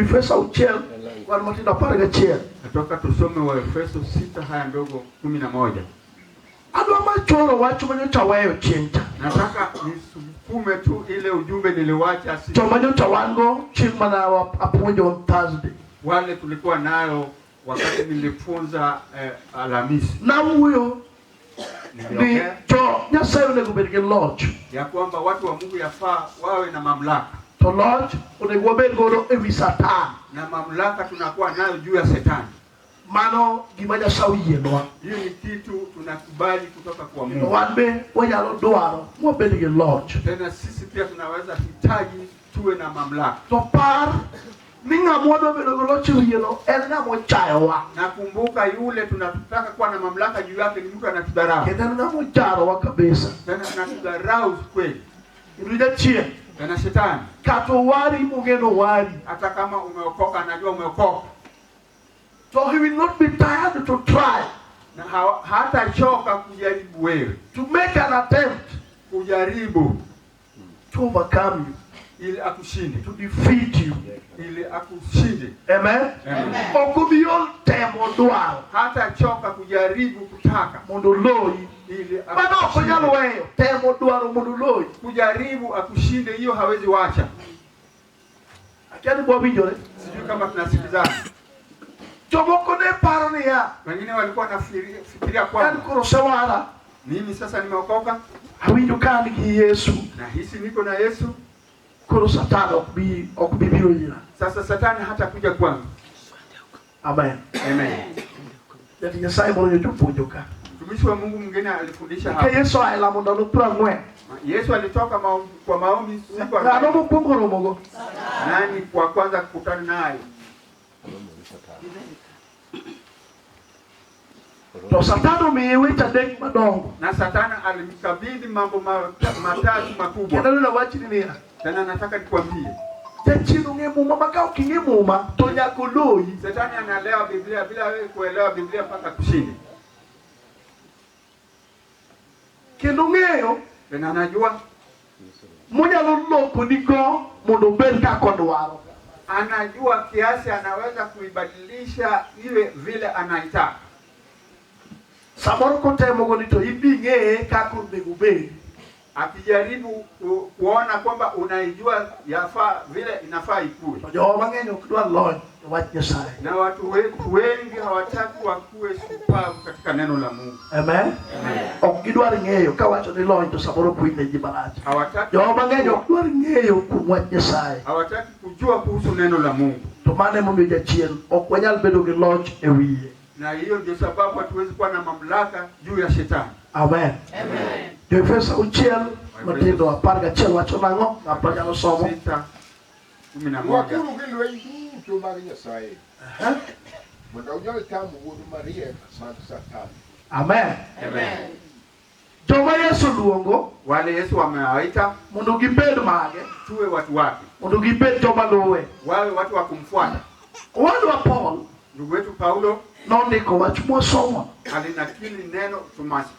Efeso auchiel kwan matindo 11. Nataka tusome Waefeso 6 haya ndogo 11. Adwa machoro wach manyocha weyo chieng' cha. Nataka nisukume tu ile ujumbe niliwacha si To manyocha wan go chieng' mana apuonjo on Thursday. Wale tulikuwa nayo wakati nilifunza Alhamisi. Nawuoyo ni Niliongea to Nyasaye onego bed gi loch. Ya kwamba watu wa Mungu yafaa wawe na mamlaka. To loch onego wabed godo e wi Satan. Na mamlaka tunakuwa nayo juu ya Shetani. Mano gima Nyasaye oyienwa. Hiyo ni kitu tunakubali kutoka kwa To Mungu. wan be wanyalo dwaro mwabed gi loch. Tena sisi pia tunaweza hitaji tuwe na mamlaka. To par ni ng'ama wadwa bedo go loch e wiyeno en ng'ama ochayowa. Nakumbuka yule tunataka kuwa na mamlaka juu yake ni mtu anatudharau. Kendo en ng'ama ojarowa kabisa. Tena anatudharau kweli. Kendo jachien. Tena shetani. Kata owari mong'eno owari. Hata kama umeokoka anajua umeokoka. So he will not be tired to try. Na hatachoka kujaribu wewe. To make an attempt. Kujaribu. To overcome you. Ili akushinde. To defeat you. Ili akushinde. Amen. Amen. Ok obi ol temo dwaro. Hatachoka kujaribu kutaka. Mondo oloyi. Ili Mano ok onyal akushinde. weyo. Temo dwaro mondo oloyi. Kujaribu akushinde, hiyo hawezi wacha. Akia ni bwawinjore. Sijui kama tunasikizana. Jomoko ne paro niya. Wengine walikuwa wanafikiria kwamba An koro osewara. Mimi sasa nimeokoka. Awinjo ka an gi Yesu. Nahisi niko na Yesu. Koro Satan ok bi biro ira. Sasa Satani hatakuja kwangu. Amen. Amen. Jatich Nyasaye moro nyocha opuonjo ka. Mtumishi wa Mungu mwingine alifundisha Ka hapa. Yesu oa e lamo ndalo 40. Yesu alitoka kwa maombi siku Ng'ano 40. mokwongo romogo? Nani kwa kwanza kukutana naye? To Satan omiye weche adek madongo. Na Satani alimkabidhi mambo matatu makubwa. Kendo neno wachni niya. Tena nataka nikwambie. Jachien ong'e muma ma ka ok ing'e muma to nyaka oloyi. Shetani anaelewa Biblia bila wewe kuelewa Biblia mpaka kushinde. Kendo ong'eyo Tena anajua monyalo loko nigo mondo obed kaka odwaro. Anajua kiasi anaweza kuibadilisha iwe vile anaitaka. Samoro kotemogo ni to ibi ng'eye kaka onego obed. Akijaribu kuona kwamba unaijua yafaa vile inafaa ikue. To jowa mang'eny ok dwar lony e wach Nyasaye. Na watu wengi hawataki wakuwe shupavu katika neno la Mungu. Amen. Amen. Ok gidwar ng'eyo kawacho ni lony to samoro ok winj ji marach. Hawataki Jowa mang'eny ok dwar ng'eyo kuom wach Nyasaye. Hawataki kujua kuhusu neno la Mungu. To mano emomiyo jachien ok wanyal bedo gi loch e wiye. Na hiyo ndio sababu hatuwezi kuwa na mamlaka juu ya shetani. Amen. Amen. Jo-Efeso auchiel matindo 11 wacho nang'o? Ng'ato nyalo somo. Sita, kumi na moja. Rwakuru gi lweny duto mag Nyasaye. Mondo unyal tamo wuond mariek mag Satan. Amen. Amen. Joma Yesu luongo, wale Yesu amewaita mondo gibed mage, tuwe watu wake, mondo gibed joma luwe, wawe watu wa kumfuata. Owadwa Paul, ndugu wetu Paulo nondiko wach mwasomo, alinakili neno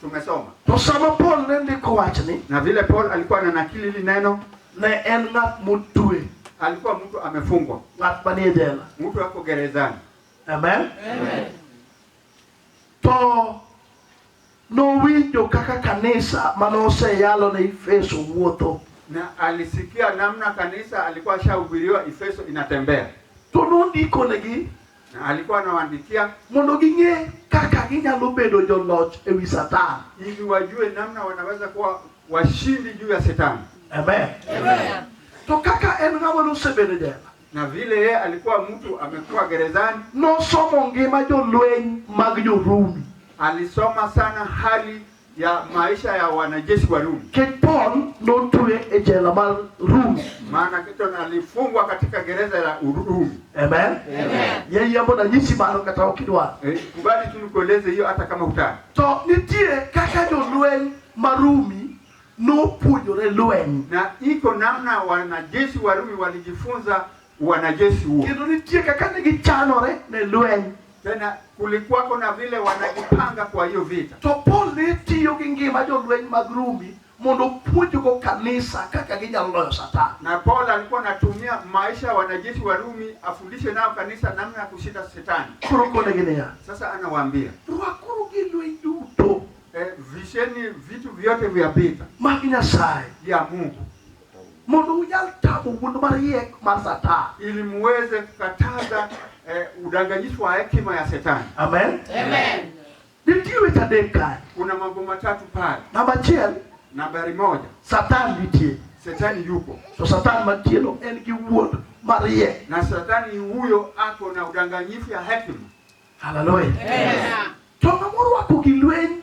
tumesoma. To sama Paul ne ndiko wachni, na vile Paul alikuwa ananakili hili neno, ne en ng'at motwe, alikuwa mtu amefungwa, ng'at manie jela, mtu ako gerezani. Amen. Amen. To nowinjo kaka kanisa manoseyalo ne Efeso wuotho. Na alisikia namna kanisa alikuwa ashahubiriwa Efeso inatembea. To nondiko negi Na alikuwa anawaandikia mondo ging'e kaka ginyalo bedo joloch e wi Satan. ili wajue namna wanaweza kuwa washindi juu ya Shetani. Amen. Amen. To kaka en ng'ama nosebedo jela, na vile yeye alikuwa mtu amekuwa gerezani, nosomo ngima jolweny mag jo-Rumi. Alisoma sana hali ya maisha ya wanajeshi wa Rumi. Nikech Paul notwe e jela mar Rumi. Maana Kristo alifungwa katika gereza la Rumi. Amen. Amen. Yeye ambo nanyisi mano kata ok idwar. Kubali tu nikueleze hiyo hata kama hutaki. To nitie kaka jolweny ma Rumi nopuonjore lweny. Na iko namna wanajeshi wa Rumi walijifunza wanajeshi huo. Kendo nitie kaka ne gichanore ne lweny. Tena kulikuwako na vile wanajipanga kwa hiyo vita. To Paul ne tiyo gi ngima jolweny mag Rumi mondo opuonjgo kanisa kaka ginyalo loyo Satan. Na Paul alikuwa anatumia maisha ya wanajeshi wa Rumi afundishe nao kanisa namna ya kushinda shetani. Koro konegi niya, Sasa anawaambia rwakuru gi lweny duto visheni vitu vyote vya vita mag Nyasaye ya Mungu mondo unyal tamo wuond mariek mar Satan. ili muweze kukataza udanganyifu wa hekima ya shetani. Amen. Nitie weche adek kae. Kuna mambo matatu pale. Namba achiel, Nambari moja, Satan nitie. shetani yupo To Satan mantie no en gi wuond mariek. na shetani huyo ako na udanganyifu ya hekima. Haleluya. To ng'ama orwako gi lweny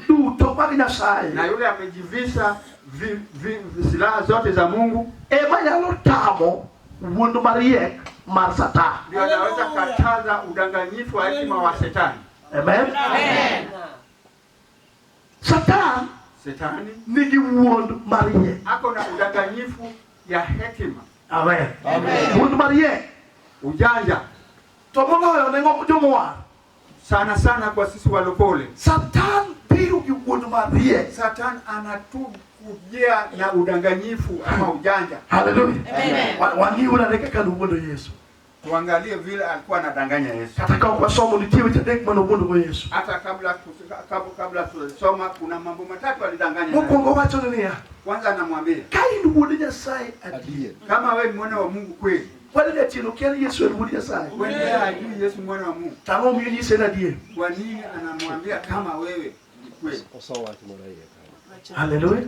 duto mag Nyasaye Na yule amejivisha silaha zote za Mungu ema nyalo tamo wuond mariek mar Satan. ndio anaweza kataza udanganyifu wa hekima wa shetani. Amen. Satan Shetani nigi wuond mariek. ako na udanganyifu ya hekima, Amen. Wuond mariek. ujanja To moloyo ne ng'o jomowar. sana sana kwa sisi walokole. Satan biro gi wuond mariek. Satan anatukujia na udanganyifu ama ujanja. Haleluya. Wang'iuru ane kaka nowuondo Yesu. Tuangalie vile alikuwa anadanganya Yesu. Kata ka ok wasomo nitie weche adek mane owuondogo Yesu. Hata kabla tusoma kuna mambo matatu alidanganya. nayo. Mokwongo owachone niya, Kwanza anamwambia ka in wuod Nyasaye adier. Adier. kama wewe ni mwana wa Mungu kweli, Kwani jachien okia ni Yesu en wuod Nyasaye. wewe ndiye hajui Yesu mwana wa Mungu. To ang'o momiyo onyise en adier? Kwa nini anamwambia kama wewe ni kweli? Oso wach moro e iye kanyo. Haleluya.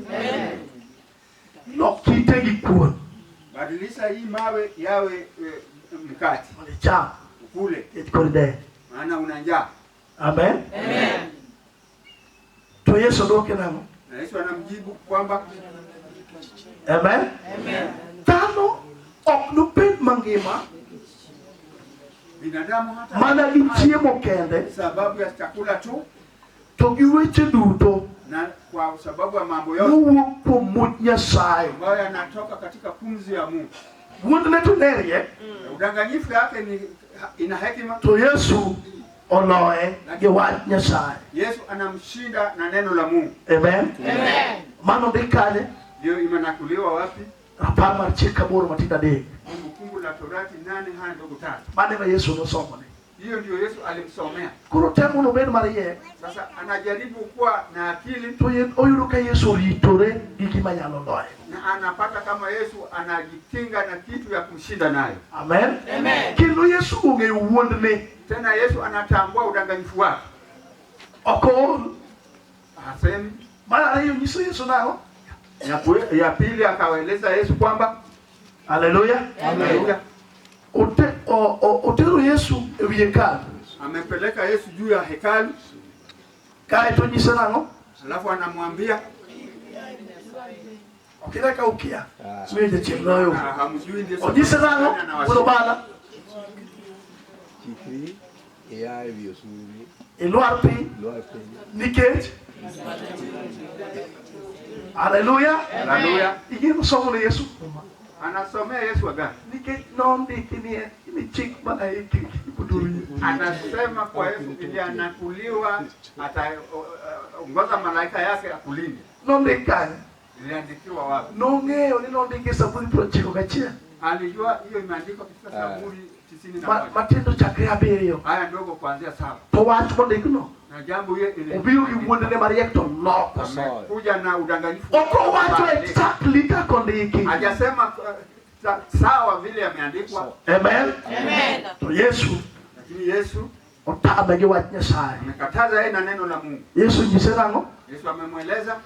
Lok kite gi kuon Badilisha hii mawe yawe mkate mondo icham ukule, nikech koro idewo. maana una njaa. Amen. To Yesu dwoke nang'o? Na Yesu anamjibu kwamba Amen. Dhano ok nobed mangima binadamu hata mana gi chiemo kende sababu ya chakula tu to gi weche duto na kwa sababu ya mambo yote mowuok kuom much Nyasaye. ambayo yanatoka katika pumzi ya Mungu. Wuondne to ne riek Udanganyifu yake ni ina hekima. to Yesu oloye gi wach Nyasaye. Yesu anamshinda na neno la Mungu. Amen. Mano ndik kanye? Ndio imenakuliwa wapi? Rapar mar chik aboro matindo adek. Kumbukumbu la Torati nane haya ndogo tatu. Mano ema Yesu nosomone. Hiyo ndio Yesu alimsomea. Koro temo nobed mariek Sasa anajaribu kuwa na akili to oyudo ka Yesu oritore gi gima nyalo loye. na anapata kama Yesu anajikinga na kitu ya kumshinda nayo. Amen. Kendo Yesu ong'eyo wuondne. Tena Yesu anatambua udanganyifu wake. Ok ool. Hasemi. Mar ariyo nyiso Yesu nang'o? Ya pili akawaeleza Yesu kwamba Haleluya. Haleluya. Otero Yesu e wi hekalu. Amepeleka Yesu juu ya hekalu. Kae to nyise nang'o? Alafu anamwambia Ok ine ka ukia. Miyo jachien loyo. Hamjui ndiye Onyise nang'o? Wuod Obala. Chikri ia e wi osuri, Ilwar piny ilwar piny. nikech Haleluya. Haleluya. Ing'e somo ne Yesu Muma. Anasomea Yesu agano. Nikech nondiki ni chik malaike kibuduri. Anasema kwa Yesu ili anakuliwa ataongoza malaika yake akulinde. Nondik kanye? Iliandikiwa wapi? Nong'eyo ni nondiki e Zaburi 91. Alijua hiyo imeandikwa katika Zaburi 91. Matindo chakre 7. Haya ndogo kuanzia 7. To wach mondikno Na jambo hiyo ile obiro gi wuondene mariek to loko. Amekuja na udanganyifu. Ok owacho exactly kaka ondiki. Hajasema sawa vile ameandikwa. Amen. To Yesu Lakini Yesu otame gi wach Nyasaye. amekataza yeye na neno la Mungu. Yesu nyise nang'o? Yesu amemweleza.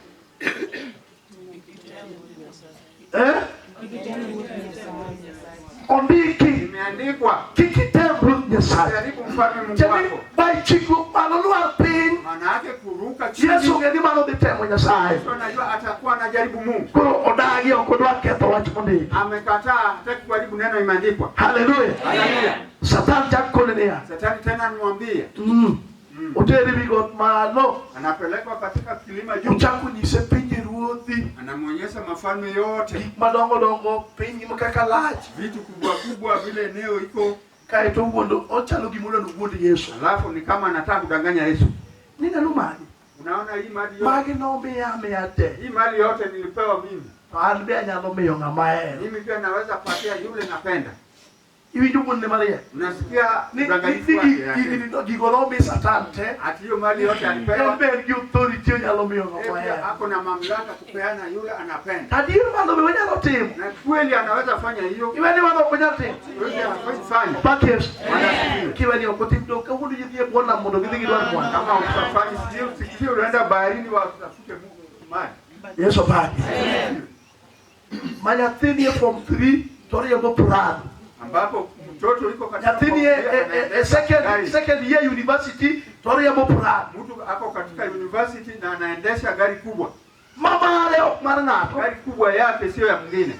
Ondiki. Imeandikwa. Kik item Ruoth Nyasaye. Jaribu mfalme Mungu Tiende wako. by chikruok malo lwar piny. Maana yake kuruka chini. Yesu ong'e ni mano dhi temo Nyasaye. Yesu anajua atakuwa anajaribu Mungu. Koro odagi ok odwa ketho wach mondiki. Amekataa, hataki kuharibu neno imeandikwa. Haleluya. Haleluya. Satan chak kone niya. Satani tena anamwambia. Otere wi got malo. Anapelekwa katika kilima juu. Ochako nyise pinje ruodhi. Anamwonyesha mafalme yote. Gik madongo dongo, piny kaka lach. Vitu kubwa kubwa vile eneo iko. Kae to wuondo, ochalo gima odwa wuond Yesu. Alafu ni kama anataka kudanganya Yesu. Ni nyalo magi. Unaona hii mali yote, Magi nomiya amiya te. hii mali yote nilipewa mimi. To an be anyalo miyo ng'ama ahero. Mimi pia naweza patia yule napenda. Iwinjo wuon mariek? Unasikia Ni udanganyifu ni wake ni yake. gigo nomi Satan te. Ati hiyo mali yote En alipewa, be en gi authority onyalo miyo yeye ng'ama pia ohero. ako na mamlaka kupeana yule anapenda, Adier mano be wanyalo timo. na kweli anaweza fanya hiyo. Iwe ni mano ok onyal timo. Wewe hawezi fanya. Pak Yesu. Bwana asifiwe. Kiwe ni ok otim to kawuono ji dhi e bwo nam mondo gidhi gidwar mwandu. Kama utafanyi sio unaenda baharini watafute maji. Yesu opaki. Ma nyathini e form 3 to oriembo Prado. Ambapo mtoto yuko katika Nyathini e second, gari. second year university to oriembo Prado. Mtu ako katika university na anaendesha gari kubwa. Ma mare ok mar ng'ato. Gari kubwa yake sio ya mwingine.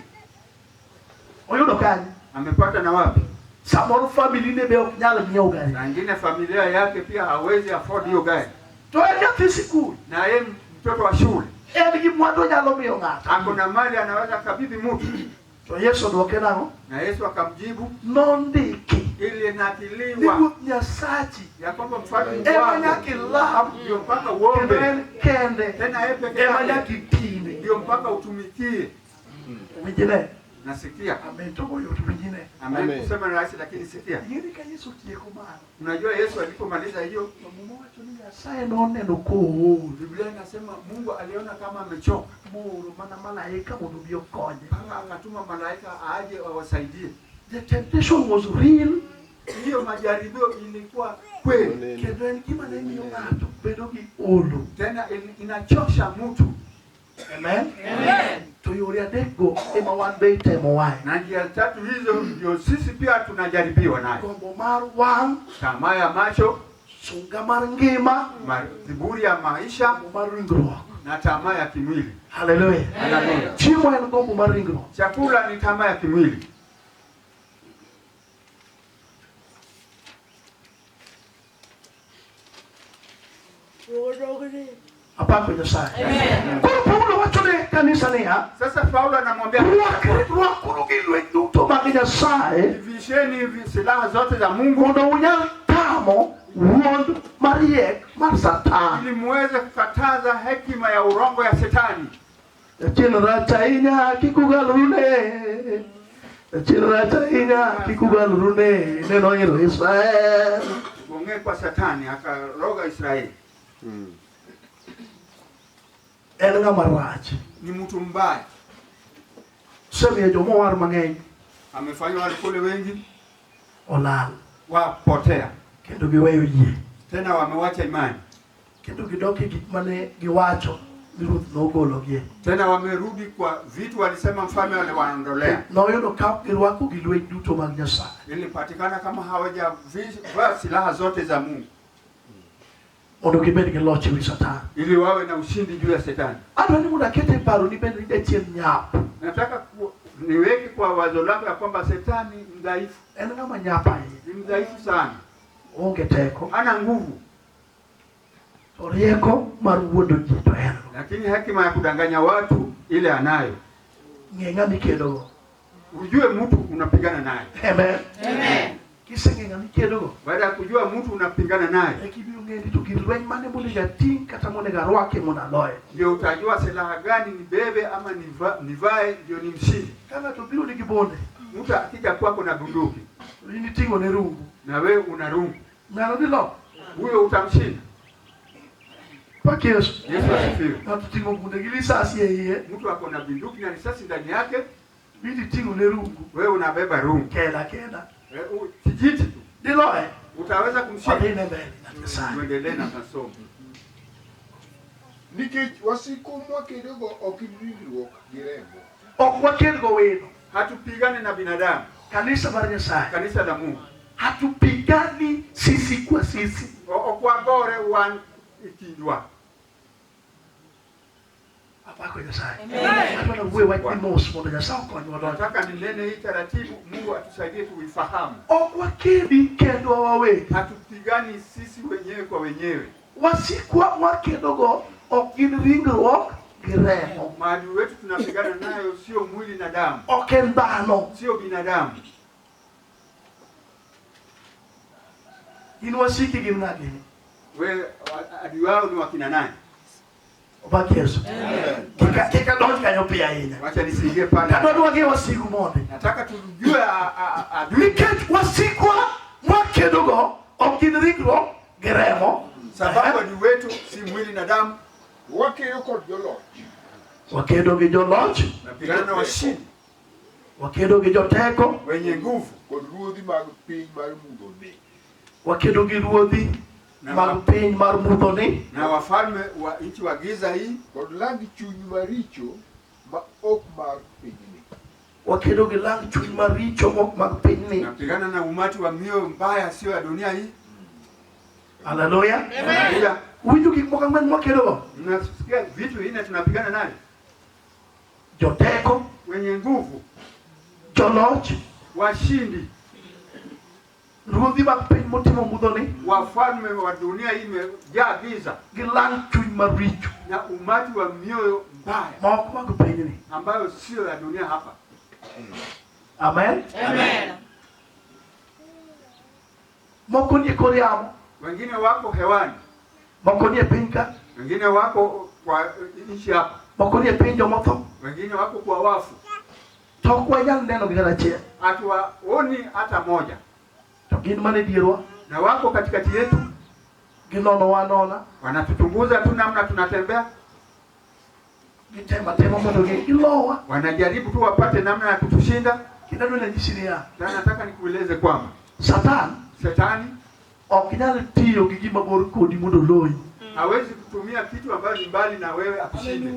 Oyudo kanye? Amepata na wapi? Samoro family ne be ok nyal nyiewo gari. Na ingine familia yake pia hawezi afford hiyo gari. To en nyathi sikul. Na yeye mtoto wa shule En gi mwandu onyalo miyo ng'ato. ako na mali anaweza kabidhi mtu. To Yesu odwoke nang'o? Na Yesu akamjibu, Nondiki ni ilinakiliwa Ruoth Nyasachi ya kwamba mfalme ema wako nyaka ilam ndio mpaka kendo uombe, en kende tena yeye peke ema yake nyaka itine. ndio mpaka utumikie. Winjine. Nasikia Amen. To goyot winjine. amen, kusema rahisi, lakini sikia. Ing'eni ka Yesu otieko mano. Unajua Yesu alipomaliza hiyo, To Muma wacho ni Nyasaye noneno kool Biblia inasema Mungu aliona kama amechoka, mooro mana malaika mondo obi okonye. mpaka akatuma malaika aje awasaidie. The temptation was real Hiyo majaribio ilikuwa kweli, kendo en gima ne miyo ng'ato bedo gi olo. tena inachosha mtu. Amen. To yore adekgo ema wan be itemowae. Na njia tatu hizo ndio sisi pia tunajaribiwa nayo: Gombo mar wang', tamaa ya macho, sunga mar ngima, kiburi ya maisha gombo mar ringruok. na tamaa ya kimwili. Haleluya. Haleluya. Chiemo en gombo mar ringruok. Chakula ni tamaa ya kimwili. Apako Nyasaye. Koro Paulo wacho ne kanisa niya, Sasa Paulo anamwambia rwakuru gi lweny duto mag Nyasaye visheni silaha zote za Mungu mondo unyal tamo wuond mariek mar Satan. ili muweze kukataza hekima ya urongo ya Shetani. Jachien rach ahinya kik ugalrune. Jachien rach ahinya kik ugalrune. Neno iro Israel. Kuongea kwa Shetani akaroga Israeli. En ng'ama rach. Ni mtu mbaya, Osemiyo jomowar mang'eny amefanya walokole wengi olal wapotea, kendo giweyo yie. tena wamewacha imani, Kendo gidok e gik mane giwacho ni ruoth nogologie. tena wamerudi kwa vitu walisema mfalme aliwaondolea. Noyudo ka girwako gi lweny duto mag Nyasaye. Ilipatikana kama hawajavaa silaha zote za Mungu Mondo gibed gi loch ewi Satan. ili wawe na ushindi juu ya Shetani. Adwa ni mondo aket e paro ni bende ni jachien nyap. Nataka niweke kwa wazo lako ya kwamba Shetani mdhaifu, En ng'ama nyap ahinya. ni mdhaifu sana, Oonge teko. hana nguvu, To rieko mar wuondo ji to en go. lakini hekima ya kudanganya watu ile anayo. Ng'e ng'ama ikedogo. Ujue mtu unapigana naye. Amen. Kiseng'e ng'ama ikedogo, Baada ya kujua mtu unapigana naye, eka ibiro ng'eyo ni to gir lweny mane monego ating' kata monego arwaki mondo aloye. ndio utajua silaha gani nibebe ama nivae ndio nimshinde. Ka ng'ato obiro ni gi bunde, Mtu akija kwako na bunduki to in iting'o ne rungu. na wewe una rungu, Ng'ano dhi lo? huyo utamshinda. Pak Yesu. Yesu asifiwe. Ng'ato oting'o bunde gi lisasi e iye, Mtu ako na bunduki na risasi ndani yake, to in iting'o ne rungu. wewe unabeba rungu, Keda keda. Kijiti tu Diloye. utaweza kumshinda. Wadhi ne mbele ng'at Nyasaye. Tuendelee na masomo. Nikech wasiku mwakedogo ok gin ringruok gi remo, Ok waked go wino. Hatupigane na binadamu, Kanisa mar Nyasaye. kanisa la Mungu. Hatupigani sisi kwa sisi. Ok wagore wan e kindwa. Apako Nyasaye. Adwa nawuoyo wachni mos mondo Nyasaye okonywa donjo. Nataka ninene hii taratibu, Mungu atusaidie tuifahamu. Ok wakedi kendwa wawegi. Hatupigani sisi wenyewe kwa wenyewe. Wasikwa mwakedogo ok gin ringruok gi remo. Maadui wetu tunapigana nayo sio mwili na damu, Ok en dhano. sio binadamu. Gin wasiki gin ng'a gini? We adui wao ni wakina nani? Opak Yesu. Kik adonj kanyo piyo ahinya. Wacha nisiingie pale. Kadwa ni wang'e wasigu mondi. Nataka tujue adui, Nikech wasikwa mwakedogo ok gin ringruok gi remo. Sababu adui wetu si mwili na damu. Wakedo kod joloch. Wakedo gi joloch, Tunapigana na washindi wakedo gi joteko, wenye nguvu kod ruodhi mag piny mar mudhoni. Wakedo gi ruodhi mag piny mar mudhoni, na wafalme wa nchi wa giza hii, kod lang chuny maricho ma ok mar pinyni. Wakedo gi lang chuny maricho mok mag pinyni. Tunapigana na umati wa mioyo mbaya sio ya dunia hii. Haleluya. Haleluya. Uwinjo gik moko ang'wen mwakedogo? Mnasikia vitu vinne tunapigana nayo: Joteko, wenye nguvu, joloch, washindi, ruodhi mag piny motimo mudhoni, wafalme wa dunia hii imejaa giza gi lang chuny maricho na umati wa mioyo mbaya ma ok mag pinyni. Ambayo sio ya dunia hapa. Amen. Amen. Moko nie kor yamo, Wengine wako hewani, moko nie piny ka, wengine wako kwa nchi hapa, moko nie piny jomotho. Wengine wako kwa wafu. To ok wanyal neno gi kata achiel. Hatuwaoni hata moja, To gin mana e dierwa, na wako katikati yetu, ginonowa anona, wanatuchunguza tu namna tunatembea, gitemo atema mondo gilowa. Wanajaribu tu wapate namna ya kutushinda. Kendo adwa nanyisi niya, Na nataka nikueleze kwamba Satan Shetani ok nyal tiyo gi gima bor kodi mondo oloyi. Hawezi kutumia kitu ambayo ni mbali na wewe akushinde.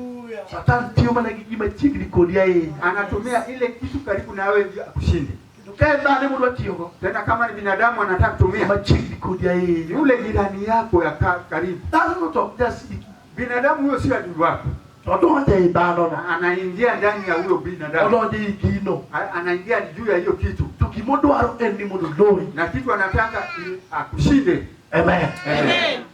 Satan tiyo mana gi gima chiegni kodi ahinya. Anatumia ile kitu karibu na wewe ndio akushinde. Kendo ka en dhano modwa tiyogo, Tena kama ni binadamu anataka kutumia machiegni kodi ahinya. yule jirani yako ya karibu. Dhano to ok jasiki. Binadamu huyo sio adui wako, To odonjo ei dhanono. na anaingia ndani ya huyo binadamu, Odonjo ei gino. Anaingia juu ya hiyo kitu, To gimodwaro en ni mondo oloyi. na kitu anataka ni akushinde. Amen. Amen.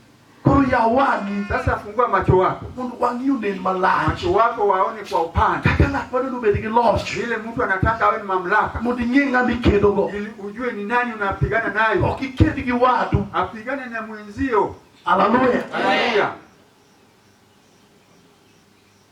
Koro yaw wang'i Sasa fungua macho wako, mondo wang'i onen malach. Macho wako waone kwa upana Kaka ng'at madwaro obed gi loch. vile mtu anataka awe ni mamlaka, Mondo ing'e ng'ama ikedogo. ili ujue ni nani unapigana nayo. Ok iked gi wadu. Apigane na mwenzio. Haleluya. Haleluya.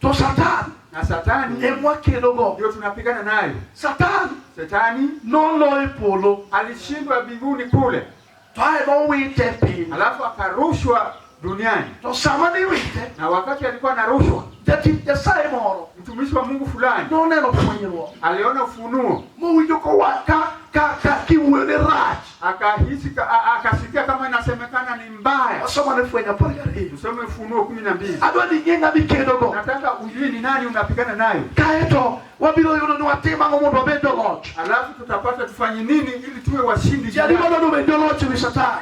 To Satan Na Satani ema wakedogo. ndio tunapigana nayo. Satan Shetani noloyo e polo. Alishindwa mbinguni kule, To ae nowite e piny. alafu akarushwa duniani. To sama niwite, Na wakati alikuwa anarushwa, jatich Nyasaye moro mtumishi wa Mungu fulani noneno fwenyruok. Aliona ufunuo, Mowinjo kowa ka ka ka kiwuoyo ne rach. Akahisi akasikia kama inasemekana ni mbaya. Wasoma ne fweny 12. Tusome Ufunuo 12. Adwa ni ing'e ng'ama ikedogo. Nataka ujue ni nani unapigana nayo. Kaeto wabiro yudo ni watim ang'o mondo wabed joloch. Alafu tutapata tufanye nini ili tuwe washindi. Ji adi madwa ni obed joloch ewi Satan?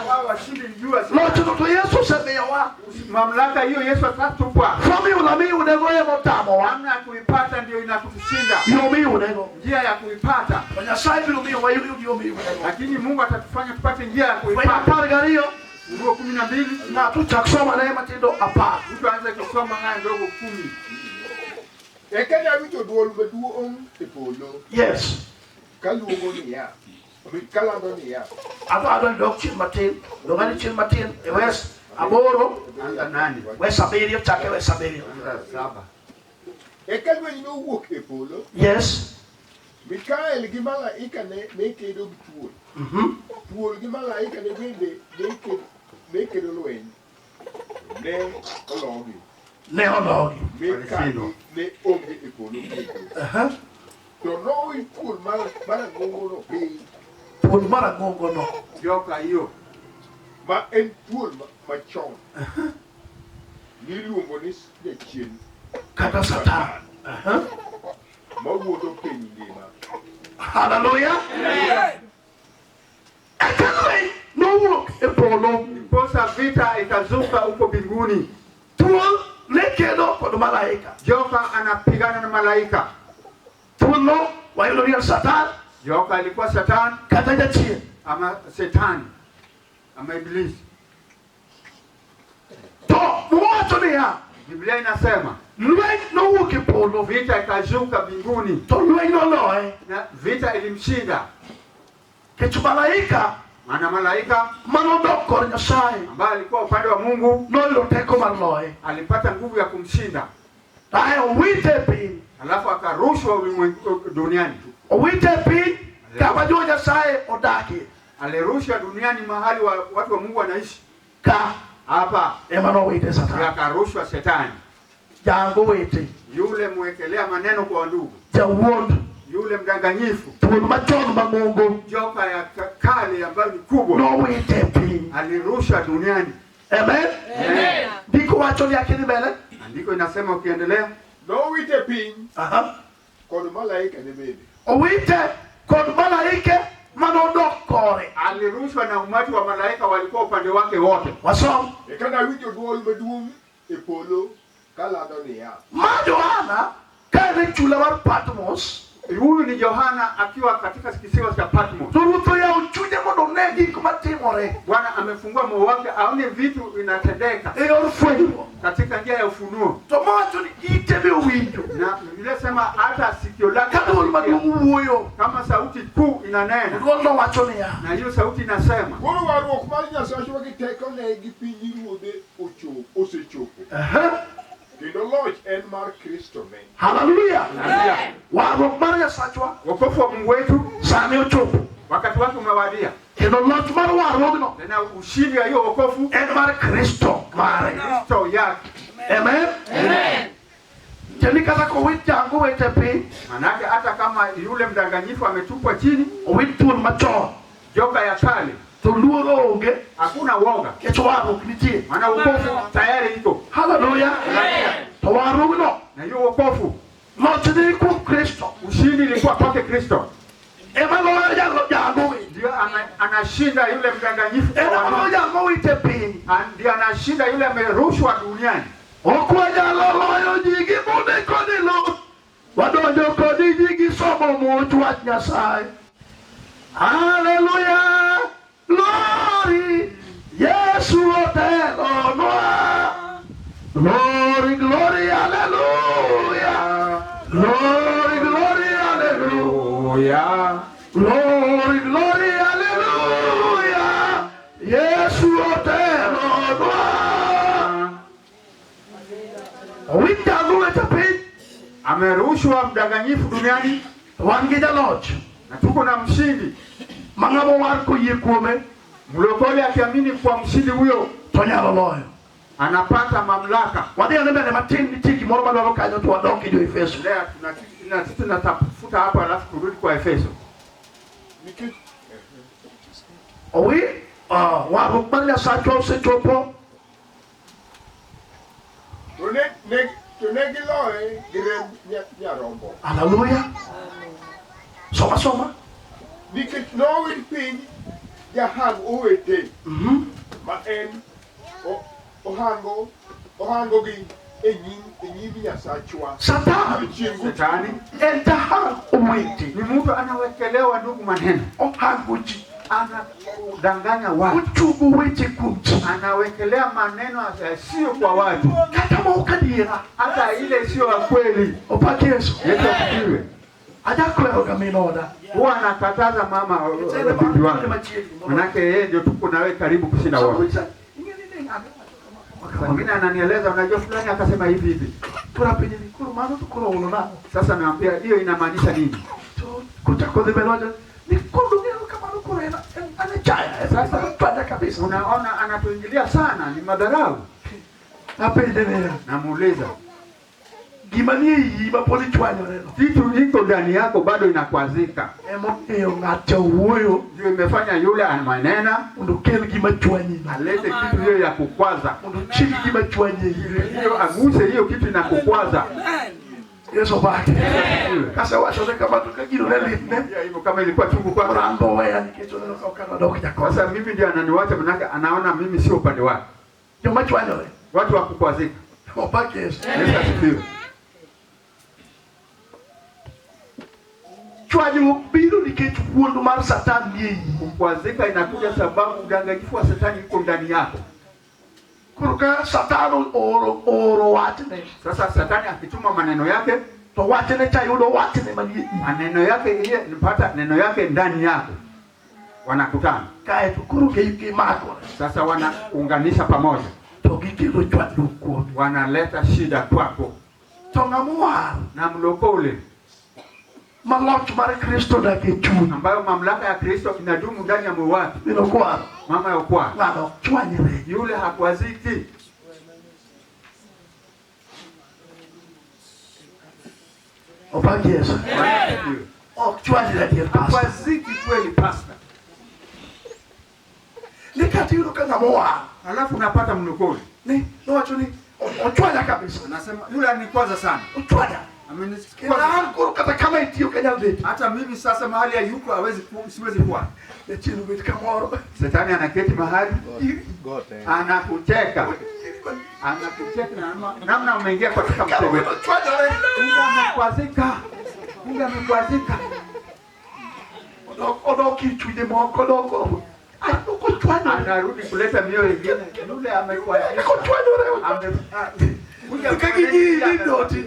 Wao washindi juu ya Shetani. Loch no to Yesu osemiyowa. Mamlaka hiyo Yesu atatupa. Formula miyudego ema otamowa. Namna ya kuipata ndio inakutushinda. Yo miyudego. Njia ya kuipata. To Nyasaye biro miyowa yo miyudego. Lakini Mungu atatufanya tupate njia ya Fweny kuipata. 12. Ufunuo 12. Ng'ato chak soma ne matindo 10. Mtu aanze kusoma haya ndogo 10. Eka ne awinjo dwol maduong' e polo. Yes. Kaluongo niya, kalando niya. Adwa ni dok chien matin. Dogani chien matin. E wes 8. Anza 8. Wes 7 chake wes 7. Anza 7. Eka lweny nowuok e polo. Yes. Mikael gi malaika ne kedo gi thuol. Thuol gi malaika ne bende ne kedo lweny. Ne ologi. Ne ologi. Mikael ne onge e polo kendo. To nowil thuol mar ang'ongono piny. Thuol mar ang'ongono. Joka hiyo. Ma en thuol machon. Miluongo ni Jachien. Kata Satan. Mawuotho piny ngima. Hallelujah. Eka lweny nowuok e polo. Ndiposa vita ikazuka huko mbinguni. Thuol ne kedo kod malaika. Joka anapigana na malaika. Thuol no wayudo ni en Satan. Joka alikuwa Satan. Kata Jachien. Ama Shetani. Ama Ibilisi. To wacho niya. Biblia inasema lweny nowuok e polo. Vita ikazuka mbinguni. To lweny noloye. Na vita ilimshinda. Kech malaika Maana malaika manodok kor Nyasaye ambaye alikuwa upande wa Mungu noyudo teko mar loye. Alipata nguvu ya kumshinda. Ae owite e piny. Alafu akarushwa ulimwengu duniani. Owite e piny kama jo Nyasaye odakie. Alirushwa duniani mahali watu wa Mungu wanaishi. Ka hapa ema nowite Satan. Akarushwa Shetani. Jango wete. Yule mwekelea maneno kwa ndugu. Jawuond. Yule mdanganyifu. Thuol machon mang'ongo. Joka ya kale ambayo ni kubwa. Nowite e piny. Alirushwa duniani. Amen. Amen. Ndiko wacho ni akidhi mbele. Andiko inasema ukiendelea. Nowite piny. Aha. Kod malaika ne bende. Owite kod malaike manodok kore. Alirushwa na umati wa malaika walikuwa upande wake wote. Wasom. Eka nawinjo dwol maduong' e polo kalando niya. Ma Johana ka en e chula mar Patmos. Huyu ni Yohana akiwa katika kisiwa cha Patmos. To Ruoth oyawo chunye mondo one gik matimore. Bwana amefungua moyo wake aone vitu vinatendeka e yor fwenyruok katika njia ya ufunuo. To mowacho ni ite be owinjo. Na Biblia sema hata sikio lake Ka dwol maduong' wuoyo. kama sauti kuu inanena. Dwolno wacho niya. Na hiyo sauti inasema. Koro warruok mar Nyasachwa gi tekone gi pinyruodhe osechopo. Kendo loch en mar Kristo ne. Haleluya. Warruok mar Nyasachwa. Wokovu wa Mungu wetu sani ochopo. Wakati wake umewadia. Kendo loch mar warruogno Tena ushindi wa hiyo wokovu en mar Kristo mare. Kristo yake. Amen. Amen. Tiende kata kowit jango wete piny. Manake hata kama yule mdanganyifu ametupwa chini, owit thuol machon, joka ya kale, to luoro onge, hakuna woga, nikech warruok nitie. Maana wokovu tayari iko. Haleluya. To warruogno na hiyo wokovu loch ni kuom Kristo. Ushindi ilikuwa kwake Kristo. Ema loyo jango wete. Ndio anashinda yule mdanganyifu. Ema loyo jango wete piny. Ndio anashinda yule amerushwa duniani. Ok wanyalo loyo ji gi bunde kod luth. Wadonjo kod ji gi somo much wach Nyasaye. Haleluya. Glory. Yesu otelonwa. Glory, glory, haleluya. Glory, glory, haleluya. Glory, glory, haleluya. Yesu otelonwa. Owit jango wete piny. Amerushwa mdanganyifu duniani. Wan gi jaloch. Na tuko na mshindi. Ma ng'ama war koyie kuome. Mlokole akiamini kwa mshindi huyo to nyalo loyo. Anapata mamlaka. Wadhi ane mbele matin, nitie gimoro madwaro kanyo to wadok e jo Efeso. Leo tunatafuta hapo alafu turudi kwa Efeso. Nikech Owi, warruok mar Nyasachwa osechopo. To ne giloye gi remb nyarombo. Haleluya. Soma soma. Nikech nowit piny jahang owete ma en ohangogi e nyim Nyasachwa. Satan. Shetani en jahang owete. Ni mtu anawekelewa ndugu maneno. Ohango ji. Anadanganya watu. Ochugo weche kuom ji. Anawekelea maneno sio kwa watu. Kata ma ok adiera. Hata ile sio ya kweli. Opak Yesu. Yesu asifiwe. Ajakwero ga min oda. Huwa anakataza mama bibi wake. Manake yeye ndio tuko nawe karibu kushinda wote. Mwingine ananieleza unajua fulani akasema hivi hivi. Kura penye ni kuro mano to kuro ulo nang'o? Sasa naambia hiyo inamaanisha nini? To kuchako dhi mbele wacho ni kuro ng'eyo kamano koro en anachaya. Sasa twende kabisa. Unaona anatuingilia sana, ni madharau. Apenje niya. Namuuliza. Gima nie iyi ma pod ichwanyoreno. Kitu iko ndani yako bado inakwazika. Emomiyo ng'ato wuoyo. Ndio imefanya yule amanena mondo okel gima chwanyi. Alete kitu hiyo ya kukwaza. Mondo ochil gima chwanyi. Hiyo aguse hiyo kitu inakukwaza. Yesu opake. Kasewachone kama to ka gino ne litne. Ya hivyo kama ilikuwa chungu kwake. Orango weya nikech oneno ka ok anadok jakon. Sasa mimi ndio ananiwacha manake anaona mimi sio upande wake. Joma chwanyore. Watu wa kukwazika. Opake Yesu. Yesu asifiwe. Chwanyruok biro nikech wuond mar Satan nie iyi. Kukwazika inakuja sababu udanganyifu wa Shetani uko ndani yako. Koro ka Satan ooro wachne. Sasa Shetani akituma maneno yake, to wachne cha yudo wachne manie iyi. Maneno yake ile nipata neno yake ndani yako. Wanakutana Kaeto koro gimakore. sasa, wanaunganisha pamoja, To gikelo chwanyruok kuomi. Wanaleta shida kwako. To ng'ama owar Na mlokole ma loch mar Kristo dak e chuny. Ambayo mamlaka ya Kristo inadumu ndani ya moyo wake, Min okwaro. Mama ya okwaro, Ng'ano ok chwanyre. Yule hakwaziki. Opak Yesu. Bwana asifiwe. Ok chwanyre adier pastor. Hakwaziki kweli, pastor. Ni kata iyudo ka ng'ama owar. Alafu unapata mlokole Ni nowacho ni ochwanya kabisa. Anasema yule anikwaza sana, Ochwanya. amenikwaza. Kendo an koro kata kama itiyo ok anyal bet. Hata mimi sasa mahali hayuko hawezi siwezi kuwa. Jachien obet kamoro. Shetani anaketi mahali anakucheka, anakucheka namna umeingia katika Kama mtego. ochwanyore. Kumbe amekwazika, kumbe amekwazika. Odok ir chunje moko odok. Ai, ok ochwanyore. Anarudi kuleta mioyo ingine. Yule amekwazika. Ochwanyore. Ame Ka gini doti.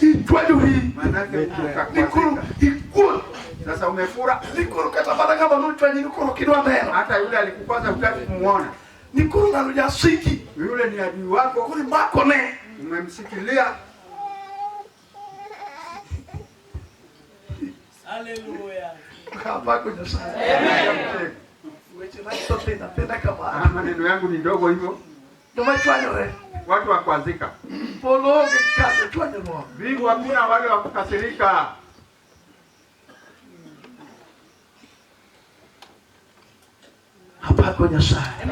Ichwanyori. Manake Ni koro ukakwazika. ikuot. Sasa umefura. Ni koro kata mana ng'ama nochwanyi ni koro ok idwa neno. Hata yule alikukwaza hutaki kumuona. Ni koro ng'ano jasiki. Yule ni adui wako, Koro imakone. Umemshikilia. Hallelujah. Apako Nyasaye. Weche na tena tena kama. Maneno yangu ni ndogo hivyo. Joma chwanyore. Watu wa kuanzika. Polo onge kata chwanyruok. Mbingu hakuna wale wa kukasirika. Apako Nyasaye.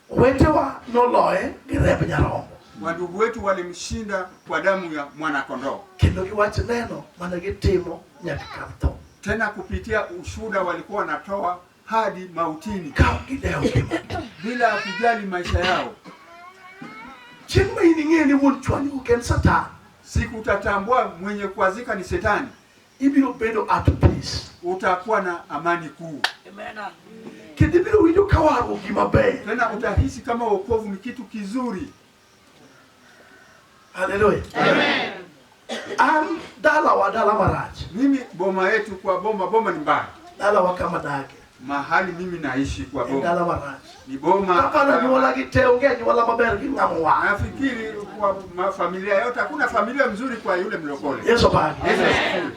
Wetewa noloye gi remb nyarombo. Wandugu wetu walimshinda kwa damu ya mwana kondoo. Kendo giwach neno mane gitimo nyaka kar tho. Tena kupitia ushuhuda walikuwa wanatoa hadi mautini. Ka ok gidewo ngimagi. Bila kujali maisha yao. Chieng' ma in ing'e ni wuon chwanyruok en Satan. Siku utatambua mwenye kuazika ni Shetani. Ibiro bedo at peace. Utakuwa na amani kuu. Amen. Kendo ibiro winjo ka warruok gima ber. Tena utahisi kama wokovu ni kitu kizuri. Hallelujah. Amen. An dalawa dala marach. Mimi boma yetu kwa boma, boma ni mbaya. Dalawa kama dake. Mahali mimi naishi kwa En boma. dala marach. Ni boma. Kapano anyuola gi te onge anyuola maber gi ng'ama owar. Nafikiri kwa familia yote hakuna familia mzuri kwa yule mlokole. Yesu opaki. Yesu asifiwe.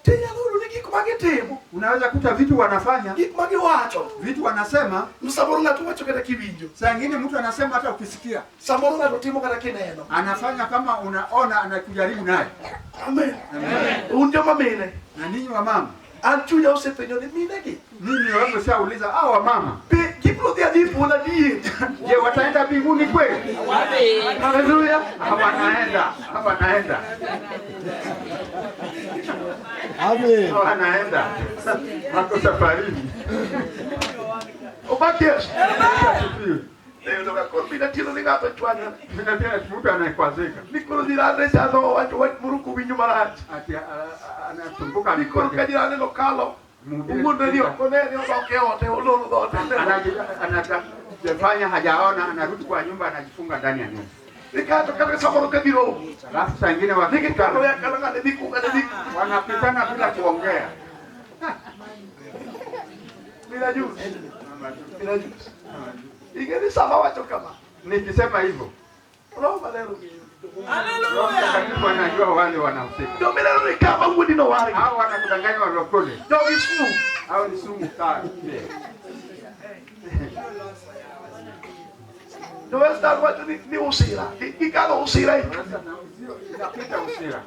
Tinyalo yudo ni gik ma gitimo. Unaweza kuta vitu wanafanya, Gik ma giwacho. Vitu wanasema. Samoro ng'ato wacho kata kiwinjo. Saa ingine mtu anasema hata ukisikia. Samoro ng'ato timo kata kineno. Anafanya kama unaona anakujaribu naye. Amen. Amen. Un joma mine. Na ninyi wa mama. An chunya osepenjo ni mine gi. Mimi wangu shauliza hao wa mama. Be gibiro dhi adhi polo adier. Je, wataenda mbinguni kweli? Wapi? Hallelujah. Hawanaenda. Hawanaenda. Amen. Hawanaenda. Wako safarini. Opak Yesu. Asifiwe. Niyudo ka koro mina tieno ni ng'ato chwanyore. Mina tena mtu anayekwazika. Ni koro jirande cha nowacho wach moro kowinjo marach. Ati anasumbuka Ni koro ka jirande nokalo. Mhubiri Owuondre ni ok onene odok e ode oloro dhoot. Anajifanya hajaona, anarudi kwa nyumba, anajifunga ndani ya nyumba. Nikato kata samoro ka giromo. Alafu saa ingine Nikikalo wakikutana ya kala ng'ane dhi ku ng'ane dhi ku. Wanapitana bila kuongea. Mina juzi. Mina juzi. Ingeni sama wacho kama. Nikisema hivyo. Roho Maler ong'eyo. Roho Mtakatifu anajua wale wanahusika. Ndio mimi leo ni kama wuodi no wargi. Hao wanakudanganya walokole. Ndio sumu. Hao ni sumu kali. Ndio westa wacho ni usira. Gikalo usira e. Sasa na inapita usira.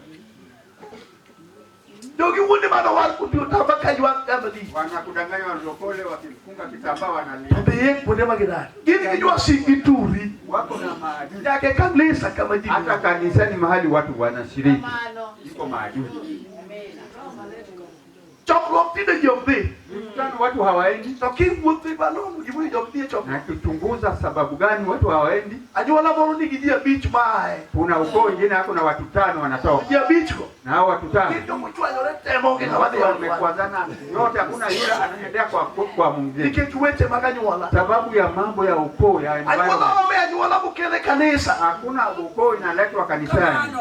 Ndio giwuondi mano war kundi otamba ka ywak kama di. Wanakudanganya walokole wakimfunga kitambaa wanalia. Be yek kuonde ma gidak. Gin gi jwasik turi. Wako na maadui. Nyaka e kanisa kama ji. Hata kanisani mahali watu wanashiriki. Iko maadui. Chokruok tinde ji ok dhi. Mikutano watu hawaendi. To kiwuotho malomo gimomiyo ji ok dhi e chokruok. Na kuchunguza sababu gani watu hawaendi. Anyuola moro nigi ji abich maae. Kuna ukoo wengine hapo na watu 5 wanatoka. Ji abich go. Na hao watu 5. Gin jomochwanyore te maonge ng'ama dhi Wamekwazana yote, hakuna yule anaendea kwa mwingine. Nikech weche mag anyuola. Sababu ya mambo ya ukoo ya Anyuola environment. ome anyuola mokele kanisa. Hakuna ukoo inaletwa kanisani.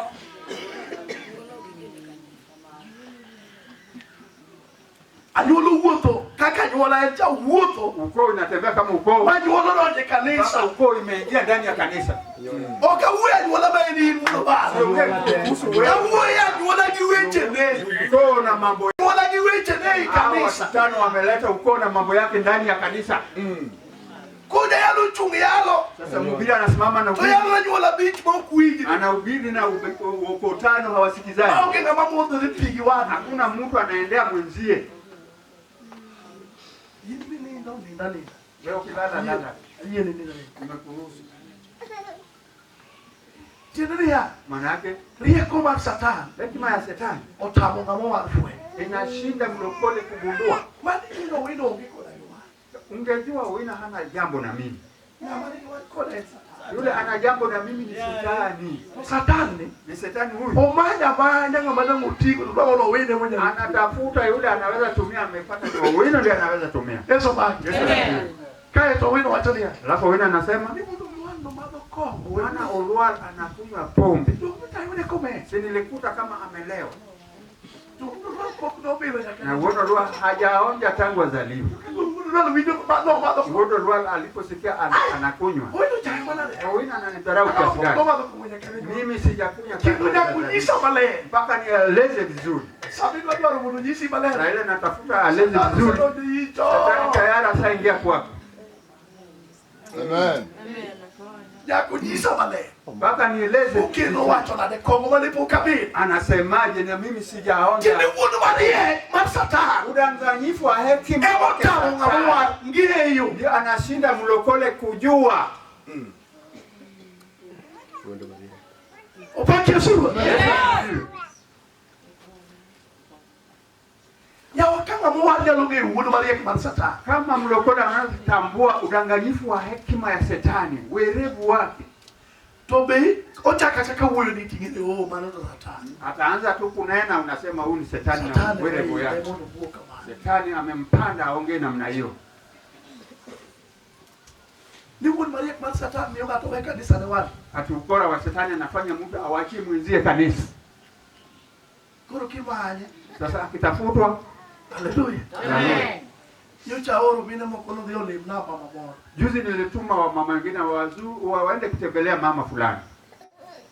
Anyuola wuotho kaka anyuola en cha wuotho. Ukoo inatembea kama ukoo. Ma anyuola odonjo e Sasa kanisa. ukoo imeingia ndani ya kanisa. Ok awuoyo anyuola ma en in wuon obara. Siongee kuhusu wewe. Awuoyo anyuola gi wechene. Ukoo na mambo Anyuola gi wechene ei hawa kanisa. watano wameleta ukoo na mambo yake ndani ya kanisa. Kuja yalo chung yalo. Sasa mhubiri anasimama na To uhubiri, yalo anyuola abich ma ok winjre. anahubiri na ukoo tano hawasikizani. Maonge ng'ama modho ni pi gi wadgi. Hakuna mtu anaendea mwenzie. In minindo ninda ninda. Wewe ukilala lala, Ayie ni ninda ninda. nimekuruhusu. Tiende niya, Maana yake rieko mar Satan hekima ya shetani otamo ng'ama owar fwenyo. inashinda mlokole kugundua. Mani gino wino onge koda gi wach. Ungejua Owino hana jambo na mimi, Ng'ama nigi wach koda en Satan. yule ana jambo na mimi ni shetani. To Satan ni Ni shetani huyu omanyo amanya ng'ama dang' otigo to dwa mondo owine monyalo. anatafuta yule anaweza tumia, amepata ni Owino ndiye anaweza tumia. Yesu omaki. Yesu asifiwe. Kae to Owino wacho niya, Alafu Owino anasema ni mondo Olwal madho kong'o. bwana Olwal anakunywa pombe, Donge tayone komer. si nilikuta kama amelewa, To Olwal pok nobilo nyaka. na Wuod Olwal hajaonja tangu azaliwe. Olwal winjo nomadho kong'o. Wuod Olwal aliposikia anakunywa, Owino chayo manade. Owino ananidharau kiasi gani? Nomadho kong'o nyaka ne nyuol. Mimi sijakunywa tangu Kendo nyaka azaliwe. unyisa maler. Mpaka nieleze vizuri, Sama idwa dwaro mondo onyisi maler. na ile natafuta aleze vizuri. Satan osedonjo ii Shetani chon. tayari ashaingia kwako, Amen. Nyaka onyisa maler. mpaka nieleze Okelo wacho nade kong'o mane pok abilo. anasemaje, na mimi sijaonja. Tiende wuond mariek mar Satan Udanganyifu wa hekima ema wake otamo ng'ama Shetani. owar ng'eyo. Ndio anashinda mlokole kujua. Opak Yesu Ruoth. Yawa ka ng'ama owar nyalo ng'eyo wuond mariek mar Satan. Kama mlokole anatambua udanganyifu wa hekima ya Shetani, werevu wake, To be ochako achaka wuoyo ni ting'e ni oh mano to Satan. ataanza tu kunena, unasema huyu ni Shetani na Satan werevu ema yake. mondo owuo kamano. Shetani amempanda aongee namna hiyo. Ni wuond mariek mar Satan miyo ng'ato we kanisa ne wadgi. Ati ukora wa Shetani anafanya mtu awachie mwenzie kanisa. Koro kimanye. Sasa akitafutwa, Haleluya. Amen. Nyocha aoro mine moko nodhi olimna mama moro. Juzi nilituma wamama wengine waende kutembelea mama fulani,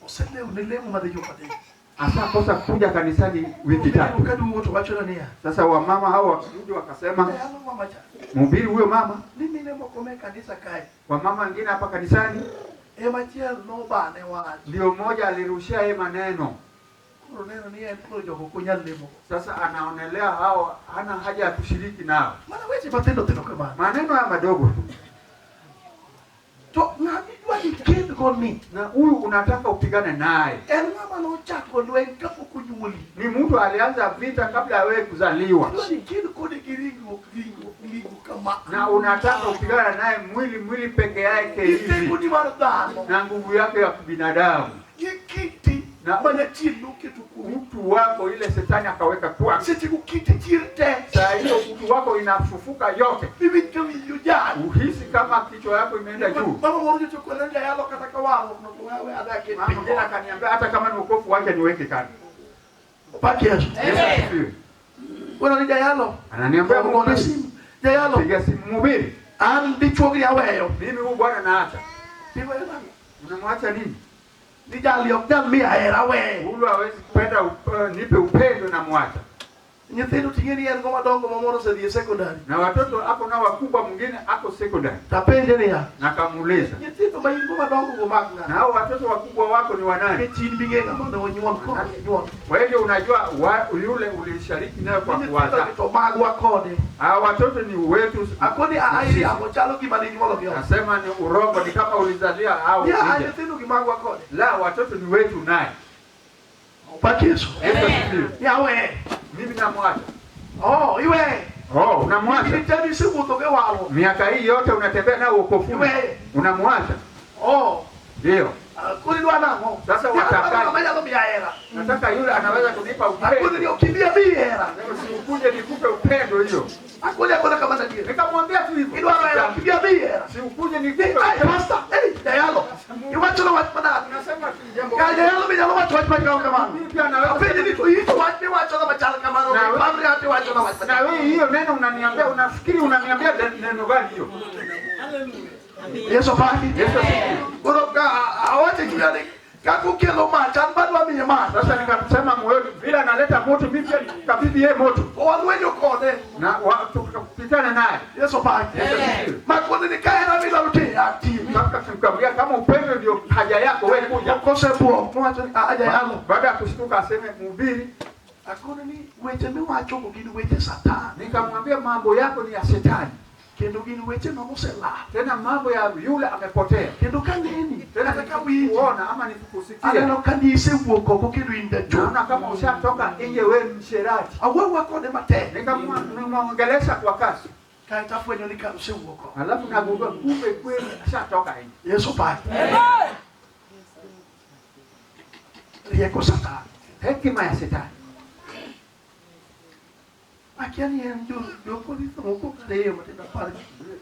Oselewo ne lemo madhi juma adek. ashakosa kuja kanisani wiki 3. Kaduogo to wachona niya. Sasa wamama hao wakirudi wakasema, Jayalo mama cha. mhubiri huyo mama, Ni mine moko me kanisa kae. wamama wengine hapa kanisani Ema achiel nobane wach. ndio mmoja alirushia yeye maneno. Koro neno ni en koro jogo ok onyal lemo. Sasa anaonelea hao hana haja ya kushiriki nao, Mana weche matindo tindo kamano. maneno haya madogo tu. To ng'ama idwa ni kendgo ni Na huyu unataka upigane naye, en ng'ama nochako lweny kapok onyuoli. ni mtu alianza vita kabla ya wewe kuzaliwa, Idwa ni kend kode gi ringruok ringruok ringruok kama. na unataka upigane naye mwili mwili peke yake Gi hivi tekoni mar dhano. na nguvu yake ya kibinadamu, Gi kiti Na- manyachien noketo kuomi. utu wako ile shetani akaweka kwako. Seche go kiti chir te. Saa hiyo utu wako inafufuka yote, Miwinj ka winjo jal. uhisi kama kichwa yako imeenda juu. Mama moro nyocha okona ni jayalo kata ka warruok no to wewe adak e Mama piny. mwingine akaniambia hata kama ni wokovu wacha niweke kando. Opak Yesu. Yesu asifiwe. Wena ni jayalo. Ananiambia Ogona mhubiri, simu. Jayalo. piga simu mhubiri, An dichuogni aweyo. mimi huyu bwana naacha. Iweyo nang'o? Unamwacha nini? Ni jali ok nyal miya hera aweyo. Huyu hawezi kupenda nipe upendo na mwacha. Nyithindo ting'e ni en go madongo ma moro osedhi e secondary. Na watoto ako na wakubwa, mwingine ako secondary. Tapenje niya. Na kamuuliza, Nyithindo ma in go madongo go mak na ng'a? hao watoto wakubwa wako ni wanani? Nikech in bing'e ng'ama ne onyuol koro onyuol. Kwa hivyo unajua yule ulishiriki nayo kwa Nyithindo kuwazaa. gi to magwa kode. Hao watoto ni wetu. Akoni airiambo chalo gima ne inyuolo gi oko. Nasema ni urongo, ni kama ulizalia hao Ya nje. nyithindo gi magwa kode. La, watoto ni wetu naye. Opak Yesu. Yesu asifiwe. Yawe. Mimi namwacha. Oh, iwe. Oh, unamwacha. Nikitani isewuotho gi warruok. Miaka hii yote unatembea nao wokofuni. Iwe. Unamwacha. Oh, Ndio. koro idwa nang'o? Sasa watakaje? Ng'ama nyalo miya hera. Nataka yule anaweza kunipa Akoni ni upendo. ok ibi abi hera. Sema, si ukuje nikupe upendo hiyo. Akoni akona kamano adier. Nikamwambia tu hivyo. Idwaro hera ok ibi abi hera. Si ukuje nikupe Ai, upendo. pastor, ei, jayalo. Iwachono wach manade. Unasema tu jambo. Ka jayalo be nyalo wacho wach machal kamano. Mimi pia naweza Apenjo ni to in to wach miwachono machal kamano. Na- Ipamri ati iwacho iwachona wach Na wewe hiyo neno unaniambia, unafikiri unaniambia neno gani hiyo? Yesu paki. Yesu asifiwe. Koro ka awacho chunya ni kaka okelo mach an badwa miye mach. Sasa nikasema moyoni, vile analeta moto, mimi pia nikabidhi yeye moto Walwenyo kode. na tukapitana naye. Yesu paki. Yesu asifiwe. Makoni ni kahera midwaro timo atimi. Sasa tukamwambia kama upendo ndio haja yako wewe kuja. Kosebuok mowacho ni ajayalo. Baada ya kushtuka aseme mhubiri, Akone ni weche miwacho go gin weche Satan. nikamwambia mambo yako ni ya shetani, Kendo gin weche ma moselal. tena mambo ya yule amepotea. Kendo kaneni Tena kata kawinji kuona ama nikusikia, aneno ka nisewuok oko kendo in jachode. naona kama ushatoka nje, wewe msherati. Awuoyo kode matek. Nikamwongelesha kwa kasi, Kaeto afwenyo ni kar osewuok oko. alafu nagundua kumbe kweli ashatoka nje. Yesu paki. Rieko Satan. Hekima ya shetani. Akia ni en jo-Korintho moko ariyo matindo apar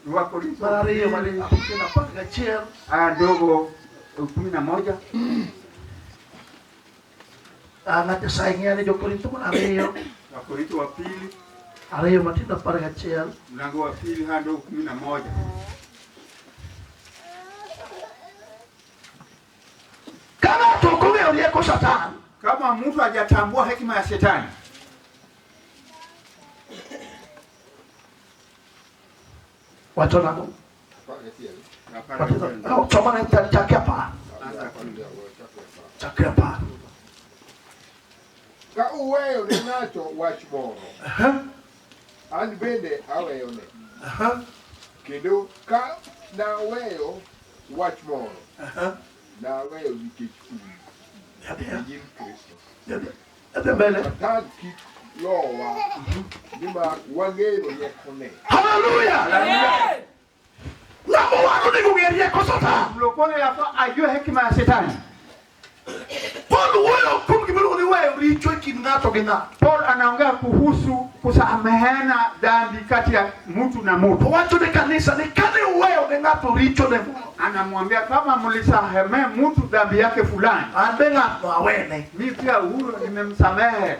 Wakorintho mar ariyo matindo 11. aya ndogo 11 Ng'at Nyasaye ng'eya ni jo-Korintho mar ariyo Wakorintho wa pili ariyo matindo 11. mlango wa pili haya ndogo 11. Ka ng'ato ok ong'eyo rieko Satan, Kama mtu hajatambua hekima ya shetani, wacho nang'o? 11. Somane chake 10. Chake 10. Ka uweyo ne ng'ato wach moro, an bende aweyone. Kendo ka naweyo wach moro, naweyo nikech un, e nyim Kristo. Adhi mbele. Satan kik lowa, nimar wang'eyo riekone. Haleluya! Ng'ama owar onego ong'e rieko Satan. mlokole yafaa ajue hekima ya shetani. Paul wuoyo kuom gimiluongo ni weyo richo e kind ng'ato gi ng'ato. Paul anaongea kuhusu kusameheana dhambi kati ya mtu na mtu. Owacho ne kanisa ni kane uweyo ne ng'ato richone moro, Anamwambia kama mlisamehe mtu dhambi yake fulani, an be ng'atno awene. mimi pia huyo nimemsamehe,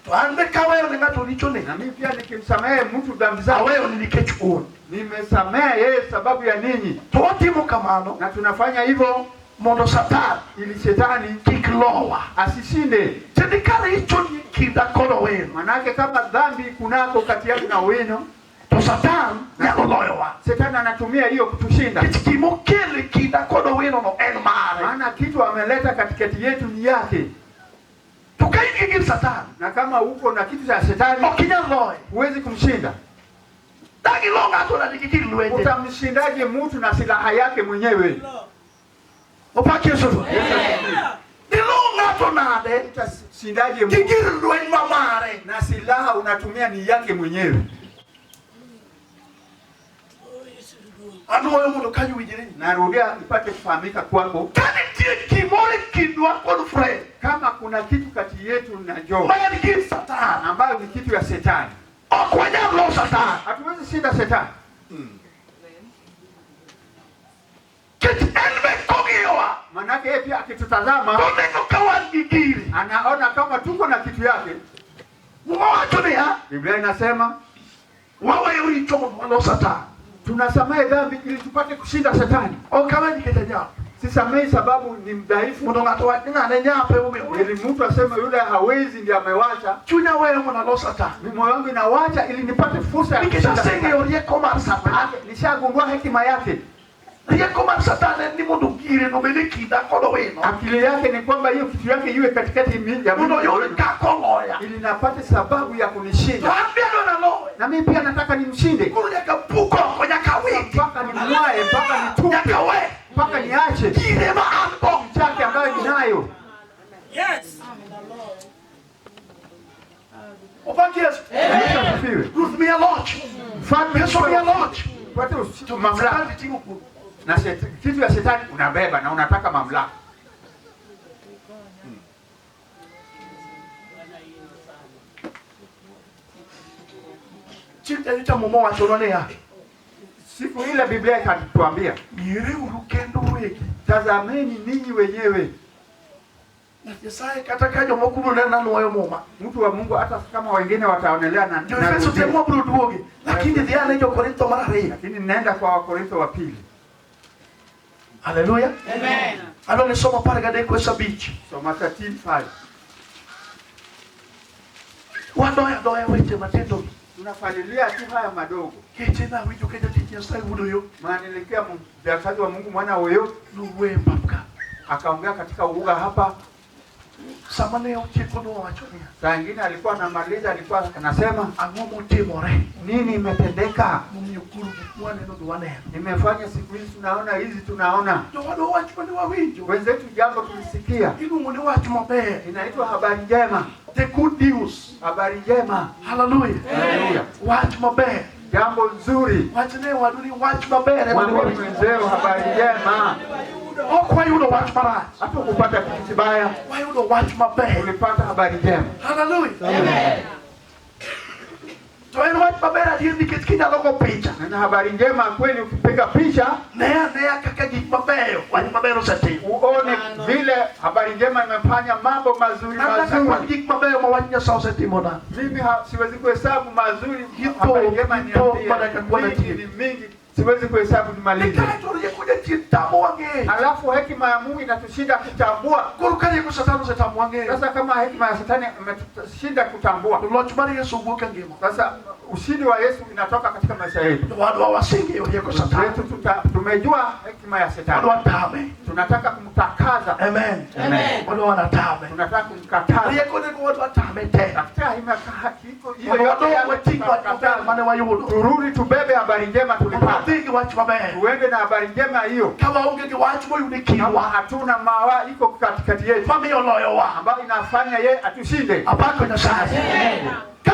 To an be kaweyo ne ng'ato richone, na mimi pia nikimsamehe mtu dhambi zake aweyo ni nikech un. nimesamehe yeye sababu ya ninyi. To watimo kamano Na tunafanya hivyo mondo Satan ili shetani kik lowa. asishinde. Tiende ka richo nie kinda kod owino, Manake kama dhambi kunako kati yangu na wino, to Satan nyalo loyowa. shetani anatumia hiyo kutushinda. Nikech gimokelo e kinda kod owino no en mare. Maana kitu ameleta katikati yetu ni yake, To ka in gi gir Satan, na kama uko na kitu cha shetani ok inyal loye. huwezi kumshinda. Dang ilo ng'ato nade gi gir lwenje. Utamshindaje mtu na silaha yake mwenyewe? Opak Yesu. Dilo ng'ato nade Utashindaje gi mtu gir lweny ma mare. na silaha unatumia ni yake mwenyewe? Anuoyo mondo kanyo winjre. Narudia ipate kufahamika kwako, Ka nitie gimoro e kindwa kod Fred kama kuna kitu kati yetu na Job ma en gir Satan, ambayo ni kitu ya shetani, ok wanyal lo Satan. hatuwezi shinda shetani. Nikech en be kong'iyowa, Manake yeye pia akitutazama toneno ka wan gi gire. anaona kama tuko na kitu yake. Muma wacho niya, Biblia inasema waweyo richo mondo walo Satan. tunasamehe dhambi ili tupate kushinda shetani. Ok awe nikech anyap. Sisamehi sababu ni mdhaifu, Mondo ng'ato wach ni ng'ane nyap emomiyo oweyo. ili mtu aseme yule hawezi ndiye amewacha. Chunya weyo mondo alo Satan. Moyo wangu inawacha ili nipate fursa ya Nikech kushinda shetani. aseng'eyo rieko mar Satan. Manake nishagundua hekima yake. Rieko mar Satan en ni mondo gire no obed e kinda kod owino. Akili yake ni kwamba hiyo kitu yake iwe katikati ya Mondo mimi oyud kaka oloya. ili napate sababu ya To kunishinda, an be adwa naloye. na mimi pia nataka nimshinde, Koro nyaka puk oko, nyaka witi, mpaka nimwae, mpaka nitupe, nyaka we mpaka niache gire ma an go. chake ambayo ninayo. Yes. Opak Yesu. Yesu asifiwe. Ruoth miya loch. Mfalme Yesu miya loch. Pate mamlaka Satan ting'o kuom. na kitu ya shetani unabeba na unataka mamlaka. Chieng' nyocha Muma owachonwa niya, Siku ile Biblia ikatuambia, ng'ireuru kendu uwegi. tazameni ninyi wenyewe, Nyasaye kata ka jomoko biro neno nanuoyo muma. Mtu wa Mungu hata kama wengine wataonelea na Jo-Efeso narudia. te mwabiro duogi, lakini dhi ane Jo-Korintho mar ariyo. Lakini nenda kwa Wakorintho wa pili. Haleluya. Adwa ni somo 13 wes 5. Soma 13:5. Wadoyo adoya weche matindo gi. Tunafalilia tu haya madogo. Keche nawinjo ka jatich Nyasaye wuoyo, Maana nilisikia mjakazi wa Mungu mwana huyo nowuoyo e pap ka. Akaongea katika uga hapa. Sama ne otieko nowacho niya, Saa ingine alikuwa anamaliza, alikuwa anasema, ang'o motimore nini imetendeka? momiyo koro gik mwaneno gi waneno. Nimefanya siku hizi tunaona hizi tunaona. Jowadwa wach mane wawinjo Wenzetu jambo tulisikia iluongo ni wach maber. Inaitwa habari njema. The good news. Habari njema. Haleluya. Haleluya. Wach maber. Jambo nzuri. Wachne wadu ni wach maber ema ne Mwambie wawinjo. mwenzeo habari njema. Ok wayudo wach marach. Hapo kupata kitu kibaya, Wayudo wach maber. ulipata habari njema. Haleluya. To en wach maber adier nikech kinyalo go picha. Na habari njema kweli, ukipiga picha Ne anea kaka gik mabeyo wach maber osetimo. Uone vile habari njema imefanya mambo mazuri Nataka kwan mazuri. gik mabeyo ma wach Nyasaye osetimona. Mimi siwezi kuhesabu mazuri. Hito, Habari njema hito, niambie. madaka kuwa na Mingi tie. ni mingi, siwezi kuhesabu nimalize. Kae to rieko jachien tamowa ng'eyo. Alafu hekima ya Mungu inatushinda kutambua. Koro ka rieko Satan osetamowa ng'eyo. Sasa kama hekima ya Shetani imetushinda kutambua, To loch mar Yesu wuok e ngima. Sasa ushindi wa Yesu inatoka katika maisha yetu. Wadwa waseng'eyo rieko Satan. Yetu tumejua hekima ya Shetani. Wadwa tame. Tunataka kumtakaza. Amen. Amen. Wadwa wanatame. Tunataka kumkataza. Rieko nego wadwa tame te. Tafuta hekima hiyo Mondo yote wadog yale wating' wach maber tunamkataza. mane wayudo. Turudi tubebe habari njema Mondo tulipata. wadhi gi wach maber. Tuende na habari njema hiyo. Ka waonge gi wach moyud e Kama kindwa hatuna mawa iko katikati yetu mamiyo oloyowa. ambayo inafanya yeye atushinde. Apako Nyasaye. Ka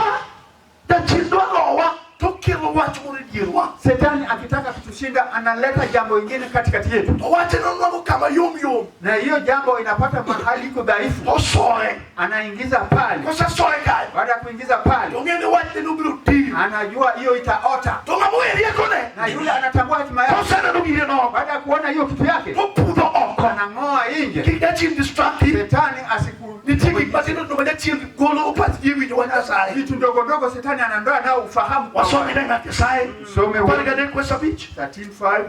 jachien dwa lowa to kelo wach moro e dierwa. Shetani akitaka kutushinda analeta jambo ingine katikati yetu, To wachno nwang'o kama yom yom. Na hiyo jambo inapata mahali iko dhaifu, Osoe. Anaingiza pale. Kosesoe kanyo. Baada ya kuingiza pale, To ng'e ni wachne nobiro tiyo. Anajua hiyo itaota, To ng'ama owe riekone. Na yule anatambua hatima yake. Koseneno gire no. Baada ya kuona hiyo kitu yake, Topudho oko. Anang'oa nje. Kik jachien distract i. Shetani asiku Nitie gik matindo tindo ma jachien golo pachgi e winjo wach Nyasaye. Vitu ndogo ndogo shetani anandoa nao ufahamu. Wasome ne ng'at Nyasaye. Some 13 wes 5. 13:5.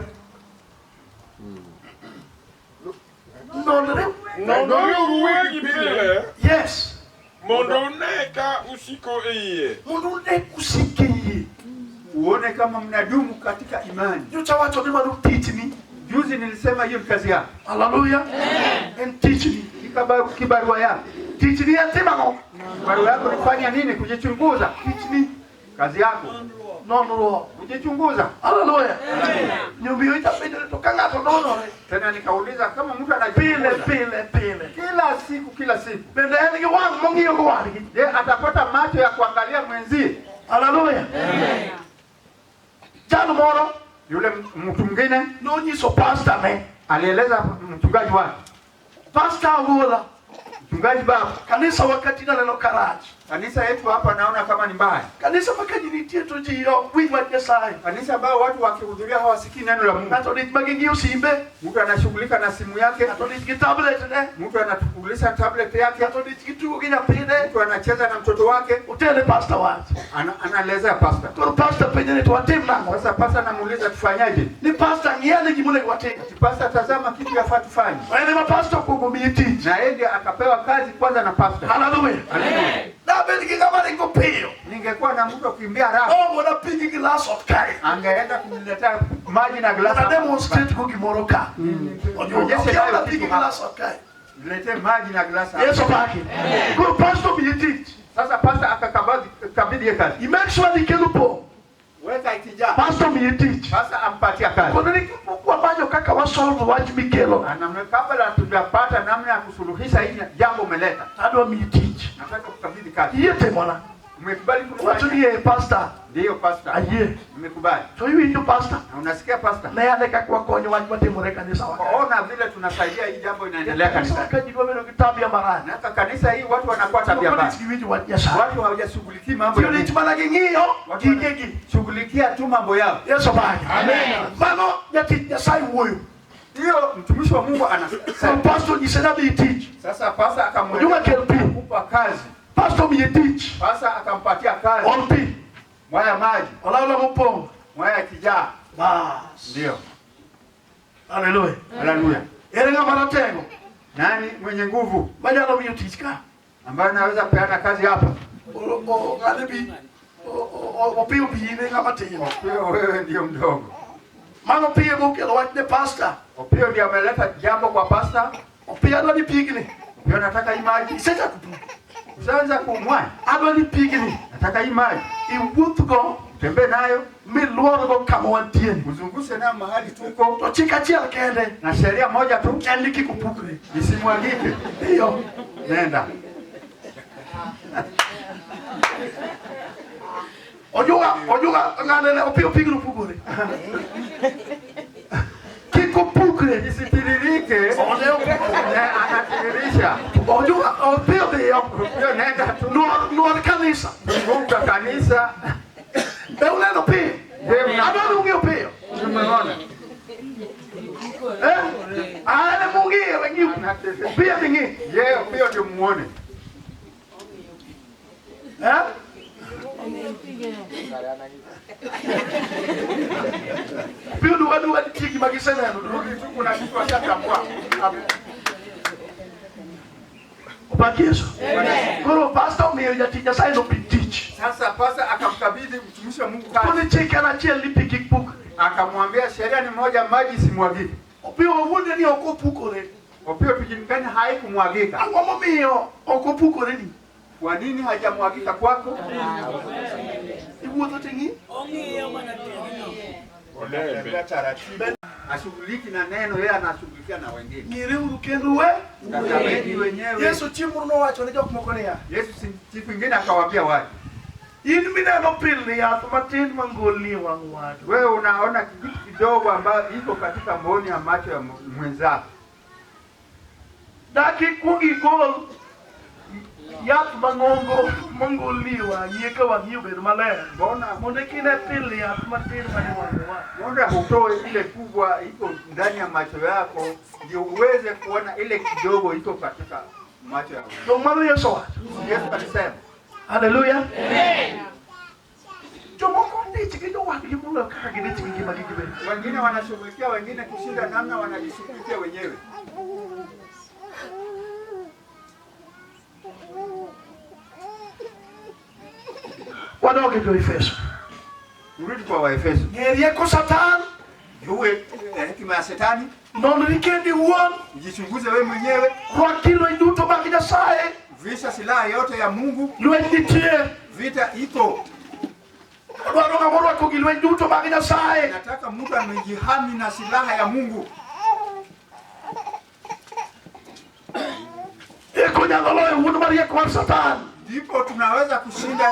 Nonre. Nonreuru uwegi pile Yes. Mondo une ka usiko e yie. Mondo une kusiko e yie. Uone kama mnadumu katika imani. Nyocha wacho ni mano tichni. Juzi nilisema hiyo ni kazi yako. Haleluya. En tichni. Kibarua yako. Tichni en timo ang'o? Barua yako ni kufanya nini? Kujichunguza. Tichni. Kazi yako. Nonruok. Kujichunguza. Haleluya. Nyomiyo ichapenjo ni to ka ng'ato nonore. Tena nikauliza kama mtu Pile anajichunguza. pile pile. Kila siku kila siku. Bende en gi wang' mong'iyo go wadgi. Je, atapata macho ya kuangalia mwenzie? Haleluya. Jal moro Yule mtu mwingine nonyiso pasta ne. Alieleza mchungaji wake. Pasta wuoda. Mchungaji baba. Kanisa wakati naneno karach. Kanisa yetu hapa naona kama ni mbaya. Kanisa ma ka ji nitie to ji ok winj wach Nyasaye. Kanisa ambao watu wakihudhuria hawasikii neno la Mungu. Ng'ato dich ma ging'iyo simbe. Mtu anashughulika na simu yake. Ng'ato dich gi tablet ne. Mtu anashughulisha tablet yake. Ng'ato dich gi tugo gi nyathine. Mtu anacheza na mtoto wake. Otene pasta wach. Anaelezea pasta. Koro pasta penje ni to watim nang'o? Sasa pasta anamuuliza tufanyaje? Ni pasta ng'iane gima onego watim. Pasta, tazama kitu yafaa tufanye. En ema pasta okuongo miye tich. Na yeye ndiye akapewa kazi kwanza na pasta. Haleluya. Haleluya. Dabed gi ng'ama ringo piyo. Ningekuwa na mtu akimbia haraka. Oh, mondo apigi gilas ot kae. Angeenda kuniletea maji na glasi. Mondo demonstrate go gimoro ka. Nionyeshe Okia nayo mondo apigi kitu hapa. gilas ot kae. Niletee maji na glasi hapa. Yesu opaki. Koro pasta omiye tich. Sasa pasta akakabidhi kabidhi yeye kazi. I make sure ni kelo pong'. Weka ikijaa. Pasta omiye tich. Pasta ampatia kazi. Kono ni kapok wamanyo kaka wasolve wach mikelo. Anamwe kabla hatujapata namna ya kusuluhisha hili jambo umeleta. Adwa miyi tich. Nataka kukabidhi kazi. Iyie timona. Umekubali Wacho kufanya? ni eh, pasta. Ndiyo pasta. Ayie. Nimekubali. To iwinjo pasta. Na unasikia pasta? Ne ane kaka wakonyo wach matimore e kanisa wa. Ona vile tunasaidia hii jambo inaendelea Kanisa kanisa. ka ji dwa bedo gi tabia marach. Na hata kanisa hii watu wanakuwa tabia mbaya. Ok giwinjo wach Nyasaye. Watu hawajashughulikia mambo ya Ji Mungu. odich mana gi ng'iyo Watu gigegi. wanashughulikia tu mambo yao. Yesu opaki. Mano jatich Nyasaye wuoyo. Hiyo mtumishi wa Mungu anasema. Pastor nyise ni adhi tich. Sasa pasa Ojuga akamweleza kel pi. kupa kazi. Pastor miye tich. Pasa akampatia kazi. Ol pi. Mwaya maji, Olaw mopong'. mwaya kijaa. Bas. Ndio. Haleluya. Haleluya. Ere ng'ama ratego Nani mwenye nguvu manyalo miyo tich ka? ambaye anaweza kupeana kazi hapa? Ng'ane bi Opiyo bi in e ng'ama tin. Opio, wewe ndio mdogo. Mano Opiyo mokelo wach ne pastor. Opio ndio ameleta jambo kwa pasta. Opiyo adwa ni pigni. Opio, nataka hii maji. Isechako pur. Ushaanza kumwaya. Adwa ni pigni. Nataka hii maji. Iwuothgo Tembee nayo, miluorgo kama wantie. uzungushe nayo mahali tuko, To chik achiel kende na sheria moja tu, en ni kik opukre. isimwagike. Iyo. Nenda. Ojuga ojuga ng'ane ne Opiyo pigno pukore. Kik opukre. Isitiririke. One opukore. Eh, anatiririsha. Ojuga Opiyo dhiyo. Opio, nenda tu. Nuor nuor kanisa. Zunguka kanisa. Be uneno Opiyo? Je, mna- Adwa ni ung'i Opiyo. Tumeona. Eh? Ah, ene mung'iyo ng'i. Opiyo dhi ng'i. Yeye Opio ndio muone. Eh? Opiyo duga duga nitie gima giseneno. Rudi tu, kuna kitu ashatambua. Opak Yesu. Koro pastor omiyo jatich Nyasaye nopi tich. Sasa pasa akamkabidhi mtumishi wa Mungu kazi. Koni chik en achiel ni pi kik pukre. Akamwambia sheria ni moja, maji isimwagike. Opiyo owuonde ni ok opukore. Opio tujulikane haikumwagika. Ang'o momiyo ok opukore ni? Kwa nini hajamwagika kwako? Iwuotho ting'i? Ong'iyo mana pigno. Unatembea taratibu. Ashughuliki na neno, yeye anashughulikia na wengine. Ng'ireuru kendo we. Tazameni wenyewe. Yesu chieng' moro nowacho ne jok moko niya, Yesu siku ingine akawaambia watu, in mineno pilni yath matin mangolni e wang' wadu. wewe unaona kitu kidogo ambayo iko katika mboni ya macho ya mwenzako. Dak ikuong igol yath mang'ongo mangolni e wang'i eka wang'i obed maler. Mbona Mondo kine pilni yath matin mane wang' wadu. mbona hutoe ile kubwa iko ndani ya macho yako ndio uweze kuona ile kidogo iko katika macho yako. To mano Yesu owacho. Yesu alisema Haleluya. Jomoko dich gi jowadgi moloyo kaka gidich gi ngimagi giwegi. wengine wanashughulikia wengine kushinda namna wanajishughulikia wenyewe. Wadok e jo-Efeso. Turudi kwa Waefeso. Ng'e rieko Satan, Jue hekima ya shetani, nonri kendi iwuon, ujichunguze wewe mwenyewe, rwak lweny duto mag Nyasaye, visha silaha yote ya Mungu, lweny nitie. vita iko. Odwaro ng'ama orwako gi lweny duto mag Nyasaye. Nataka mtu amejihami na silaha ya Mungu, Eka onyalo loyo wuond mariek mar Satan. ndipo tunaweza kushinda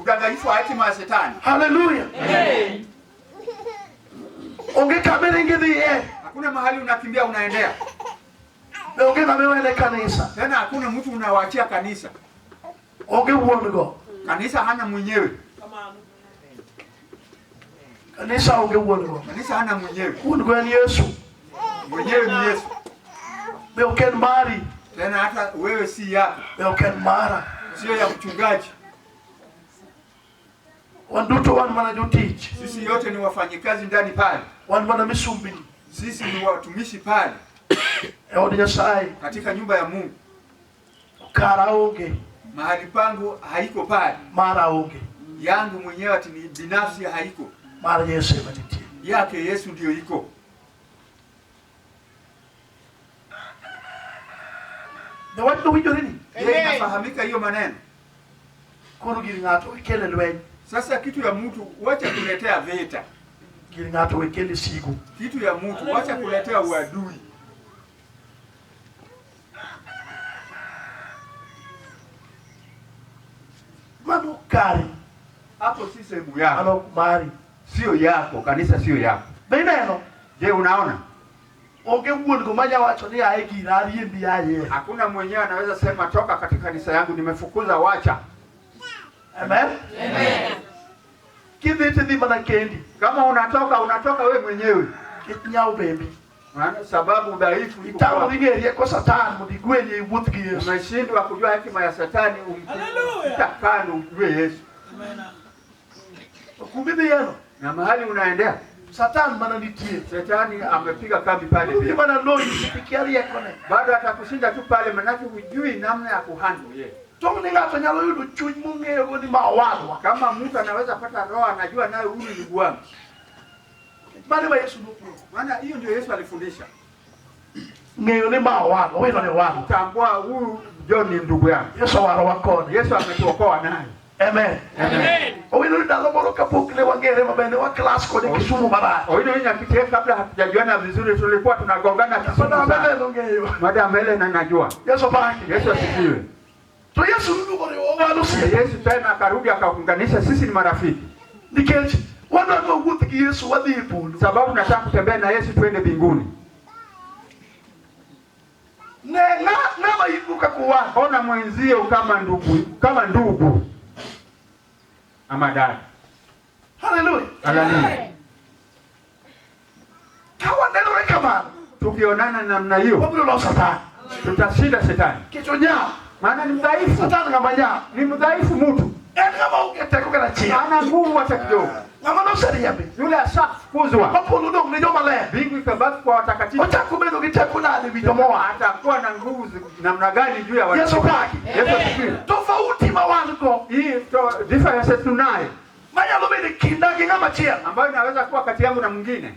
udanganyifu wa hekima ya shetani. Haleluya. Onge kama iringo idhiye, Hakuna mahali unakimbia unaendea be onge ng'ama iwene kanisa. tena, hakuna mtu unawaachia kanisa. Onge wuon go. Kanisa hana mwenyewe, Kamano. Kanisa onge wuon go. kanisa hana mwenyewe, Wuon go en Yesu. mwenyewe ni Yesu. Be ok en mari, Tena hata wewe si yako, be ok en mara. sio ya mchungaji. Wan duto wan mana jotich. Sisi yote ni wafanyikazi ndani pale, Wan mana misumbini sisi ni watumishi pale e od Nyasaye. katika nyumba ya Mungu. Kara onge, Mahali pangu haiko pale, mara onge. yangu mwenyewe ati ni binafsi haiko, Mar Yesu ema nitie. yake Yesu ndiyo iko. Be wachno winjore ni? Je, inafahamika hiyo maneno? Koro gir ng'ato ok kel e lweny. Sasa kitu ya mtu wacha kuletea vita, Gir ng'ato ok kel e sigu. kitu ya mtu wacha kuletea uadui. Mano kari, Hapo si sehemu yako, mano ok mari. sio yako, kanisa sio yako. Be ineno? Je, unaona? Onge wuon go manya wacho ni ae gira ariembi aye. Hakuna mwenyewe anaweza sema toka katika kanisa yangu, nimefukuza, wacha. Amen? Kidhi tidhi mana kendi. Kama unatoka unatoka we mwenyewe, Kik nyawo bembi. Maana sababu udhaifu iko kwako. Itamori ng'e rieko Satan mondo igwenye iwuoth gi Yesu. Umeshindwa kujua hekima ya Satani, Hallelujah. umpita kando umjue Yesu. To kumidhiyeno, Na mahali unaendea, Satan mana nitie. Shetani amepiga kambi pale Odhi pia. mana loyi ikia riekone. Bado atakushinda tu pale, manake hujui namna ya kuhandle yeye. Tong' ni ng'ato nyalo yudo chuny mong'eyogo ni ma owadwa. Kama mtu anaweza pata roho, anajua nayo huyu ni ndugu wangu. Mano ema Yesu nopuonjo. Maana hiyo ndio Yesu alifundisha, Ng'eyo ni ma owadwa, wino ni owadwa. tambua huyu John ni ndugu yangu. Yesu owarowa kode. Yesu ametuokoa naye. Amen. Owino ni ndalo moro kapok ne wang'ere maber ne wa klas kode Kisumu marach. Owino hii nyakitie, kabla hatujajuana vizuri tulikuwa tunagongana Kisumu Madam sana. Helen ong'eyo. Madam Helen anajua. Yesu opaki. Yesu asifiwe. To Yesu noduogo oriwowa wan osiepe. Yesu tena akarudi akaunganisha sisi ni marafiki, Nikech wadwa wuoth gi Yesu wadhi e polo. sababu nataka kutembea na Yesu tuende mbinguni. Ne ng'ama in go kaka owadwa. Ona mwenzio kama ndugu, kama ndugu ama dada. Haleluya. Haleluya. Ka wanenore kamano, Tukionana namna hiyo wabiro loyo Satan. tutashinda shetani, Nikech onyap. maana ni mdhaifu, Satan ng'ama nyap. ni mdhaifu mtu, En ng'ama onge teko kata achiel. hana nguvu hata kidogo. Ng'ama noseriembi. Yule ashafukuzwa, Ma polo odong' ne joma ler. mbingu ikabaki kwa watakatifu. Ochako bedo gi teko nade ewi joma owar. Atakuwa na nguvu namna gani juu ya watu? Yesu opaki. Yesu asifiwe. Tofauti ma wan go Hii to difference tunayo manyalo bedo e kinda gi ng'ama chielo. ambayo inaweza kuwa kati yangu na mwingine.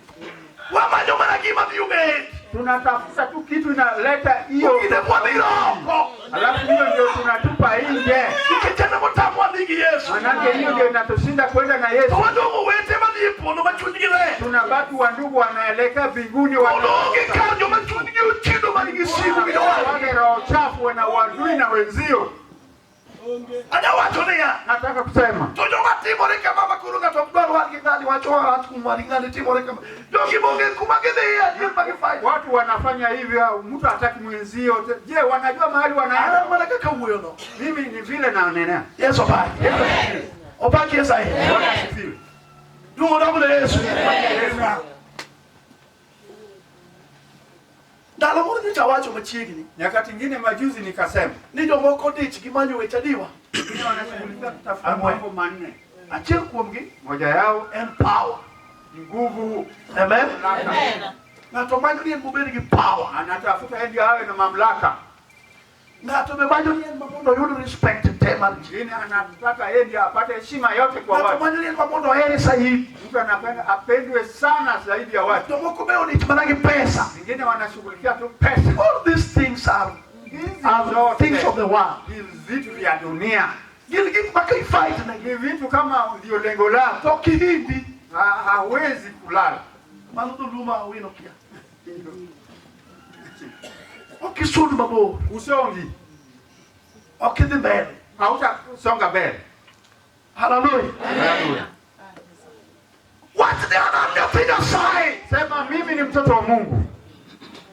Wamanyo mana gima dhi obed. Tunatafuta tu kitu inaleta hiyo, Kinde mwadhi oko. alafu hiyo ndio tunatupa nje, Nikech en emotamwa dhi gi Yesu. manake hiyo ndio inatushinda kwenda na To Yesu. wadong' owete madhi e polo ma chunygi ler. Tunabaki wa ndugu wanaelekea mbinguni, Polo onge kar joma chunygi ochido man gi sigu gi jowadgi. wale roho chafu wana uadui na wenzio. Anya wacho niya, Nataka kusema to joma timore kama ma koro ng'ato ok dwar wadgi ng'ani wacho wach kuom wadgi ng'ani timore kama. Jogi bonge kuma gidhiye adier ma gifayo. watu wanafanya hivyo, mtu hataki mwenzio. Je, wanajua mahali wanaenda? An mana kaka wuoyono. Mimi ni vile naonelea. Yesu opaki. Yesu asifiwe. Opaki Yesu ahinya. Bwana asifiwe. Duong' odog ne Yesu. Ndalo moro nyocha awacho machiegni Nyakati ingine majuzi nikasema ni jomoko dich gi manyo weche adiwa. wengine wanashughulikia kutafuta Ang'wen. mambo manne, Achiel kuomgi moja yao en power. ni nguvu, Amen. mamlaka. Ng'ato manyo ni en mobed gi power. Anatafuta yeye ndio awe na mamlaka. Ng'ato be manyo ni en ma mondo oyud respect te mar ji. Mwingine anataka yeye ndio apate heshima yote kwa Ng'ato watu. manyo ni en ma mondo ohere saidi. Mtu anapenda apendwe sana zaidi ya watu. Jomoko be odich mana gi pesa. Wengine wanashughulikia tu pesa. All these things Hizi are things of zote the world. ni vitu vya dunia, Gin gik ma ka ifight negi ni vitu kama ndio lengo lako, to kihindi hawezi kulala. mano dholuo ma awino kia. Ok isud mabor, Usongi, ok idhi mbele. hautasonga mbele. Haleluya. Haleluya. Wach ni an an nyathi Nyasaye. Sema mimi ni mtoto wa Mungu.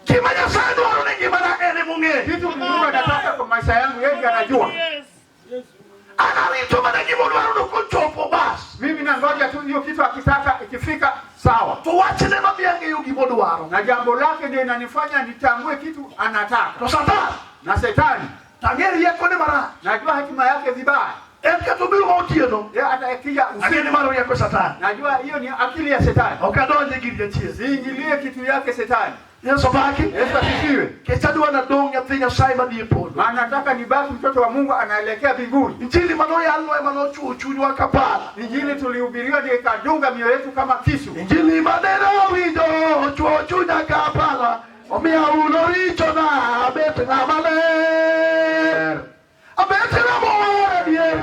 Gima Nyasaye dwaro ni ngimana en emong'eyo. Kitu Mungu anataka kwa maisha yangu yeye ndiye anajua. An arito mana gimodwaro no kochopo bas. Mimi nangoja tu hiyo kitu akitaka, ikifika sawa. To wachne mamiyo ang'eyo gimodwaro. Na jambo lake ndio inanifanya nitambue kitu anataka. To Satan Na shetani tang'e riekone marach. najua hekima yake vibaya. En kata obiro ma otieno, Yeye hata akija ang'e ni usiku, mano rieko Satan. najua hiyo ni akili ya shetani. Ok adonj e gir jachien. Siingilie kitu yake shetani. Yesu opaki. Yesu asifiwe. Kech adwa nadong' nyathi Nyasaye madhi e polo. Maana nataka nibaki mtoto wa Mungu anaelekea mbinguni. Injili manoyalnwa ema nochuo chunywa ka pala. Injili tulihubiriwa ndio ikadunga mioyo yetu kama kisu. Injili maneno winjo ochuo chunya ka pala. Omiyo ahulo richona abet ng'ama ler. Abet ng'ama owar adier.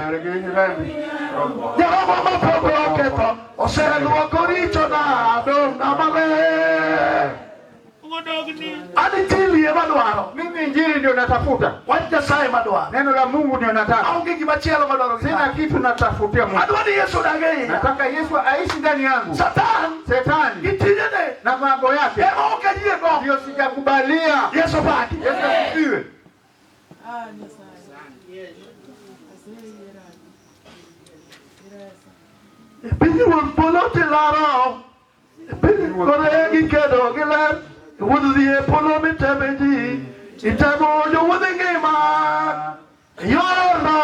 Nyarombo mapok oketho oseluoko richona adong' ng'ama ler. An injili ema dwaro. Mimi injili ndio natafuta, Wach Nyasaye madwaro. neno la Mungu ndio nataka. Aonge gimachielo madwaro gi Sina dhano. kitu natafutia Mungu. Adwa ni Yesu odag e iya. Nataka Yesu aishi ndani yangu. Satan gi Shetani tijene na mambo yake ema ok ayiego. ndio sijakubalia. Yesu opaki. Yesu asifiwe. E pinyruoth polo tilaro. E piny kore gi kedo gi ler. Wuodh dhi e polo miteme ji. Itemo jowuodh e ngima. Yorno,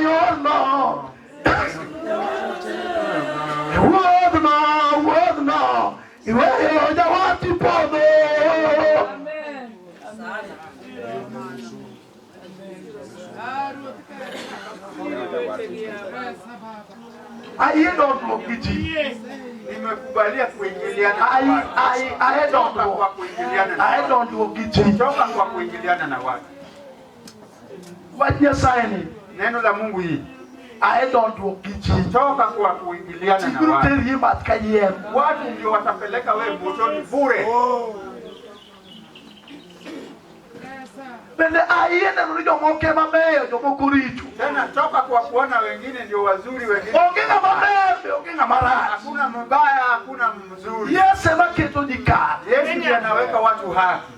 yorno. Wuodhno, wuodhno. Iweyo jawati podho. Ayie dondruok gi ji. Nimekubalia kuingiliana na Ai, watu. ai, ae Toka kwa dondruok. kuingiliana na Ae watu. dondruok gi ji. Toka kwa kuingiliana na watu. Wach Nyasaye ni Neno la Mungu hii. ae dondruok gi ji. Toka kwa kuingiliana Ji na biro watu. teri e math kayiem. Watu ndio watapeleka wewe motoni bure. Bende ayie neno ni jomoko ema beyo, jomoko richo. Tena toka kwa kuona wengine ndio wazuri, wengine Onge ng'ama ber be onge ng'ama rach. hakuna mbaya, hakuna mzuri. Yesu ema keto ji kare. Yesu ndiye anaweka watu haki.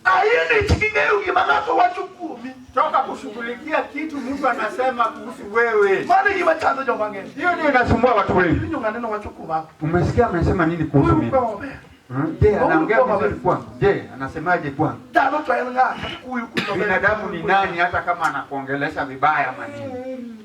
Ayie ni kik ing'eyo gima ng'ato wacho kuomi. Toka kushughulikia kitu mtu anasema kuhusu wewe. Mano e gima chando joma ng'eny. Hiyo ndio inasumbua watu wengi. Iwinjo ng'ane nowacho kuoma. Umesikia amesema nini kuhusu Huyu mimi? kuwa maber. Je, anaongea vizuri kwangu? Je, anasemaje kwangu? Dhano to en ng'a? Kata kuyo kuyo maber. Binadamu ni nani hata kama anakuongelesha vibaya ama nini?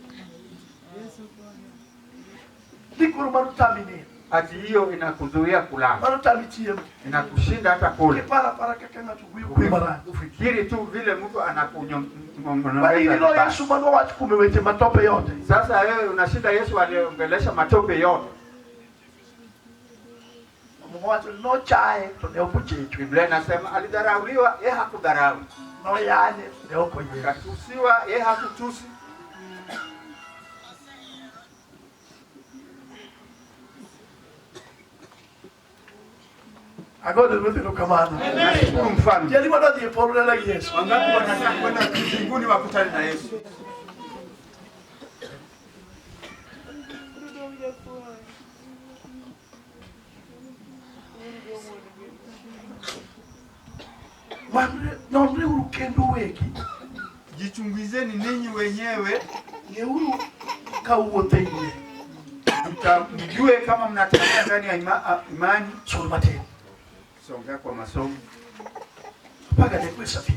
Ni koro mano tami nindo. Ati hiyo inakuzuia kulala, Mano tami chiemo. inakushinda hata kula. Iparo apara kaka ng'ato wuoyo kuomi marach. Ufikiri tu vile mtu Bali anakunyongoneza ineno vibaya. Yesu manowach kuome weche matope yote. Sasa wewe unashinda Yesu aliongelesha matope yote. Muma wacho ni nochaye to ne ok ochecho. Biblia inasema alidharauliwa, yeye hakudharau. Noyanye to ne ok oyiero. Akatusiwa, yeye hakutusi. Agone Ruoth erokamano. Nashukuru mfalme. Jali madwa dhi e polo dala gi Yesu. Wangapi wanataka kwenda mbinguni wakutane na Yesu? Nonreuru kendu uwegi. Jichunguzeni ninyi wenyewe, Ng'euru ka uwuotho e yie. mjue kama mnatembea ndani ya imani. Sul matin. Songea kwa masomo. 13 verso 10.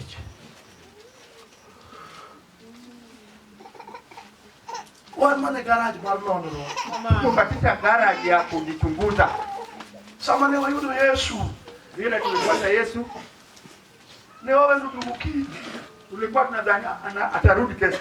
Wan mana e garaj mar nonruok. Tuko katika garage ya kujichunguza. Sama ne wayudo Yesu, Vile tulipata Yesu, ne waweyo duogo kiny. tulikuwa tunadhani atarudi kesho,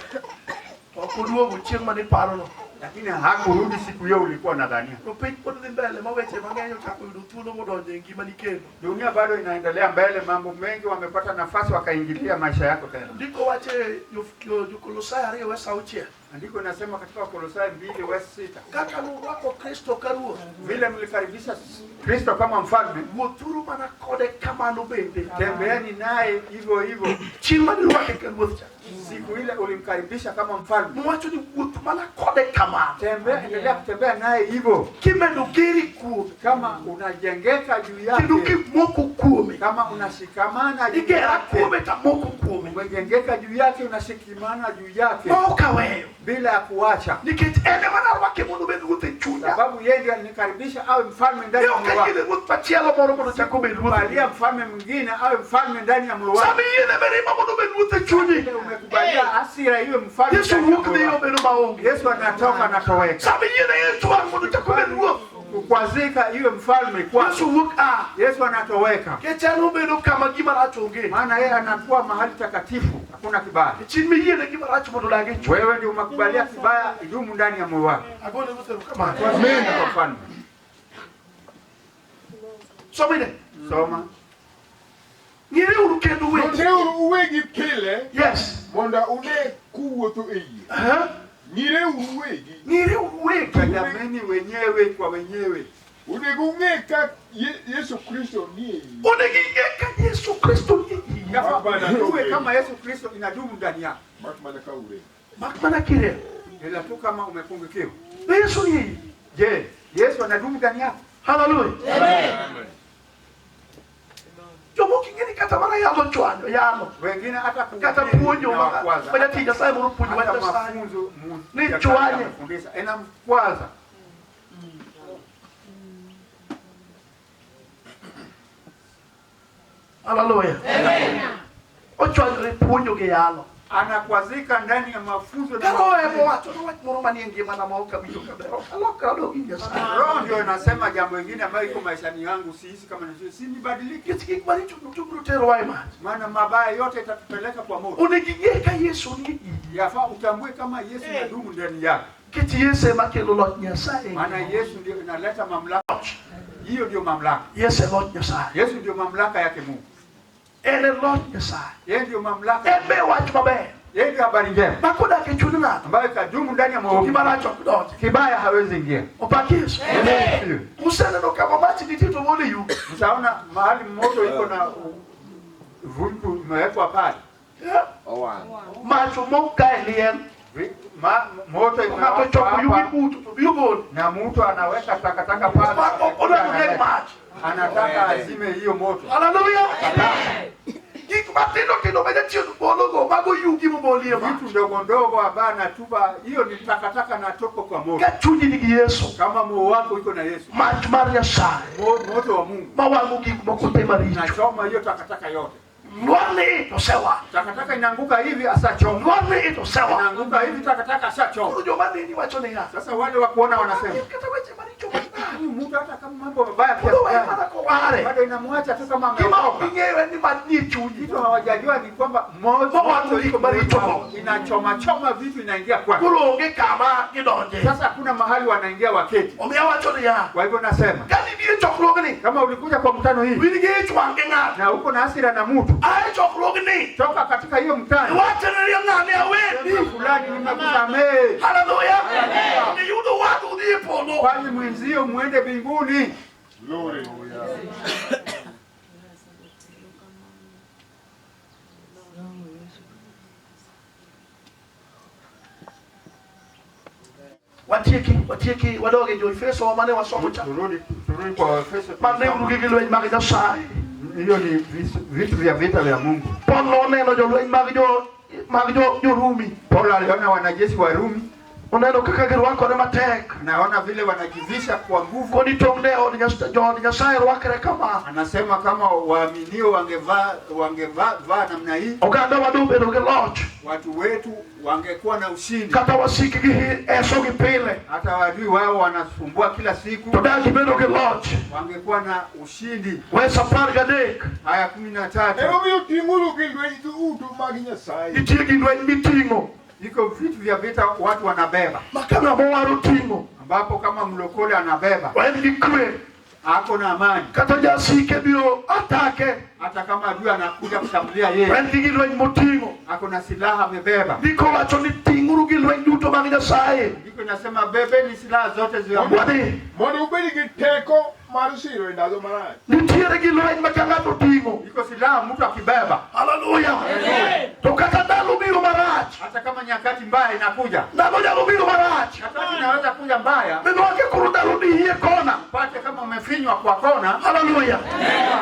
To ok oduogo chieng' mane iparono. lakini hakurudi siku hiyo ulikuwa unadhania. To piny pod dhi mbele ma weche mang'eny ochako yudo thuolo modonjo e ngimani kendo. Dunia bado inaendelea mbele, mambo mengi wamepata nafasi wakaingilia maisha yako tena. Ndiko wacho e Jo-Kolosai 2 wes 6. Andiko inasema katika Wakolosai 2 verse 6, Kaka nurwako Kristo ka Ruoth, vile mlikaribisha Kristo kama mfalme, wuothuru mana kode kamano bende. tembeeni naye hivyo hivyo. Chieng' mane irwake ka Ruoth cha, Siku ile ulimkaribisha kama mfalme, mowacho ni wuoth mana kode kamano. tembea, endelea kutembea naye hivyo, Kimedo geri kuome, kama unajengeka juu kendo yake, kimoko kuome. kama unashikamana juu Igera yake, kuome tamoko kuome. umejengeka juu yake, unashikamana juu yake Ma ok aweyo. bila ya kuacha, Nikech en ema narwake mondo obed ruoth e chunya. sababu yeye ndiye alinikaribisha awe mfalme ndani Ne ya ok moyo wangu. ayiene ruoth machielo moro mondo ochak obed ruoth. Kubalia mfalme mwingine awe mfalme ndani ya moyo wangu. Sama iyiene mirima mondo obed ruoth e chunyi, Ile umekubalia hasira iwe mfalme Yesu ndani ya wuok moyo dhi wangu. obedo maonge. Yesu anatoka anatoweka. Sama iyiene ich wang' mondo ochak obed ruoth, Kukwazika iwe mfalme kwako. Yesu wuok a. Yesu anatoweka, Nikech en obedo kama gima rach onge. maana yeye anakuwa mahali takatifu, hakuna kibaya. Chieng' miyiene gima rach mondo odag e chunyi. Wewe ndio umekubalia kibaya idumu ndani ya moyo wako. Agone Ruoth erokamano. Amen. Kwa mfalme. Somine. Soma. Ng'ireuru kendo uwegi. Nonreuru uwegi pile Yes. mondo une kuwuotho e yie. Uh-huh. Ng'ireuru uwegi. Ng'ireuru uwegi. Tazameni wenyewe kwa wenyewe. Onego ung'e ka Yesu Kristo nie iyi. Onego ing'e ka Yesu Kristo nie iyi. Kama uwe kama Yesu Kristo inadumu ndani yako. Mak mana ka urem. Mak mana kirem. Ila tu kama umepungukiwa. Be Yesu nie iyi. Je, Yesu anadumu ndani yako? Hallelujah. Amen. Jomoko ing'e ni kata mana yalo chwanyo yalo Wengine hata kata kuhubiri puonjo inawakwaza. ma jatich Nyasaye moro puonjo wach Hata Nyasaye mafunzo Ni ya chwanye. amefundisha inamkwaza. Haleluya. Ochwanyore puonjo gi yalo. Anakwazika ndani ya mafunzo na Ka roho ema mahubiri. owacho ni wach moro manie ngimana ma ok awinjo kaber. Ok alokra adog ir Nyasaye. Roho ndio inasema jambo lingine ambayo iko maishani yangu, sihisi kama nizuri, si nibadilike, Nikech gik maricho duto biro terowa e mach. maana mabaya yote itatupeleka kwa moto. Onego ing'e ka Yesu nie iyi. Yafaa utambue kama Yesu nadumu ndani yako, Nikech Yesu ema kelo loch Nyasaye. maana Yesu ndio inaleta mamlaka. Hiyo ndio mamlaka. Yesu e loch Nyasaye. Yesu ndio mamlaka yake Mungu, En e loch Nyasaye. yeye ndio mamlaka, En be wach maber. yeye ndio habari njema Ma kodak e chuny ng'ato, ambayo ikadumu ndani ya moyo. gima rach ok donji. Kibaya hawezi ingia. Opak Yesu. Asifiwe. Useneno kama mach nitie to mondo yugi. Mtaona mahali moto iko na vumbi imewekwa pale, Yeah. Mach omok ka e liel. Moto Ng'ato imewekwa choko yugi hapa buto to biro golo. na mtu anaweka takataka pale, Odwaro neg mach. anataka azime hiyo moto. Haleluya. Gik matindo tindo ma jachien bologo mago yugi mobolie mach. Vitu ndogo ndogo ambayo anatupa hiyo ni takataka na topo kwa moto. Ka chunyi nigi Yesu, Kama moyo wako iko na Yesu, mach mar Nyasaye moto wa Mungu mawang'o gik moko te maricho. nachoma hiyo takataka yote. Lwar ni it osewang'. Takataka inaanguka hivi asachoma, Lwar ni it osewang'. inaanguka hivi takataka asachoma. Koro joma neni wacho niya, Sasa wale wa kuona wanasema kata weche maricho manade. huyu mtu hata kama mambo mabaya Koro kiasi we gani, mana koware. bado inamwacha tu kama Gima ok ameokoka. ging'eyo en ni mach nie chunyi. Kitu hawajajua ni kwamba moto Mawang'o moto gik iko maricho moyoni go. mwao, inachoma choma vitu inaingia kwake. Koro onge kama gidonje. Sasa hakuna mahali wanaingia waketi. Omiyo awacho niya, Kwa hivyo nasema ka nibiro e chokruogni, kama ulikuja kwa mkutano hii in gi ich wang' gi ng'ato. na uko na hasira na mtu, A e chokruogni, toka katika hiyo mkutano, iwachne ni ng'ane sema aweni. fulani, nimekusamehe, Haleluya. Niyudo wadu udhi e polo. kwani mwenzio muende mbinguni. Glory. Watieki, watieki, wadog e jo-Efeso mane wasomo cha. Turudi turudi kwa Waefeso. Mane uru gi lweny mag Nyasaye. Hiyo ni vitu vya vita vya Mungu. Paul noneno jolweny mag jo mag jo jo-Rumi. Paulo aliona wanajeshi wa Rumi, Oneno kaka girwakore matek. naona vile wanajivisha kwa nguvu. Koni tong' ne od Nyasaye, jood Nyasaye rwakre kama. Anasema kama waaminio wangevaa wangevaa vaa namna hii, Oganda wa dobedo gi loch. watu wetu wangekuwa na ushindi. Kata wasikgi esogi pile. Hata wadui wao wanasumbua kila siku, To dak gibedo gi loch. wangekuwa na ushindi. Wes 13. Aya 13, Emomiyo ting'uru gi lweny duto mag Nyasaye. Nitie gi lweny miting'o. iko vitu vya vita watu wanabeba, Ma ka ng'ama owaro ting'o. ambapo kama mlokole anabeba En gi kwe. ako na amani, Kata jasike biro atake. hata kama adui anakuja kushambulia yeye, En gi lweny moting'o. ako na silaha amebeba. Ndiko wacho ni ting'uru gi lweny duto mag Nyasaye. Ndiko inasema bebeni silaha zote za Mungu Wadhi. Mondo ubed gi teko mar siro e ndalo marach. Nitiere gi lweny ma ka ng'ato oting'o. Iko silaha mtu akibeba, Haleluya. To kata ndalo biro marach. hata kama nyakati mbaya inakuja, Ndalo nyalo biro marach. nyakati inaweza kuja mbaya, Minwake koro ndalo dihie kona. upate kama umefinywa kwa kona. Haleluya.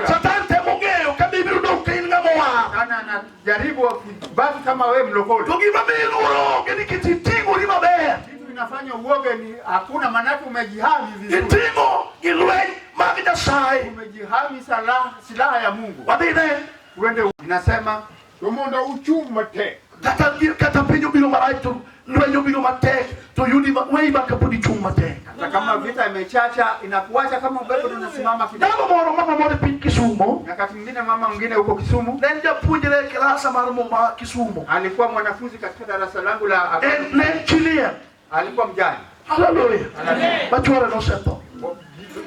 Satan temo ng'eyo ka bibiro dong' ka in ng'ama owar. Sana anajaribu basi kama wewe mlokole, To gima miyi luoro onge nikech iting'ori maber. kitu inafanya uoge ni hakuna, manake umejihami vizuri, Iting'o gi lweny mag Nyasaye. umejihami silaha ya Mungu. Wadhi ne. Uende inasema To mondo uchung' matek. Kata piny obiro marach to lweny obiro matek to yudi weyi ma kapod ichung' matek. hata kama vita imechacha inakuacha kama upepo unasimama kidogo. Ndalo moro mama moro e piny Kisumo Nyakati mwingine mama mwingine huko Kisumu ne en japuonjre e klasa mar muma Kisumo. alikuwa mwanafunzi katika darasa langu la En ne en chi liel. alikuwa mjane, Haleluya. Ma chuore nosetho.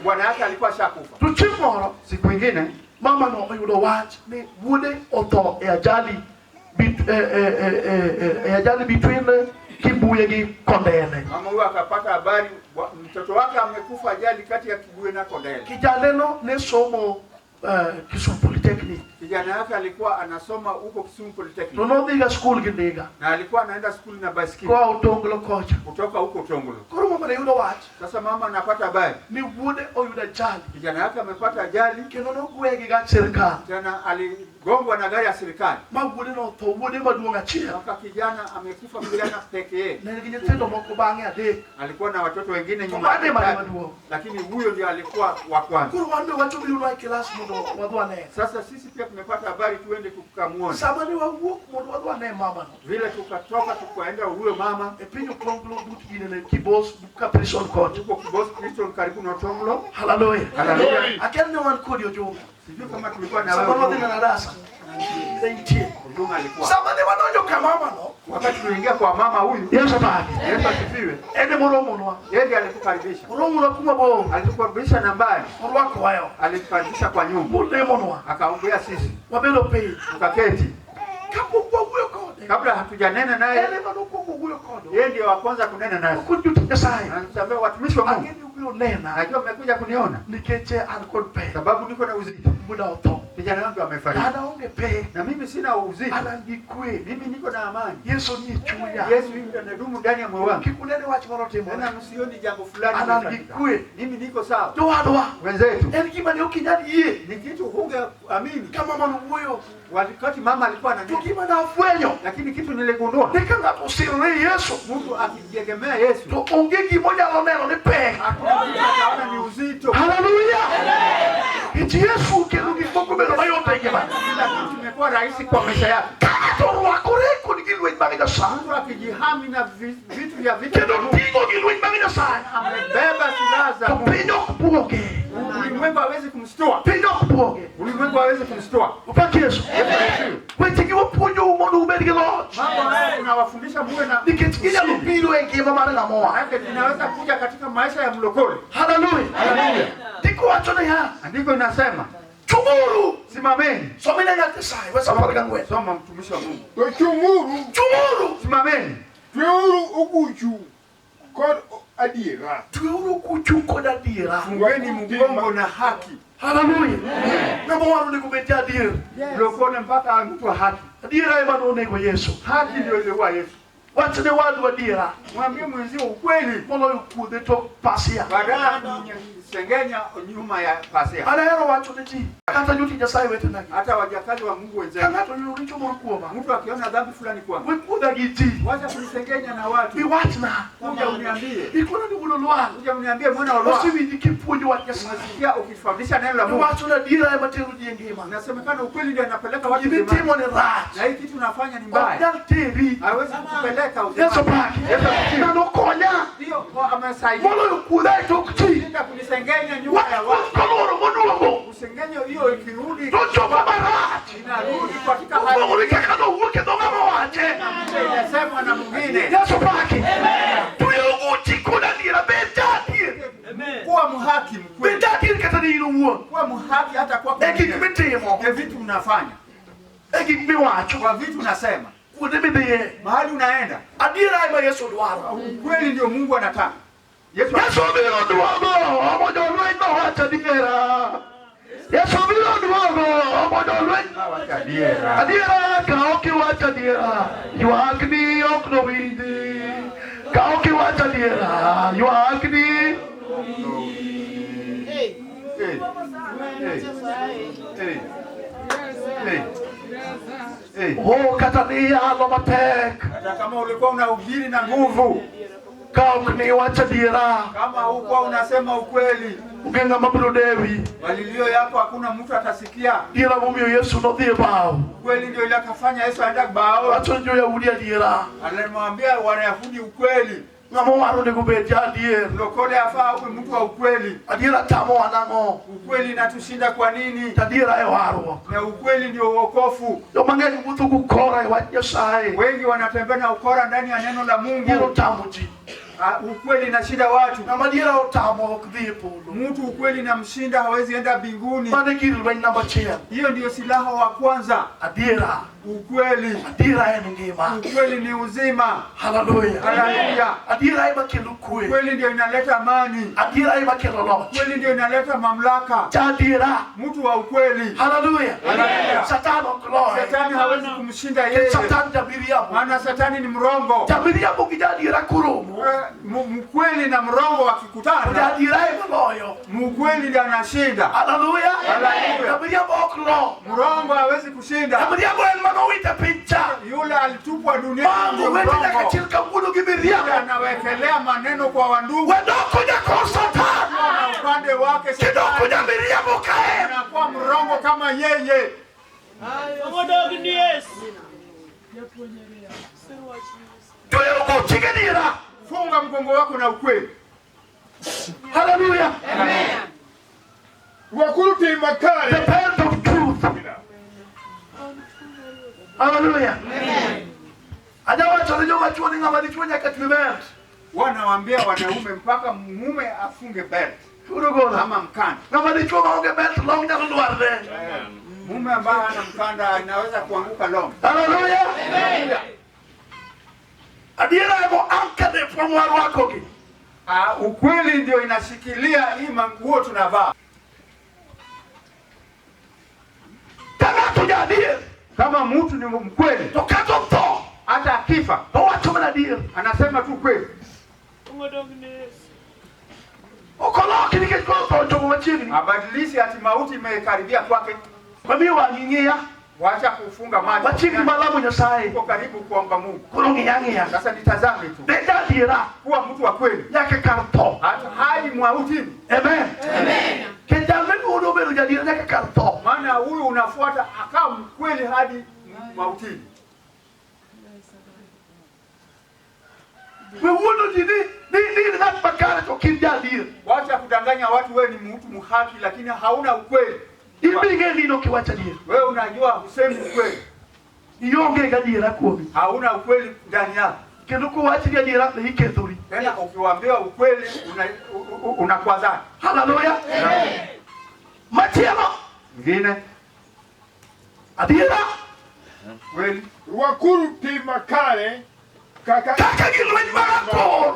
bwana yake alikuwa ashakufa. To chieng' moro Siku ingine mama no oyudo wach ni wuode otho e ajali e ajali between Kibuye gi Kondele. mama huyo akapata habari mtoto wake amekufa ajali kati ya Kibuye na Kondele. Kijaneno ne somo Kisumu Polytechnic. Polytechnic. Kijana yake alikuwa anasoma huko Kisumu To Polytechnic nodhiga skul gi ndiga. Na alikuwa anaenda skuli na baiskeli Koa Otonglo kocha. Kutoka huko Otonglo. Koro mama ne yudo wach Sasa mama anapata habari ni wuode oyudo ajali kijana yake amepata ajali, kendo nogweye gi gach sirikal tena aligongwa na gari ya serikali ma wuode notho, wuode maduong' achiel. Mpaka kijana amekufa, kijana pekee. Ne nigi nyithindo moko bang'e adek. Alikuwa na watoto wengine To nyuma mane yake mane tatu, maduong'. Lakini huyo ndio alikuwa wa kwanza. Koro wan be wacho birunwa e kilas mondo wadhi wane. Sasa sisi pia tumepata habari tuende tukamuone. Sama ne wawuok mondo wadhi wane mamano Vile tukatoka tukaenda huyo mama e piny Otonglo but ginene Kibos ka prison kocha. Huko Kibos Prison karibu na Otonglo. Haleluya. Haleluya. Akia ni wan kodi Ojunga. Sijui kama tulikuwa na Sama wewe. wadhi neno darasa ne nitie. Ojunga alikuwa. Sama ne wadonjo ka mamano, Wakati tuliingia kwa mama huyu, Yesu opaki. Yesu asifiwe. En emoromonwa. Yeye ndiye alitukaribisha. Oromonwa kuma bor. Alitukaribisha na mbali, Orwakowa e ot. Alitukaribisha kwa nyumba, Molemonwa. Akaongea sisi, Wabedo piny. Tukaketi. Kapok wawuoyo kode. Kabla hatujanena naye, En ema nokwongo wuoyo kodwa. Yeye ndiye wa kwanza kunena nasi. Okon jotich Nyasaye. Anatuambia watumishi wa Mungu, Ang'e ni ubiro nena najua mmekuja kuniona nikech an kod pek. sababu niko na uzito. Wuoda otho. Kijana wangu amefariki An aonge pek. na mimi sina uzito, An an gi kwe. mimi niko na amani. Yesu nie chunya. Yesu yuko anadumu ndani ya moyo wangu. Kik unene wach moro timore. Tena msioni jambo fulani An an gi limefanyika. kwe. Mimi niko sawa. Jowadwa. Wenzetu, En gima ne ok inyal yie. Ni kitu hungeamini. Ka mamano wuoyo. Wakati mama alikuwa To ananena, gima nafwenyo lakini kitu niligundua, ni ka ng'ato osirore Yesu mtu akijiegemea Yesu to onge gima onyalo neno ni pek. Hakuna kitu ataona ni uzito. Haleluya! Nikech Yesu kelo gik moko bedo mayot e ngimani. Kila kitu kimekuwa rahisi kwa maisha yako. Ka ng'ato orwakore kod gi lweny mag Nyasaye Mtu akijihami na vitu vya vita kendo vya Mungu, ting'o gi lweny mag Nyasaye amebeba silaha za to Mungu. piny ok buoge. Ulimwengu hawezi kumshtua. Piny ok buoge. Ulimwengu hawezi kumshtua. Opak Yesu. Yesu asifiwe. Wechegi wapuonjou mondo ubed gi loch. Mambo haya tunawafundisha muwe na Nikech ginyalo ushindi. biro e ngima mar ng'ama owar. Maanake tunaweza kuja katika maisha ya mlokole. Haleluya. Haleluya. Ndiko wacho niya, Andiko inasema chung'uru. simameni. Somine ng'at Nyasaye, wes 14. Soma mtumishi wa Mungu. To chung'uru, Chung'uru. Simameni. Tweuru oguchu kod adiera. Tweuru kuchu kod adiera. Fungeni mgongo na haki. Haleluya. Ng'ama owar onego bed jaadier. Mlokole mpaka awe mtu wa haki. Adiera ema nonego Yesu. Haki ndio iliua Yesu. Wach ne wadu adiera Mwambie mwenzio ukweli moloyo kuodhe tok pasia. badala ya kumsengenya nyuma ya pasia. An ahero wacho ne ji kata jotich Nyasaye wetena gi. Hata wajakazi wa Mungu Ka wenzenu, ng'ato oyudo richo moro kuoma, mtu akiona dhambi fulani kwangu, we kuodha gi ji. wacha kunisengenya na watu, Iwachna. kuja uniambie, Ikona ni wuon Olwal. kuja uniambie mwana wa Olwal. Osewinji kipuonjo wach Nyasaye. Umesikia ukifundisha neno la Mungu, Iwacho ni adiera ema tero ji e ngima. inasemekana ukweli ndio anapeleka watu uzimani, Gimitimo ni rach. na hii kitu unafanya ni Ok mbaya, nyal teri. hawezi kukupeleka Yesu uzimani. opaki. Yesu asifiwe. Ng'ano konya Ndio kwa amesaidia moloyo kuodha e tok ji. Shinda kunisengenya nyuma Wach ya watu. koloro moduogo Kusengenyo hiyo ikirudi to chopo marach. inarudi katika hali Opogore kaka nowuok e dho ng'ama owache. ile inasemwa na mwingine. Yesu opaki. Tweyo oguchi kod adiera bed jaadier. Kuwa mhaki Bed mkweli, jaadier kata ne in owuon. kuwa mhaki hata kwako E gik mwenyewe. mitimo, E vitu unafanya, e gik miwacho, kwa vitu unasema, kuonde midhiye. mahali unaenda, Adiera ema Yesu dwaro. ukweli ndio Mungu anataka. Yesu Yesu biro duogo mondo olweny mawach adiera. Yesu biro duogo mondo olweny anawacha adiera. adiera. Ka ok iwacho adiera, ywakni ok nowinji. Ka ok iwacho adiera, ywakni. Hey. Hey. Hey. Hey. Hey. Oh, kata ni yalo matek. Hata kama ulikuwa unahubiri na nguvu, Ka ok ni iwacho adiera, kama hukuwa unasema ukweli, onge ng'ama biro dewi. malilio yako hakuna mtu atasikia. Adiera momiyo Yesu nodhi e bao. Ukweli ndio ile akafanya Yesu aenda bao. Wacho ne jo-Yahudi adiera. Alimwambia Wayahudi ukweli. Ng'ama owar onego bed jaadier. Mlokole afaa awe mtu wa ukweli. Adiera tamowa nang'o? Ukweli inatushinda kwa nini? To adiera e warruok. Na ukweli ndio uokofu. Joma ng'eny wuotho gi ukora e wach Nyasaye. Wengi wanatembea na ukora ndani ya neno la Adiera Mungu. otamo ji. Ukweli inashinda watu. Ng'ama adiera otamo ok dhi e polo. Mtu ukweli inamshinda hawezi enda mbinguni. Mano e gir lweny namba achiel. Hiyo ndio silaha wa kwanza, Adiera. Ukweli. Adiera en ngima. Ukweli ni uzima. Haleluya. Haleluya. Adiera ema kelo kwe. Ukweli ndio inaleta amani. Adiera ema kelo loch. Ukweli ndio inaleta mamlaka. Ja adiera. Mtu wa ukweli. Haleluya. Haleluya. Satan ok loye. Shetani hawezi kumshinda yeye. Satan jamiriambo. Maana shetani ni mrongo. Jamiriambo gi jaadiera koromo. Mkweli na mrongo wakikutana, Jaadiera ema loyo. mkweli ndiye anashinda. Haleluya. Haleluya. Jamiriambo ok lo. Mrongo hawezi kushinda. Jamiriambo en manowite piny cha. Yule alitupwa duniani Mango ndio wete nyaka mrongo. chil kawuono gi Yule miriambo. anawekelea maneno kwa wandugu Wedoko nyakor Satan. na upande wake Kidoko shetani jamiriambo ka en. anakuwa mrongo kama yeye. Tweyo gochi gi dira. Funga mgongo wako na ukweli. Haleluya. Rwakuru tim The makare. belt of truth. Haleluya. Ajawacho ne joma chuo ni ng'ama dichuo nyaka twe belt. Wanawaambia wanaume mpaka mume afunge belt Urugola. ama mkanda. Ng'ama dichuo maonge belt long nyalo lwarne. Mume ambaye hana mkanda anaweza kuanguka long. Haleluya. Adiera emo ankane from warwakogi. Ukweli ndio inashikilia hii manguo tunavaa. Ka ng'ato jaadier Kama mtu ni mkweli, to kata otho hata akifa to owacho mana adier. anasema tu kweli, Ok oloki nikech koro tho ochopo machiegni. abadilishi ati mauti imekaribia kwake. Mamiyo wang'i ng'iya Wacha kufunga macho, machiegni malamo Nyasaye. uko karibu kuomba Mungu. Koro ng'iya ng'iya. Sasa nitazame tu, Bed jaadiera kuwa mtu wa kweli nyaka kar tho. hata hadi mautini, Amen. Kendo jal miluongo bedo jaadiera nyaka kar tho. maana huyu unafuata akawa mkweli hadi mautini. We wuondo ji ni in ng'at makare to ok in jaadier. Wacha kudanganya watu, wewe ni mtu mhaki, lakini hauna ukweli. In be ing'e ni in ok iwach adier. Wewe unajua husemi ukweli, Ionge gadiera kuomi. hauna ukweli ndani yako. Kendo kowach ni adiera to ikethori. Tena ukiwaambia ukweli unakwazana. Haleluya. Machielo Ngine adiera kweli Rwakuru tim makare kaka kaka gi lweny mar akor.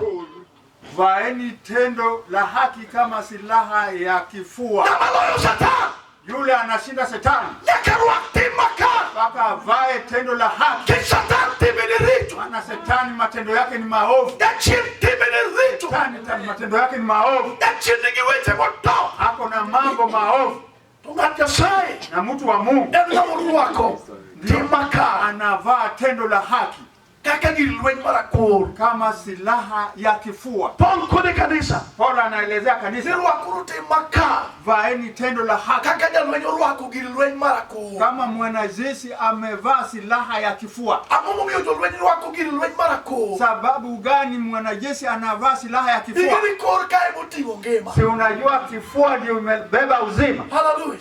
vaeni tendo la haki kama silaha ya kifua. Ng'ama loyo Satan Yule anashinda shetani nyaka rwak tim makare. mpaka avae tendo la haki, Nikech Satan timbene richo. maana shetani matendo yake ni maovu. Jachien timbene richo. Shetani matendo yake ni maovu, Jachien nigi weche motop. ako na mambo maovu, To ng'at Nyasaye na mtu wa Mungu en ng'ama orwako tim makare anavaa tendo la haki kaka gir lweny mar akor. kama silaha ya kifua. Paul kone kanisa Paulo anaelezea ni kanisa, rwakuru tim makare vaeni tendo la haki kaka jalweny orwako gir lweny mar akor. kama mwanajeshi amevaa silaha ya kifua. Ang'o momiyo jolweny rwako gir lweny mar akor? Sababu gani mwanajeshi anavaa silaha ya kifua? Ing'e ni kor ka emoting'o ngima. Si unajua kifua ndio imebeba uzima. Haleluya.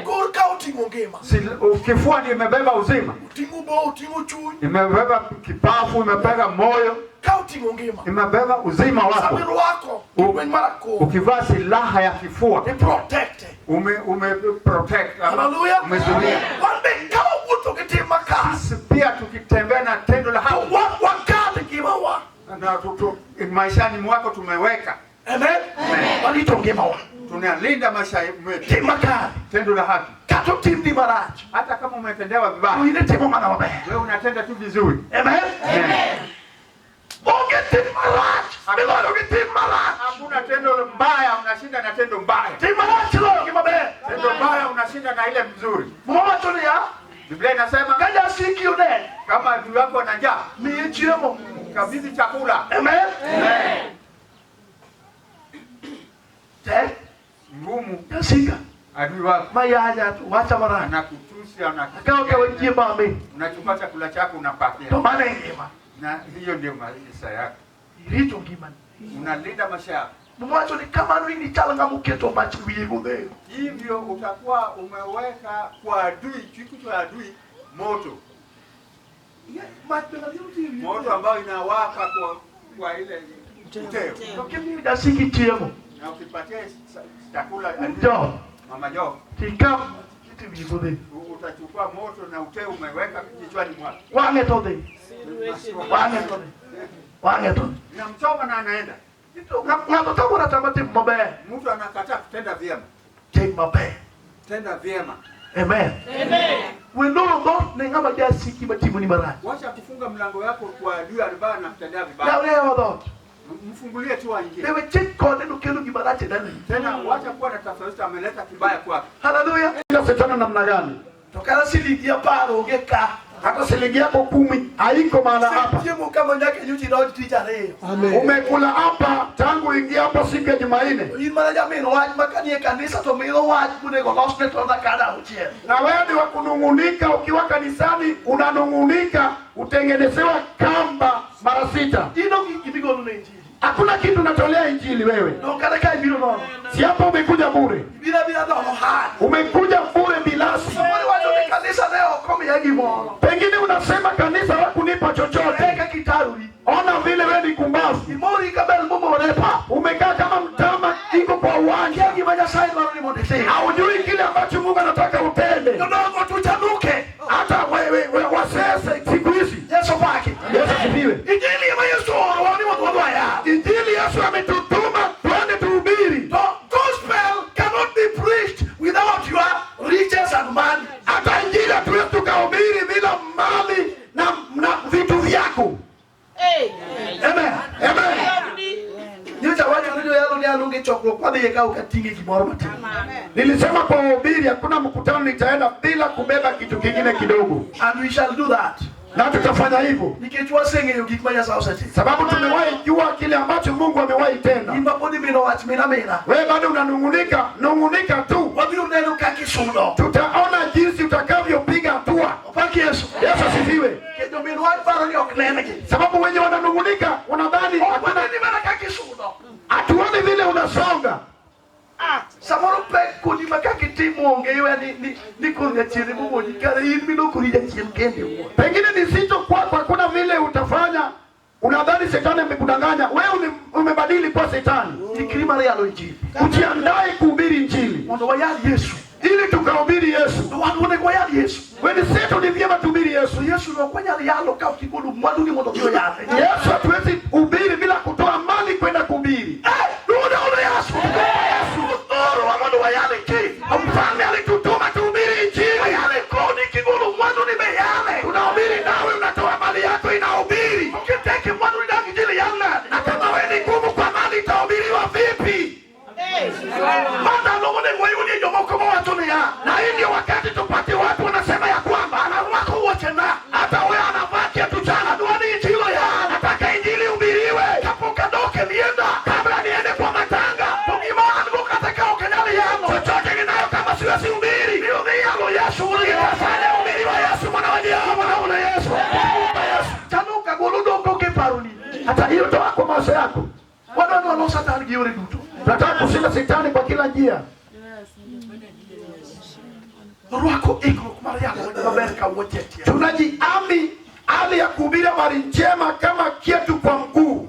Kor ka oting'o ngima. Kifua ndio imebeba uzima, Oting'o bo, oting'o chuny. imebeba kipafu, imebeba moyo, Ka oting'o ngima. imebeba uzima Sama wako. irwako gir lweny mar akor, Ukivaa silaha ya kifua i protect. ume protect ama Haleluya. umezuia. Wan be ka wawuotho gi tim makare, Sisi pia tukitembea na tendo la to haki wakal ngimawa. na maishani mwako tumeweka, Amen. Warito ngimawa. tunalinda maisha yetu, Tim makare. tendo la haki. Kata otimni marach, Hata kama umetendewa to vibaya, in itimo mana maber. wewe unatenda tu vizuri. Amen. Amen. Onge tim marach miloyo gi tim marach. Hakuna tendo mbaya unashinda na tendo mbaya. Tim marach iloyo gi maber. Tendo mbaya unashinda na ile mzuri. Muma wacho niya, Biblia inasema ka jasiki oneno, kama adui wako ana njaa, miye chiemo. kabidhi chakula. Amen. Tek Ngumu jasika adui wako mayanya to wacha marach. anakutusi, Akawo kawa chiemo ami, unachukua chakula chako to unapatia, mano e ngima. na hiyo ndio maisha yako, Irito ngimani. unalinda maisha yako. Muma wacho ni kamano in ichal ng'ama oketo mach e wiye godhiambo. Hivyo utakuwa umeweka kwa adui, kitu cha adui moto, Mach be ng'ama oting'o wiye moto ambayo inawaka kwa ile uteo, To kimiyo jasiki chiemo, na ukipatia chakula adui, jo mama Jo tikaw to wiye bodhi. Utachukua moto na uteo umeweka kichwani mwake. Wang'e to dhi. Wang'e to dhi. Wang'e to dhi. Inamchoma na anaenda. Ng'ato tamora tama tim maber. Mtu anakataa kutenda vyema. Tim maber. Tenda vyema. Amen. Amen. Wendoro dhoot ne ng'ama jasiki matimoni marach. Wacha kufunga mlango yako kwa adui ambaye anakutendea vibaya. Yaw dhoot. Mfungulie tu aingie. Newe chik kode nokelo gima rach e dalani. Tena wacha kuwa na tofauti, ameleta kibaya kwake. Haleluya. Ila shetani namna gani? To kata silingi 10 onge ka. Hata shilingi yako 10 haiko mahala hapa. Chiemo kama nyaka nyocha idonj tich ariyo. Umekula hapa tangu ingia hapa siku ya Jumanne. In mana jamin wach ma kanie kanisa to mino wach monego losne to kada auchiel. Na wewe ni wa kunung'unika, ukiwa kanisani unanung'unika, utengenezewa kamba mara 6. In ok gimigolo ne injili. Hakuna kitu unatolea injili wewe. No kata ka ibiro nono. Si hapa umekuja bure. Ibiro abira nono hard. Umekuja bure bilasi. Samoro iwacho ni kanisa ne ok omiya gimoro. Pengine unasema kanisa hakunipa chochote. Eka kitaruri. Ona vile wewe ni kumbavu. Imori kabel mumore pa. Umekaa kama mtama iko kwa uwanja. Kia gima Nyasaye dwaro ni mondo itim. Haujui kile ambacho Mungu anataka utende. Jodongo tuchanuke. Hata wewe wasese siku hizi. Yesu paki. Yesu asifiwe. Injili ya Yesu oro ni mondo wadwaya. Injili Yesu ametutuma twende tuhubiri. The gospel cannot be preached without your riches and money. Hata injili hatuwezi tukahubiri bila mali na vitu vyako. Amen. Amen. Nyocha wacho ni joyalo ni alunge chokruok wadhi e ka okating'e gimoro matin. Nilisema kwa wahubiri hakuna mkutano nitaenda bila kubeba kitu kingine kidogo. And we shall do that. Na tutafanya hivyo. Nikech waseng'eyo gik ma Nyasaye osetimo. Sababu tumewahi jua kile ambacho Mungu amewahi tenda. In ma pod imino wach mina mina. Wewe bado unanung'unika, nung'unika tu. Wabiro neno kaka isudo. Tutaona jinsi utakavyopiga hatua. Opak Yesu. Yesu asifiwe. Kendo min wach paro ni ok nengi. Sababu wenye wananung'unika wanadhani Ok hakuna, waneni mana kaka isudo. hatuoni vile unasonga. Samoro pek kodi ma kaka itimo onge iwe ni koro jachien emomonji kare in minokori jachien kende iwuon. Pengine ni zito kwako, hakuna vile utafanya. Unadhani shetani amekudanganya. Wewe umebadili kwa shetani. Ikri mar yalo injili. Ujiandae kuhubiri injili. Mondo wayal Yesu. Ili tukahubiri Yesu. To wan onego wayal Yesu. Wewe setu ni vyema tuhubiri Yesu. To Yesu no ok wanyal yalo ka ok igolo mwandu ni mondo odhi oyale. Yesu hatuwezi hubiri bila kutoa mali kwenda kuhubiri. Yesu. Yesu orowa mondo wayal injili. Mfalme alitutuma tuhubiri injili. Wayale kodi kigolo mwandu ni be yale. Tunahubiri nawe unatoa mali yako inahubiri. Ukiteki mwandu ni dak injili yal nade? Na kama wewe ni ngumu kwa mali itahubiriwa vipi? Ma ndalo monego wayudie jomoko mawacho niya, Na hii ndio wakati tupate watu wanasema ya kwamba anarwako wuochena, hata wewe anavaa kiatu chana, adwa ni injili oyal. nataka injili ihubiriwe. Kapok adok e lienda, Kabla niende kwa matanga, to gima an go kata ka ok anyal yalo, chochote ninayo kama siwezi hubiri, ni odhi yalo Yesu wuod nitafanya hubiriwa Yesu mwana wa Jehova. Mwana Yesu. Yesu. Chanuka golo doko ke paroni. Hata hiyo toa kwa mawazo yako. Wadwa ni walo Satan gi yore duto. Tunataka kushinda shetani kwa kila njia. Rwako ikruok mar yalo wach maber ka wuoche e tielo. Tunajiami hali ya kuhubiri habari njema kama kiatu kwa mguu.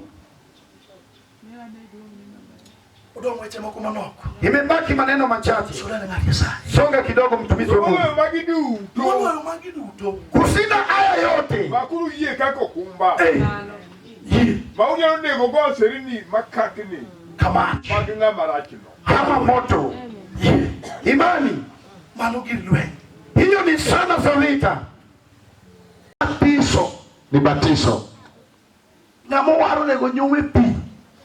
Odong' weche moko manok. Imebaki maneno machache. Sura ne ng'at Nyasaye. Songa kidogo mtumishi wa Mungu. Moloyo magi duto, Moloyo magi duto. Kushinda haya yote, makuru yie kaka okumba Yie ma unyalo nego go aserni makakni kamach. mag ng'ama rachno. kama moto. Yie. Imani Mano gir lweny. hiyo ni sana za vita. Batiso. Ni batizo. Ng'ama owar onego nyum e pi.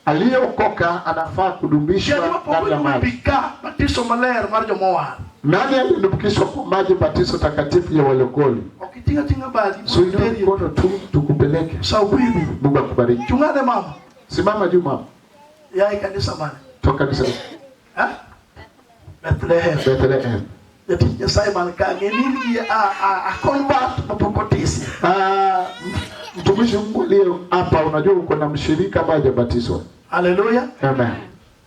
Aliyeokoka anafaa kudumishwa Kiati mapok ndani ya onyum e maji. pi ka batiso maler mar jomowar. Nani aliyedumbukizwa kwa maji batizo takatifu ya walokole? Ok iting' ating'a badi. Suinue mkono tu tukupeleke. Saubini. Mungu akubariki. Chung'ane mama. Simama juu mama. Ya e kanisa mane? Toka kanisa Ha? Bethlehem. Bethlehem. Jatich Nyasaye man ka ng'e ni in gi a convert mapok otisi. Mtumishi Mungu aliye hapa, unajua uko na mshirika ambaye hajabatizwa. Haleluya. Amen.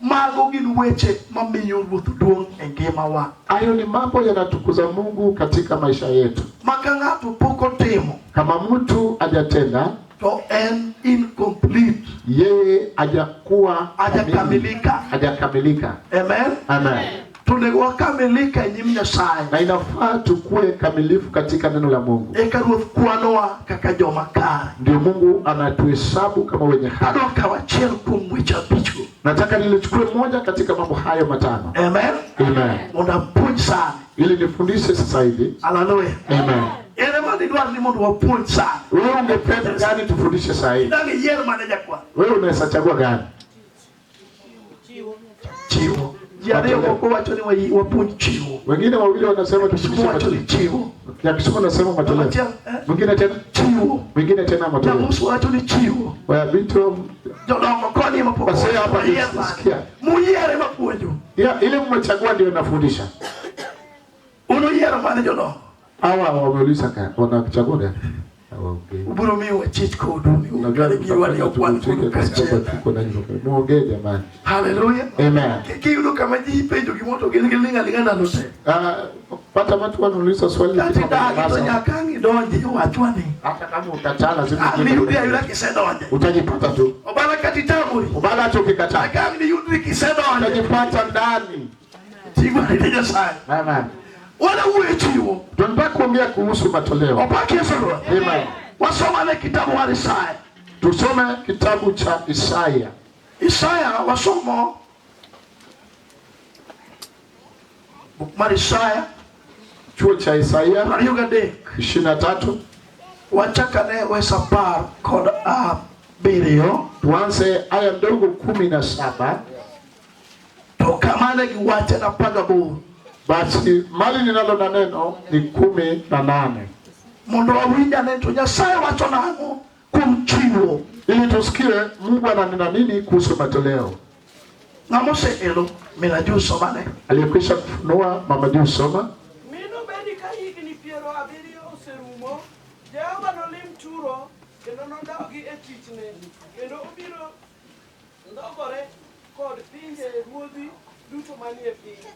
Mago gin weche mamiyo Ruoth duong' e ngimawa. Hayo ni mambo yanatukuza Mungu katika maisha yetu. Ma ka ng'ato pok otimo, Kama mtu hajatenda, to en incomplete. yeye hajakuwa Hajakamilika. Hajakamilika. Amen. Amen. To onego wakamilika e nyim Nyasaye. Na inafaa tukue kamilifu katika neno la Mungu. Eka Ruoth kwanowa kaka joma kare. Ndio Mungu anatuhesabu kama wenye haki. Adwa kawo achiel kuom weche abichgo. Nataka nilichukue moja katika mambo hayo matano. Amen. Amen. Mondo apuonj sani. Ili nifundishe sasa hivi. Haleluya. Amen. Ere mane idwaro ni mondo wapuonj sani? Wewe ungependa gani tufundishe sasa hivi? Dang iyier mane jakwath? Wewe unaweza chagua gani? Chiwo. Ji ariyo moko wacho ni wapuonj chiwo. Wengine wawili wanasema Kisumu tufundishe wacho ni matoleo. chiwo. Ya Kisumu wanasema matoleo. Achiel, eh? Mwingine tena? Chiwo. Mwingine tena matoleo. Jamusu wacho ni chiwo. Waya binti wa Jodongo koni ema pok Wazee hapa oyier mane. nisikia. Muyiere mapuonjo. Ya, ile mmechagua ndio nafundisha. Un uyiero mane jodongo? Hawa wameuliza wanachagua gani? Hawaongei. Ubiro miyo wachich kodu ni Unajua ukale giwa ni okwan tutafanya kodu tucheke kwa sababu kaachiel. tuko na nyumba. Muongee jamani. Haleluya. Amen. Kiyudo kama ji ipenjo gimoro to gin giling' aling'a ndalo te. Ah, pata watu wanauliza swali Kata lakini idagi to wananyamaza. nyaka ang' idonji owachwa ni. Hata kama ukataa lazima Ang' niyudi ayuda kisedonje. utajipata tu. Obala kata itamori. Ubala hata ukikataa Nyaka ang' niyudri kisedonje. utajipata ndani. Ting'o ne Nyasaye. Amen. Wana wuoyo chiwo. Tunataka kuongea kuhusu matoleo. Opak Yesu Ruoth. Amen. Wasomane kitabu mar Isaya. Tusome kitabu cha Isaya. Isaya wasomo buk mar Isaya Chuo cha Isaya 23 23. wachakane wes 17. Tuanze aya ndogo 17. To kamane giwache na 18 Basi mali ninalo na neno ni 18. Mondo wawinj ane to Nyasaye wacho nang'o kuom chiwo. Ili tusikie Mungu ananena nini kuhusu matoleo. Ng'ama oseelo mina juu somane. Aliyekwisha kufunua mama juu soma. Mi nobedi ka higni 70 oserumo, Jehova nolim Turo kendo nodawgi e tichne, kendo obiro ndhogore kod pinje ruodhi duto manie piny.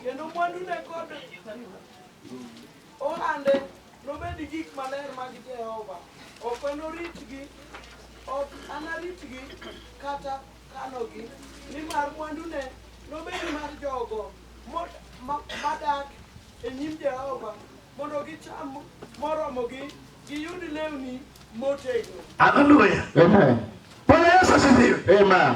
Kendo mwandune kod ohande nobedi gik maler mag Jehova. Ok enoritgi, ok anaritgi kata kanogi, nimar mwandune nobedi mar jogo madak e nyim Jehova, mondo gicham moromogi, giyud lewni motegno. Haleluya. Amen. Bwana Yesu asifiwe. Amen.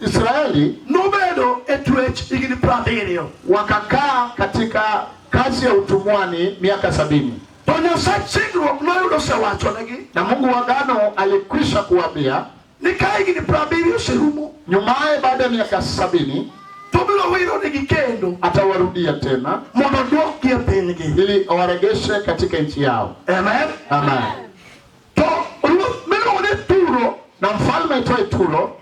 Israeli Nobedo e twech higni 70. wakakaa katika kazi ya utumwani miaka 70. To Nyasach singruok noyudo osewachonegi Na Mungu wa agano alikwisha kuambia ni ka higni 70 oserumo nyumaye, baada ya miaka 70 to obiro wironegi kendo atawarudia tena mondo odwokgi e pinygi. ili awaregeshe katika nchi yao. Amen. Amen. To ruoth miluongo ni Turo, Na mfalme aitwaye Turo,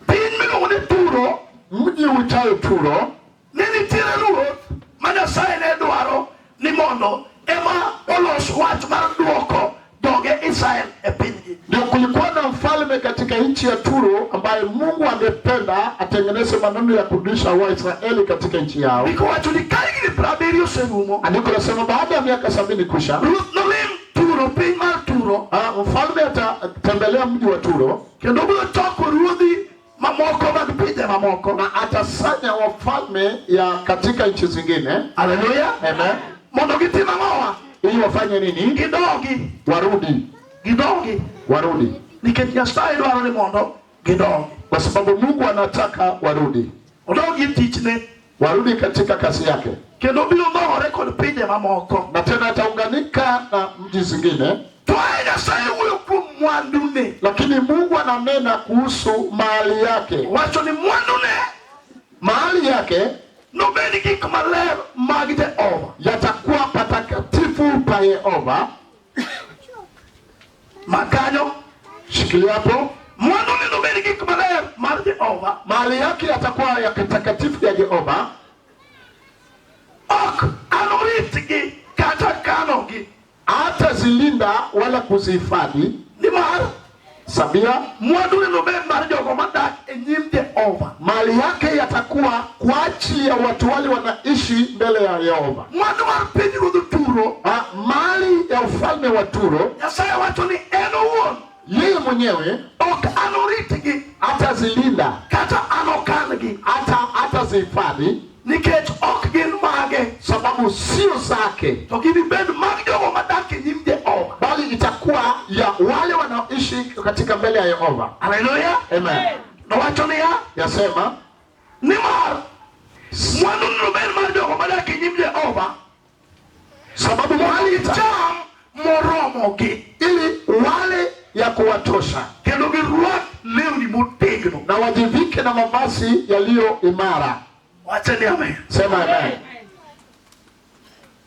piny miluongo ni Turo, mji uitwaye Turo, ne nitiere ruoth ma Nyasaye ne dwaro ni mondo ema olos wach mar duoko joge Israel e pinygi. ndio kulikuwa na mfalme katika nchi ya Turo ambaye Mungu angependa atengeneze maneno ya kurudisha Waisraeli katika nchi yao. Ndiko wacho ni ka higni 70 oserumo, Andiko lasema baada ya miaka 70 kusha, ruoth nolim Turo, piny mar Turo, mfalme atatembelea mji wa Turo kendo obiro choko ruodhi mamoko mag pinje mamoko. na atasanya wafalme ya katika nchi zingine. Haleluya. Amen. Mondo gitim ang'owa? Ili wafanye nini? Gidogi, Warudi, gidogi. warudi, Nikech Nyasaye dwaro ni mondo gidogi. kwa sababu Mungu anataka warudi, Odogi e tichne warudi katika kazi yake, kendo obiro dhogore kod pinje mamoko. na tena ataunganika na mji zingine. To ae Nyasaye wuoyo kuom mwandune. Lakini Mungu ananena kuhusu mali yake, Wacho ni mwandune mali yake nobed gik maler mag Jehova. yatakuwa patakatifu pa Yehova. Makanyo Shikilia hapo, mwandune nobed gik maler mar Jehova. mali yake yatakuwa ya kitakatifu ya Yehova, Ok anoritgi kata kanogi hatazilinda wala kuzihifadhi. nimar Sabia, mwandune nobed mar jogo madak e nyim Jehova. mali yake yatakuwa kwa ajili ya watu wale wanaishi mbele ya Yehova. Mwandu mar pinyruodh Turo, Mali ya ufalme wa Turo, Nyasaye wacho ni en owuon Yeye mwenyewe ok anoritgi atazilinda, kata anokan-gi hata atazihifadhi, nikech ok gin mage sababu sio zake, to ginibed mag jogo madak e nyim Jehova. Bali itakuwa ya wale wanaoishi katika mbele ya Yehova. Haleluya. Amen. Nowacho niya, Yasema nimar mwandu nobed mar jogo madak e nyim Jehova sababu mali ita cham moromogi ili wale ya kuwatosha kendo girwak lewni motegno. Na wajivike na mavazi yaliyo imara. Wacho ni amen. Sema amen.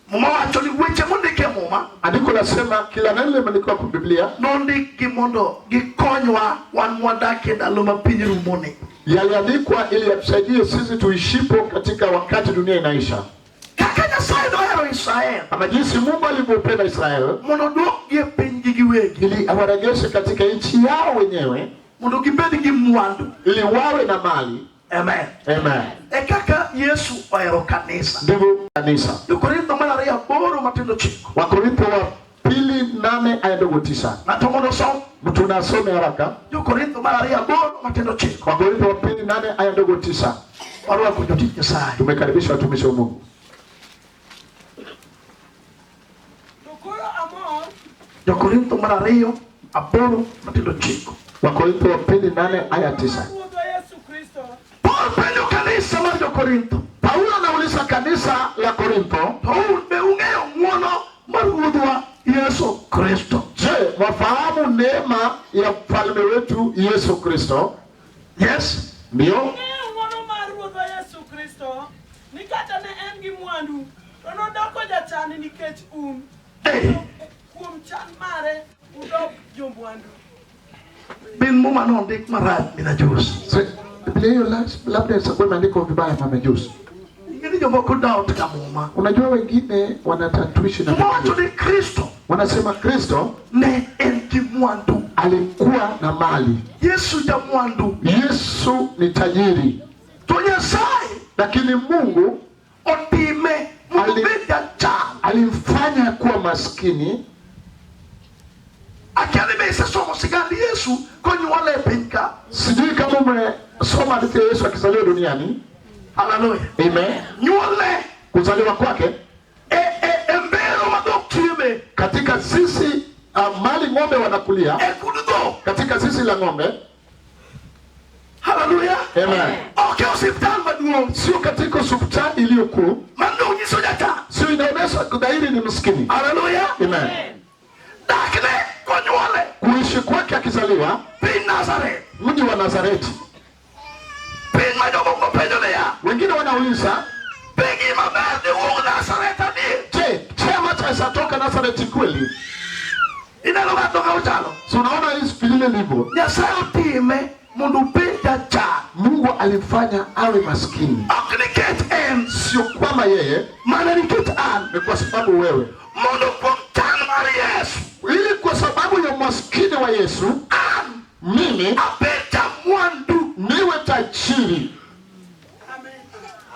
Muma wacho ni weche mondik e Muma Andiko nasema kila neno limeandikwa kwa Biblia nondikgi mondo gikonywa wan mwadak e ndalo ma piny rumoni. Yaliandikwa ili yatusaidie sisi tuishipo katika wakati dunia inaisha. Kaka Nyasaye nohero Israel Kama jinsi Mungu alivyopenda Israeli mondo oduokgi e pinygi giwegi ili awarejeshe katika nchi yao wenyewe mondo gibed gi mwandu. ili wawe na mali. Amen. Amen. E kaka Yesu ohero kanisa. Ndivyo kanisa. Jokorintho mar ariyo aboro matindo ochiko. Wakorintho wa pili 8 aya ndogo 9. Ng'ato mondo osom. Mtu nasome haraka. Jokorintho mar ariyo aboro matindo ochiko. Wakorintho wa pili 8 aya ndogo 9. Warwako jotich Nyasaye. Tumekaribisha watumishi wa Mungu. To koro amor Jokorintho mar ariyo aboro matindo ochiko. Wakorintho wa pili 8 aya 9. Ruodhwa Yesu Kristo. Paul penjo kanisa mar Jokorintho. Paulo anauliza kanisa la Korintho, To un be ung'eyo ng'wono mar Ruodhwa Yesu Kristo? je, mwafahamu neema ya mfalme wetu Yesu Kristo? Yes. Ndio. Ung'eyo ng'wono mar Ruodhwa Yesu Kristo ni kata ne en gi mwandu to nodoko jachan nikech un. Eh. Kuom chan mare udok jomwandu. Bin Muma nondik marach mina Jus. Biblia hiyo labda itakuwa imeandikwa vibaya mama Jus. Ing'e ni jomoko doubt ka Muma. Unajua wengine wanatatuishi na Muma wacho Biblia. ni Kristo Wanasema Kristo ne en gi mwandu. alikuwa na mali. Yesu ja mwandu. Yesu ni tajiri. To Nyasaye Lakini Mungu otime mondo obed jachan. alimfanya kuwa maskini. Akia ni be isesomo sigand Yesu konyuole e piny ka. Sijui kama umesoma hadithi ya Yesu akizaliwa duniani. Haleluya. Amen. Nyuolne Kuzaliwa kwake e mbero ma dhok chieme katika zizi, mali ng'ombe wanakulia, e kund dhok. katika zizi la ng'ombe. Haleluya. Amen. Ok e osiptal maduong' Sio katika hospitali iliyo kuu, mano nyiso jachan. sio inaonyesha dhahiri ni maskini. Haleluya. Amen. Dakne konyuole Kuishi kwake akizaliwa piny Nazareth, mji wa Nazareti. piny ma jomoko penjo niya, Wengine wanauliza, be gima ber ni wuog Nazareth adier? je, chema cha toka Nazareti kweli? Ineno ng'ato ka ochalo. Si unaona hizi vile lilivyo. Nyasaye otime mondo obed jachan. Mungu alimfanya awe maskini, Ok nikech en, sio kwamba yeye, mana nikech an. ni kwa sababu wewe, Mondo kuom chan mar Yesu, ili kwa sababu ya umaskini wa Yesu, an mimi abed jamwandu. niwe tajiri. Amen.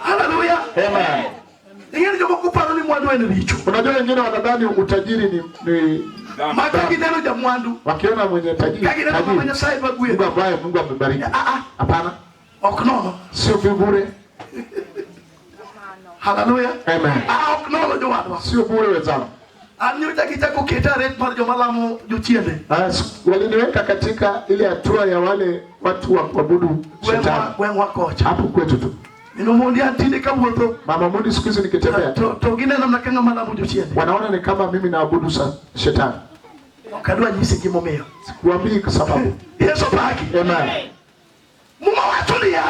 Haleluya. Amen. Ing'e ni jomoko paro ni mwandu en richo. Unajua wengine wanadhani utajiri ni Ma ka gineno jamwandu, wakiona mwenye tajiri, ka gineno ng'ama tajiri Nyasaye dwa Mungu gwedho. ambaye Mungu amebariki. Ah, ah, Hapana, ok nono. sio bure. Haleluya. Amen. Ah, ok nono jowadwa. Sio bure wenzangu. An nyocha gichako keta ret mar joma lamo jochiende. Waliniweka katika ile hatua ya wale watu wa kuabudu shetani Gweng'wa kocha. hapo kwetu tu. Nino mondi an tinde kawuotho Mama Mondi siku hizi nikitembea to gineno mana ka ng'ama lamo jochiende. wanaona ni kama mimi naabudu shetani. Ok adwa nyisi gimomiyo. Sikuambii kwa sababu. Yesu paki. Amen. Muma wacho niya,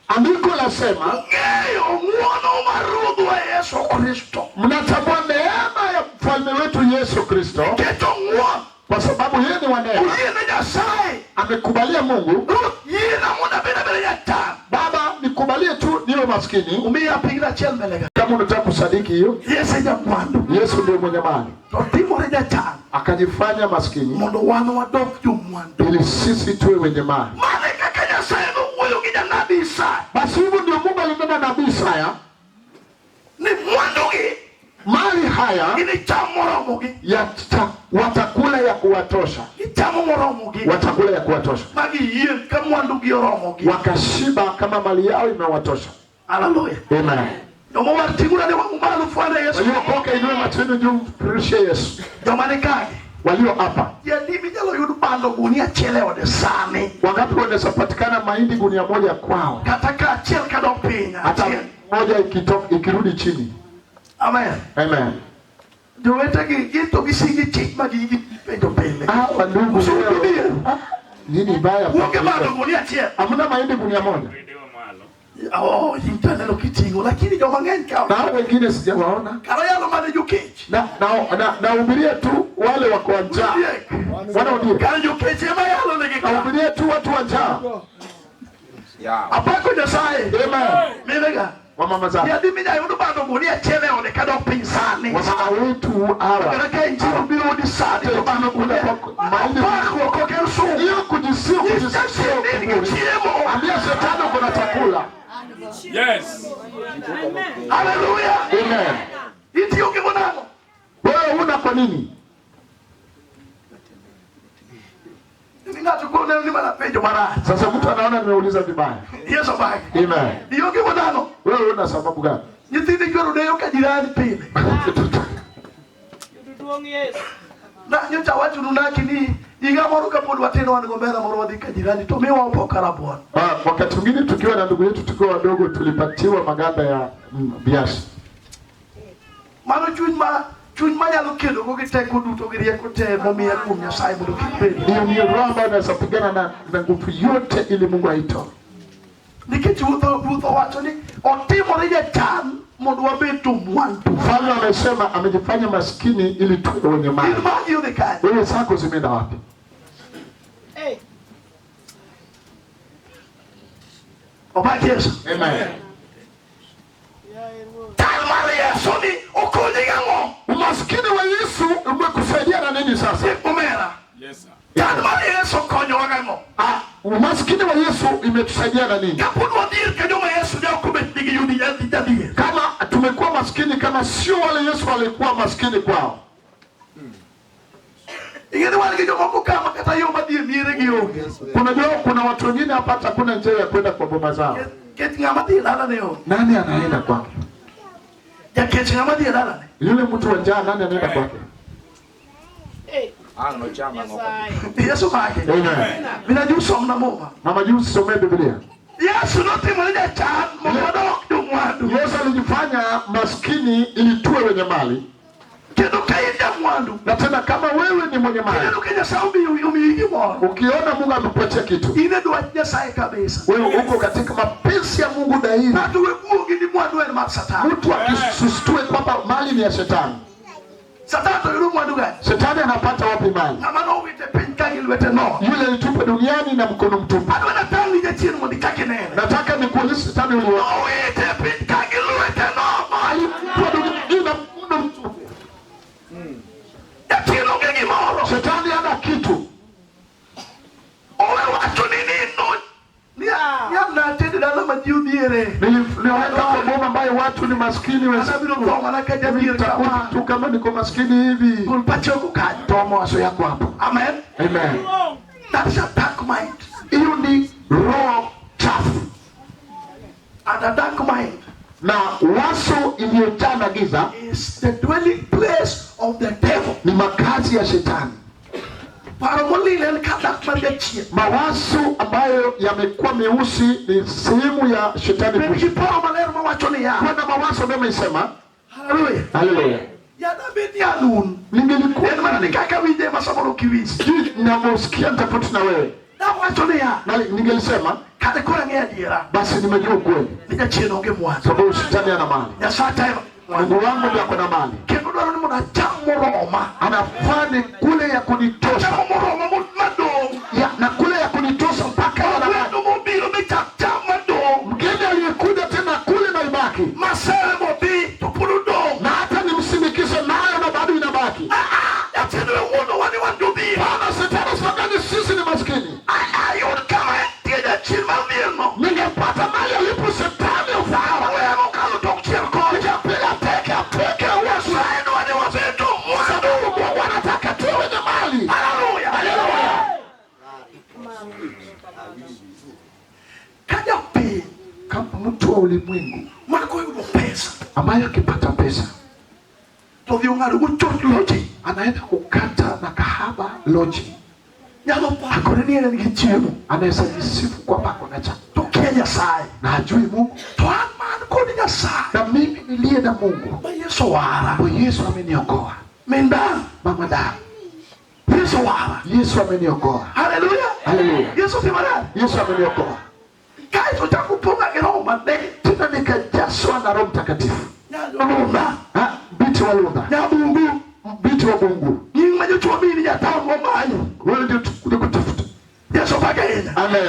Andiko lasema ung'eyo ng'wono mar Ruodhwa Yesu Kristo. mnatambua neema ya mfalme wetu Yesu Kristo, Keto ng'won kwa sababu yeye ni wa neema. oyiene Nyasaye. Amekubalia Mungu, Ruoth yiena mondo abed abeda jachan. Baba nikubalie tu niwe maskini. Omiya pigna achiel mbele ga. Kama unataka kusadiki hiyo, Yesu e jamwandu. Yesu ndio mwenye mali, To timore jachan akajifanya maskini mondo wan wadok jomwandu. ili sisi tuwe wenye mali. Mano e kaka Nyasaye nowuoyo gi janabi Isaya Basi hivyo ndio Mungu alinena nabii Isaya, ni mwandugi mali haya ginicham moromogi, watakula ya kuwatosha, gicham Gichamo moromogi. Wa chakula ya kuwatosha, Ma giyieng' ka mwandugi oromogi. Wakashiba kama mali yao imewatosha. Haleluya. Amen. Joma war ting'uru ane wang'u malo fwane Yesu. Waliookoka, inue macho yenu juu, mrudishie Yesu. Joma ni kagi. Walio hapa, Ji adi minyalo yud bando gunia achiel e ode sani? Wangapi wanaweza patikana mahindi gunia moja kwao, Kata ka achiel kadok piny. Hata Achiel. moja ikitoka ikirudi chini? Amen. Amen. Jowetegi gin to gisingi chik ma gigi penjo pile. Hawa ndugu Usihudumie. leo, ah, nini baya? Uonge bando gunia achiel. Hamna mahindi gunia moja. Oh, in to aneno kiting'o, lakini joma ng'eny ka Na hao wengine sijawaona. Kara yalo mane jokech. Na na na nahubiria tu wale wako wa njaa. Wana Kara jokech ema yalo negi ka. Nahubiria tu watu wa njaa. Apako Nyasaye. Amen. Minega. Wamama zangu. Ji adi minyalo yudo bando gunia achiel e ode kadok piny sani? Wamama wetu hawa. Kara ka injili biro odi sani to bando gunia. Mahindi. Pakruok ok en sum. Hiyo kujisiu kujisiu Nyis kiburi. chiemo. Ambia shetani uko na chakula. Yes. Haleluya. Amen. Itiyo gi monang'o? Wewe huna kwa nini? Ni ng'ato koro neno ni mana penjo marach. Sasa mtu anaona nimeuliza vibaya. Yesu obaki. Amen. Ionge monang'o? Wewe una sababu gani? Nyithindi chwero deyo ka jirani pile. Yudo duong' Yesu. Na nyocha awachonu naki ni higa moro kapod watin wan gomera moro wadhi ka jirani to miwa opoka rabuon. Ah, wakati mwingine tukiwa na ndugu yetu tukiwa wadogo tulipatiwa maganda ya viazi. Mano chuny manyalo kedo go gi teko duto gi rieko te momiya kuom Nyasaye mondo kik bed. Hiyo ni roho ambayo inaweza pigana na nguvu yote ili Mungu aitoe. Nikech ruoth owacho ni otimore jachan mondo wabed to mwandu. Mfalme amesema amejifanya maskini ili tuwe wenye mali. In magi odhi kanye? Wewe zako zimeenda wapi? Hey. Opak Yesu. Amen. Tal mar Yesu ni okonyi gang'o? Umaskini wa Yesu umekusaidia na nini sasa? Omera. Yes, sir. Tal mar Yesu okonyowa gang'o? Ah, umaskini wa Yesu imetusaidia na nini? Kapod wadhier ka joma Yesu ne ok obet nigi yudi jadhier. Kama tumekuwa maskini kama sio wale Yesu alikuwa maskini kwao. Ing'e ni wan gi jomoko kama kata yo madhi e miere gi onge. Unajua kuna watu wengine hapa hata hakuna njia ya kwenda kwa boma zao. Ket ng'ama dhi e dalane onge. Nani anaenda kwake? Jakech ng'ama dhi e dalane? Yule mtu wa njaa nani anaenda kwake? Hey. Nyasaye. Yesu make. Amen. Mina somna Muma. Mama Jusi somee Biblia. Yesu notimore jachan mondo wadok jomwandu. Yesu alijifanya maskini ili tuwe wenye mali. Kendo ka in jamwandu, Na tena kama wewe ni mwenye mali, kineno ka Nyasaye omiyi gimoro, ukiona Mungu amekupatia kitu, in e dwach Nyasaye kabisa. wewe uko katika mapenzi ya Mungu daima. Ng'ato we wuogi ni mwandu en mar Satan. Mtu akisusitue kwamba mali ni ya shetani. Satan to yudo mwandu gani? Shetani anapata wapi mali? Ng'ama nowite piny ka gi lwete nono. Yule alitupa duniani na mkono mtupu. Adwa natang' ni jachien mondo ichak inene. Nataka nikuonyeshe shetani uliwa. Nowite piny ka gi lwete nono. Alitupa duniani na mkono mtupu. Jachien onge gimoro. Shetani hana kitu. Owe wacho ni nino. Ni anatende dala ma ji odhiere. Niliweka kwa boma ambayo watu ni maskini wezi. Abiro tho mana ka jadhier kama. Tu kama niko maskini hivi. Gol pachi oko kanyo. Toa mawazo yako hapo. Amen. Amen. That's a dark mind. Hiyo ni roho chafu. And a dark mind Na wazo iliyojaa na giza is the dwelling place of the devil. ni makazi ya shetani. Paro molil en ka dak mar jachien. Mawazo ambayo yamekuwa meusi ni sehemu ya shetani Bed gi kuishi. paro maler mawacho niya. Kuwa na mawazo mema isema. Haleluya. Haleluya. Yada bed ni an un. Ningelikuwa En mana ni kaka winje ma samoro ok iwinj. sijui ninavyosikia tofauti na wewe. Nawacho niya. Na ningelisema Kata koro ang'eyo adiera. basi nimejua ukweli. Ni jachien onge mwandu. Sababu shetani ana mali. Nyasaye ema Mungu wangu ndiye ako na mali. Kendo dwaro ni mondo acham moroma. Anafaa ni kule ya kunitosha. Chamo moroma madong'. Ya, na kule ya kunitosha mpaka wana mali. Wendo mobiro michak cham madong'. Mgeni aliyekuja tena kule na ibaki. Masere modhi to pod odong'. Na hata nimsindikishe nayo na bado inabaki. Jachien we wuondowa ni wan jodhier. Bwana shetani usidanganye sisi ni maskini. Ayud kama entie jachien mar dhier no. Ningepata mali alipo shetani ufahara. Wewe mokalo tok chiel kocha. Ningepiga teke teke uwezo. Nyasaye dwa ni wabed jomwandu. Sababu Mungu anataka tuwe wenye mali. Haleluya. ulimwengu ma koyudo pesa ambayo akipata pesa to dhi ong'ado go chot loji anaenda kukata na kahaba loji, nyalo pakore ni en gi chiemo anaweza jisifu kwamba ako na chakula to kia Nyasaye na hajui Mungu. to an man kod Nyasaye Na mimi niliye na Mungu, ma Yesu wara ambaye Yesu ameniokoa, minda mama da, Yesu wara Yesu ameniokoa, haleluya Haleluya. Yesu timo nade Yesu ameniokoa. kaeto chako pong'a gi Roho Maler Tena nikajaswa na Roho Mtakatifu. nyalunda Ha, binti wa Lunda, nyabungu binti wa Mungu, nying ma jochwo mini jataon momanyo wewe ndio tukuja kutafuta. Yesu pake ahinya Amen.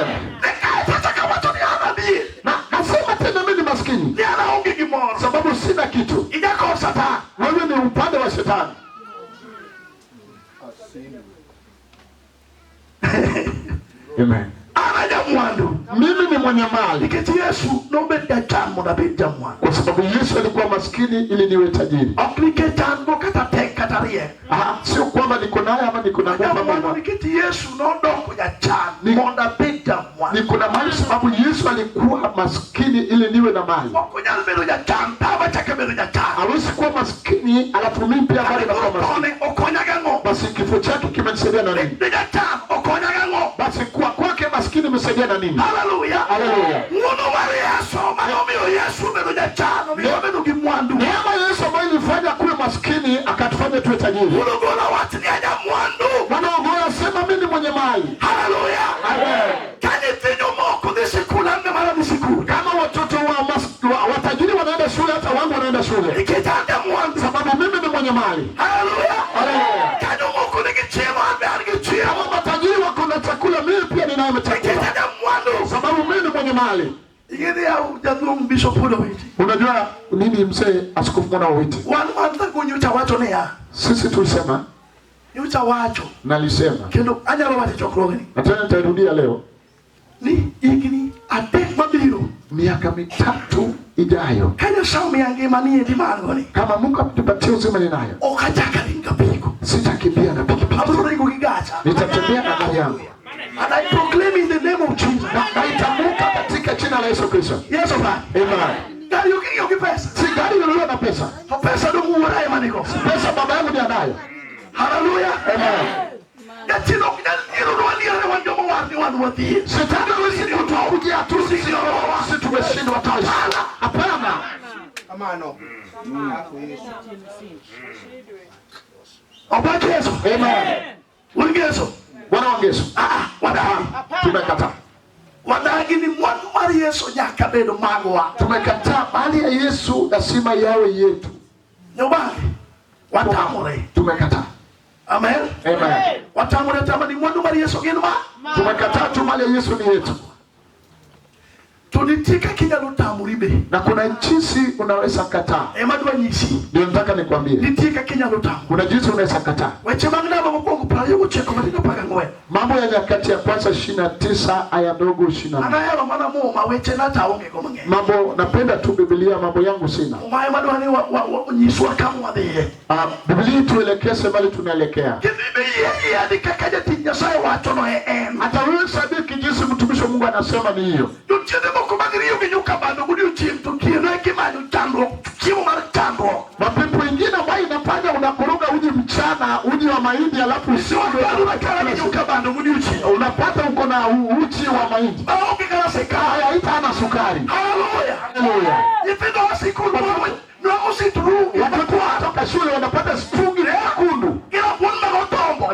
kaeto achako wacho ni an adier Na nasema tena mimi ni maskini ni an aonge gimoro sababu sina kitu. ijakor Satan Wewe ni upande wa shetani. Amen. an ajamwandu Mimi ni mwenye mali nikech Yesu nobet jachan mondo abed jamwandu kwa sababu Yesu alikuwa maskini ili niwe tajiri. ok nikech an go kata tek kata riek Ah, sio kwamba niko naye ama niko na ajamwandu mama. nikech Yesu nodoko jachan Ni- mondo abed jamwandu Niko na mali sababu Yesu alikuwa maskini ili niwe na mali. ok onyal bedo jachan tama chako bedo jachan Hawezi kuwa maskini alafu mimi pia bado nakuwa maskini. tone okonya gang'o Basi kifo chake kimenisaidia na nini? ni jachan okonya gang'o Basi kuwa kwake maskini imesaidia na nini? haleluya Haleluya. ng'wono mar Yesu manomiyo Yesu obedo jachan omiyo obedo gi mwandu Neema ya Yesu ambayo ilifanya kuwe maskini akatufanya tuwe tajiri. mondo gola wach ni ajamwandu Wanaogola sema mimi ni mwenye mali. haleluya Amen. ka nyithindo moko dhi sikul an be mana dhi sikul Kama watoto wa watajiri wanaenda shule, hata wangu wanaenda shule, nikech an jamwandu sababu mimi ni mwenye mali. haleluya Haleluya. ka jomoko nigi chiemo an be an gi chiemo Kama matajiri wako na chakula, mimi pia ninayo nikech chakula, ajamwandu sababu mimi ni mwenye mali. ing'e yaw jaduong' bishop Owiti Unajua nini, mzee Askofu Mwana Owiti, wan man thago nyocha wacho niya sisi tulisema, nyocha wacho nalisema kendo anyalo wacho e chokruogni na tena nitairudia leo, ni higni adek mabiro miaka 3 ijayo, ka Nyasaye omiya ngima ni endi ma an go ni kama Mungu amenipatia uzima ninayo, ok achak aring apiko sitakimbia na pikipiki, abiro ringo gi gacha nitatembea na gari yangu and I proclaim in the name of Jesus na naitamka katika jina la Yesu Kristo. Yesu pake Amen. gari ok ing'iewo gi pesa Si gari nilinunua na pesa, to pesa dong wuora ema nigo pesa baba yangu ndiye anayo. haleluya Amen. jachien ok nyal dhieronwa liere wan joma war ni wan wadhier Shetani hawezi kutukujia tu sisi, sisi tumeshindwa taifa. Hapana, Amano. Ako Yesu. opak Yesu Amen. un gi Yesu Bwana wangu Yesu, Ah, wadagi tumekataa, wadagi ni mwandu mar Yesu nyaka bedo magwa tumekataa mali ya Yesu lazima yawe yetu. nyobange watamore Tumekataa. amen Amen. watamore atama ni mwandu mar Yesu gin ma Tumekataa tu mali ya Yesu ni yetu, to nitie kaka inyalo tamori be na kuna jinsi unaweza kataa. ema dwa nyisi Ndio nataka nikwambie, nitie kaka inyalo tamo kuna jinsi unaweza kataa. weche mag ndalo mokwongo 29 matindo 14 Mambo ya Nyakati ya Kwanza 29 aya ndogo 24. an ahero mana muma wechena to aonge go mang'eny Mambo napenda tu Biblia, mambo yangu sina. muma ema dwa ni nyiswa kama wadhiye Ah, Biblia ituelekeze mali tunaelekea. kendo ibe yie yiadi kaka jatich Nyasaye wachono e en Hata wewe sadiki jinsi mtumishi wa Mungu anasema ni hiyo. jochiende moko mag riyo gi nyuka bando godiochieng' to otieno eka imanyo chandruok chiemo mar chandruok Mapepo ingine ambayo inafanya unakoroga uji mchana, uji wa mahindi alafu usiku Siwakalo kara gi nyuka bando godiochieng' unapata uko na uji wa mahindi. maonge kata sikar Haya, haita sukari. haleluya Haleluya. nyithindo wa sikul nwang'o sitrungi Watoto wanatoka shule wanapata stungi nyekundu gi rabuon mag otombo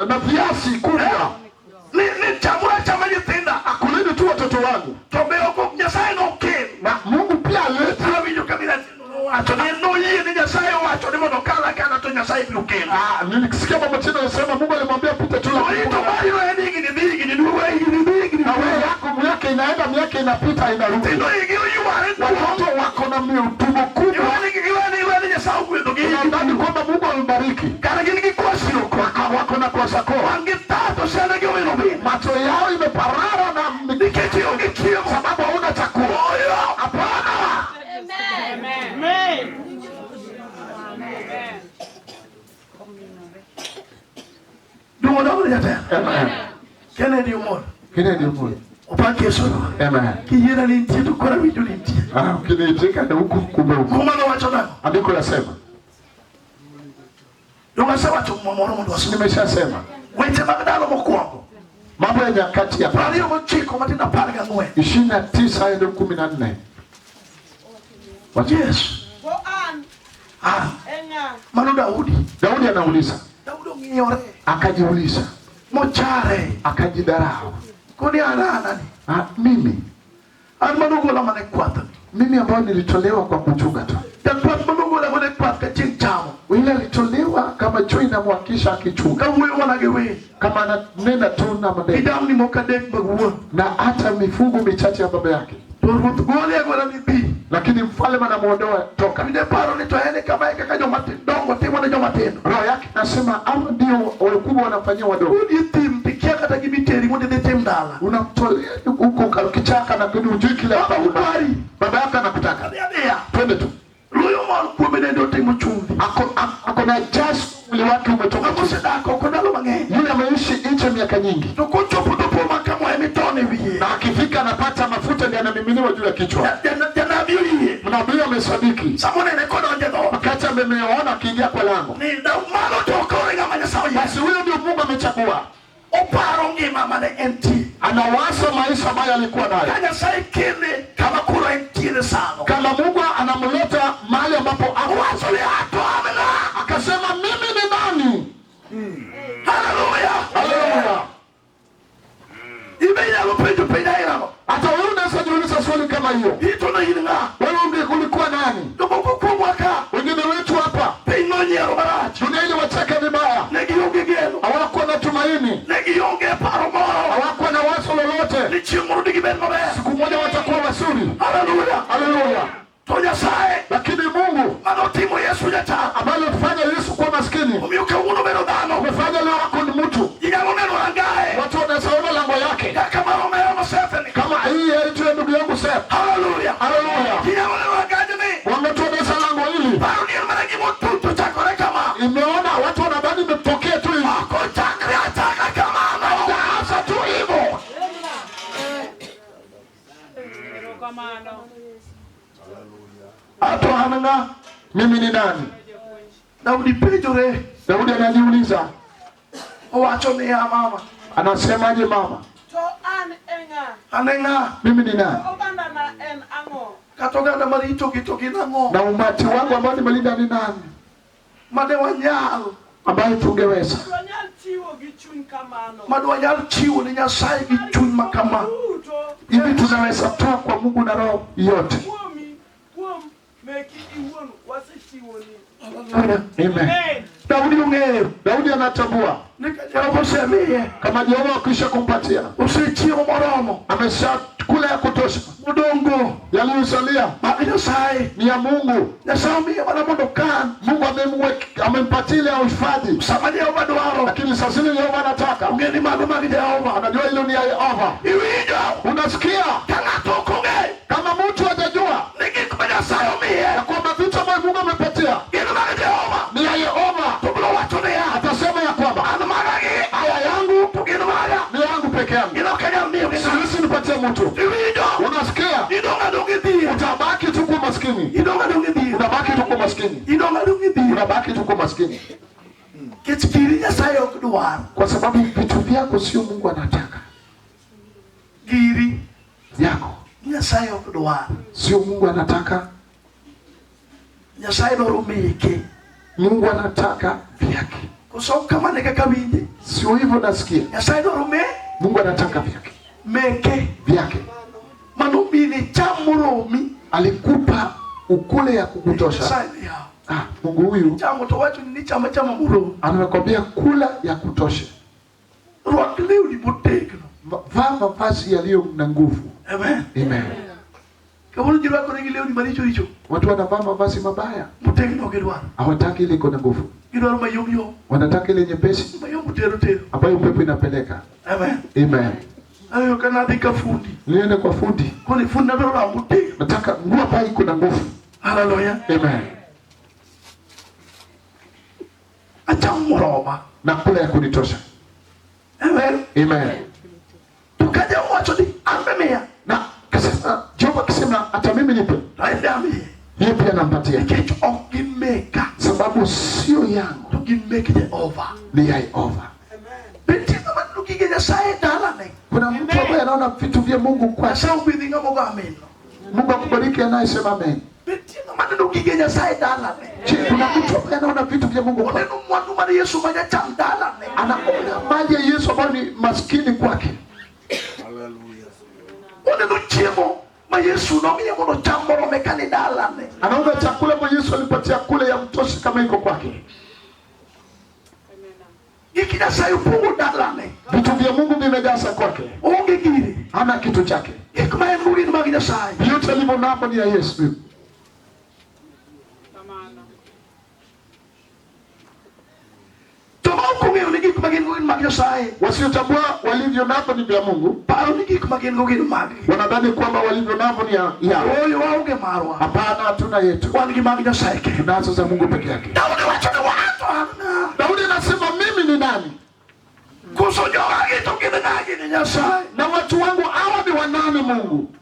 na viazi kubwa. ni chamuru achama nyithinda Akuleni tu watoto wangu. to be ok Nyasaye nokel Na Mungu pia alete. awinjo ka nowacho ni noyie ni Nyasaye owacho ni mondo okal akala to Nyasaye biro kelo Ah, nilisikia mama China anasema Mungu alimwambia pita tu to ito mari no en higni dhi higni duogo higni dhi higni na wewe yako miaka inaenda miaka inapita inarudi. nyithindo higi oyware Watoto wako na tumbo kubwa, iweni Nyasaye ogwedhogi nadhani kwamba Mungu amebariki. kara gin gi kwashiorkor Wako na kwasakoo, wang' gi tato sene gi owino bin macho yao imeparara na nikech ionge chiemo sababu hauna chakula. oyo Hapana, duong' odog ne jatelo Amen. Kennedy Omolo Kennedy Omolo. Opak Yesu Ruoth. Amen. Kiyiena ni nitie to koro awinjo ni nitie. Ah, ukiniitika ni huku kumbe huku. Muma nowacho nang'o? Andiko lasema. Donge asewacho muma moro mondo wasom. Nimeshasema. Weche mag ndalo mokwongo. Mambo ya nyakati ya 29 matindo 14. 29 hadi 14. Wacha. Yes. To an Ah, e ng'a? mano Daudi. Daudi anauliza, Daudi ong'iyore akajiuliza, mochare akajidharau. koni an anani. Ah, mimi An manogola mana e kwath. mimi ambayo nilitolewa kwa kuchunga tu. Jakwath manogola mana e kwath ka chieng' chamo. Yule alitolewa kama chui inamwakisha akichunga, Kawuoyo mana gi winy. kama ananena tu na Gi maneno jamni moko adek mag wuon. na hata mifugo michache ya baba yake, To ruoth gole agola ni bi. lakini mfalme anamuondoa toka. Kinde paro ni to en kama e kaka joma dongo timo ne joma tindo. Roho yake nasema hawa ndio wakubwa wanafanyia wadogo. Udhi e thim tikia kata gimiteri mondo idhi tim dala. Unamtolea huko kichaka na kuni hujui kile Baba udwari. baba yako anakutaka. Adhi adhiya. Twende tu. Luyo mol kuome nende otimo chumvi. Ako na jasho, mwili wake umetoka Ng'ama chumvi. osedak oko ndalo mang'eny. Yule ameishi nje miaka nyingi, To kochopo to po maka emitone wiye. na akifika anapata mafuta ndiyo anamiminiwa juu ya kichwa. Janabi oyie. Nabii amesadiki Sama onene kodonjo e dhoot. wakati amemeona akiingia kwa lango, Ni malo to koro ng'ama Nyasaye oyiero. basi huyo ndio Mungu amechagua. Oparo ngima mane entie. Anawaza maisha ambayo alikuwa nayo. Ka Nyasaye kele kama koro entiere sano. Kama Mungu anamleta mahali ambapo ako, Owacho ni ato an ng'a? akasema mimi ni nani? Haleluya. Haleluya! Ibe inyalo penjo penjo ailano. Hata wewe unaweza jiuliza swali kama hiyo, Ito ne in ng'a? wewe ulikuwa nani? Jomoko kuomwa ka Wengine wetu hapa piny nonyiero marach. dunia ili wacheke vibaya, Ne gionge geno. hawakuwa na tumaini, Ne gionge paro moro. hawakuwa na wazo lolote. Ni chieng' moro digibed maber. Siku moja watakuwa wazuri. Haleluya. Haleluya! To Nyasaye Lakini Mungu manotimo Yesu jachal. ambaye alifanya Yesu kuwa maskini, Omiyo kawuono bedo dhano. amefanya leo wako ni mtu, Inyalo neno rangae. watu wanaweza ona lango yake Kaka mar omera mosethni. kama hii yetu ya ndugu yangu Seth. Haleluya. Haleluya! Inyalo neno rangajni. Wametuonyesha lango hili, Paro ni en mana gimotuch ochakore kama. imeona watu wanadhani imetokea tu hivi, Ok ochakre achaka kamano. itaanza tu hivyo. Erokamano. Ato an ng'a? Mimi ni nani? Daudi penjore. Daudi anajiuliza, Owacho niya mama. anasemaje mama? To an e ng'a? An e ng'a? Mimi ni nani? To ogandana en ang'o? Kata oganda marito gi to gin ang'o? Na umati wangu ambao nimelinda ni nani? Made wanyal. Ambaye tungeweza Dwanyal chiwo gi chuny kamano. Made wanyal chiwo ne Nyasaye gi chuny ma kama. Duto hivi, tunaweza toa kwa Mungu na roho yote. kuomi kuom meki iwuon wasechiwoni. Haleluya. Amen. Amen. Daudi ong'eyo Daudi anatambua ni ka Jehova osemiye kama Jehova akisha kumpatia osechiemo moromo ameshakula ya kutosha, modongo yaliyosalia mag Nyasaye. ni ya Mungu. Nyasaye omiye mana mondo okan. Mungu amempatia ile ya uhifadhi, Sama Jehova dwaro lakini sasa ile Jehova anataka, ong'e ni mago mag Jehova. anajua hilo ni ya Yehova. Iwinjo Unasikia, ka ng'ato ok ong'eyo kama mtu hajajua ni gik ma Nyasaye omiye ya kwamba vitu ambavyo Mungu amepatia gin mag Jehova, ni ya Yehova, to biro wacho niya atasema ya kwamba an magagi haya yangu to gin maga ni yangu peke yangu, gin ok anyal miyo gi ng'ato. siwezi nipatie mtu. Iwinjo Unasikia, idong' adong' e dhier. utabaki tu kuwa maskini, Idong' adong' e dhier. unabaki tu kuwa maskini, Idong' adong' e dhier. unabaki tu kuwa maskini, Nikech giri Nyasaye ok dwar. kwa sababu vitu vyako sio Mungu anataka Giri yako, Nyasaye ok dwar. sio Mungu anataka. Nyasaye dwaro meke. Mungu anataka vyake, Koso ok kamano e kaka winje. sio hivyo nasikia. Nyasaye dwaro me Mungu anataka vyake, meke vyake. mano mini cham moromi. Alikupa ukule ya kukutosha. Nyasaye niya. Ah, Mungu huyu Chamo to wacho ni chama chama moromi. anakwambia kula ya kutosha, Rwak lewni motegno. Vaa mavazi yaliyo na nguvu. Amen. Amen. Kawuono ji rwakore gi lewni maricho richo. Watu wanavaa mavazi mabaya, Motegno ok gidwar. hawataki ile iko na nguvu, Gidwaro mayom yom. wanataka ile nyepesi Mayom tero tero. ambayo upepo inapeleka. Amen. Amen. Ayo kanadhi ka fundi. Niende kwa fundi, Koni fundi nadwaro law motegno. nataka nguo ambayo iko na nguvu. Haleluya. Amen. Acham moroma. Na kula ya kunitosha. Amen. Amen. To ka Jehova wacho ni An be miya. Na akasema, Jehova akisema hata mimi nipe, To en be amiye. yeye pia anampatia, Nikech ok gin meka, sababu sio yangu, to gin mek Jehova. ni ya Yehova. Be nitie ng'ama neno gige Nyasaye e dalane. Kuna mtu ambaye anaona vitu vya Mungu kwake. Nyasaye ogwedhi ng'ama ogo amen. Mungu akubariki anayesema amen. Be nitie ng'ama neno gige Nyasaye dalane. Je, kuna mtu ambaye anaona vitu vya Mungu kwake? Oneno mwandu mar Yesu ma jacham dalane. Anaona mali ya Yesu ambayo ni maskini kwake. Oneno chiemo ma Yesu nomiye mondo ocham morome ka ni dalane. Anaona chakula ambayo Yesu alipatia kule ya mtoshi kama iko kwake. Gik Nyasaye opong'o dalane. Vitu vya Mungu vimejaza kwake, Onge gire. hana kitu chake. Gik ma en go gin mag Nyasaye. Vyote alivyo navyo ni ya Yesu. Joma ok ong'eyo ni gik ma gin go gin mag Nyasaye. Wasiotambua walivyo navyo ni vya Mungu, Paro ni gik ma gin go gin maggi. wanadhani kwamba walivyo navyo ni ya yao. Ooyo waonge marwa. Hapana, hatuna yetu, Wan gi mag Nyasaye kende. tunazo za Mungu peke yake. Daudi wacho ni wan to an ng'a? Daudi anasema mimi ni nani Koso jogagi to gin ng'a gini Nyasaye? na watu wangu hawa ni wanani? Mungu,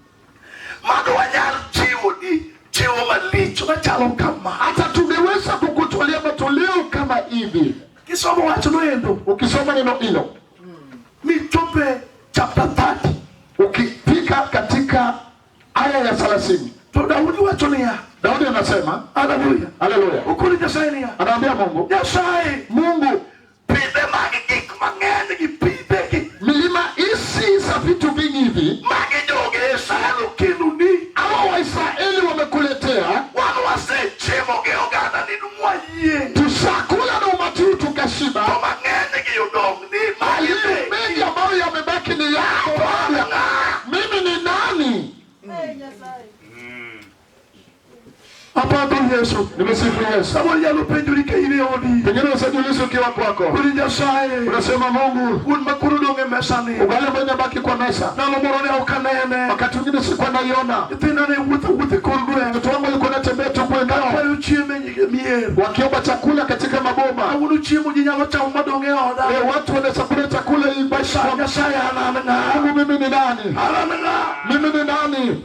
Mano wanyal chiwo ni chiwo malich machalo kama. hata tungeweza kukutolea matoleo kama hivi. Kisomo wachno endo Ukisoma neno hilo, michope chapter 30 ukifika katika aya ya 30, to Daudi wacho niya, Daudi anasema haleluya, haleluya, okoni Nyasaye niya, anaambia Mungu, Nyasaye Mungu, pidhe mag gik mang'eny gi pidhe gi milima hizi za vitu vingi hivi magi joge Israel okeloni hawa Waisraeli wamekuletea, wan wasechiemo gi oganda ni mwayie tushakula na umati huu to tukashiba, mang'eny gi odong' ni magi yaliyo be mengi ambayo yamebaki ni yako. Bwana. Mimi ni nani? Apako Yesu. Nimesifu Yesu. Samoro inyalo penjori ka in e odi. Pengine unajiuliza ukiwa kwako, Koni Nyasaye unasema Mungu, un makoro odong' e mesani ugali ambao inabaki kwa meza, ndalo moro ne ok anene wakati mwingine sikuwa naiona. nyithinda ne wuotho wuotho e kor gweng' Watoto wangu walikuwa wanatembea tu kwenda kwayo chiemo e mier wakiomba chakula katika maboma. kawuono chiemo ji nyalo chamo madong' e oda Eh, watu wanaweza kula chakula hii basi. Sa Nyasaye an an ng'a Mungu, mimi ni nani? an an ng'a Mimi ni nani?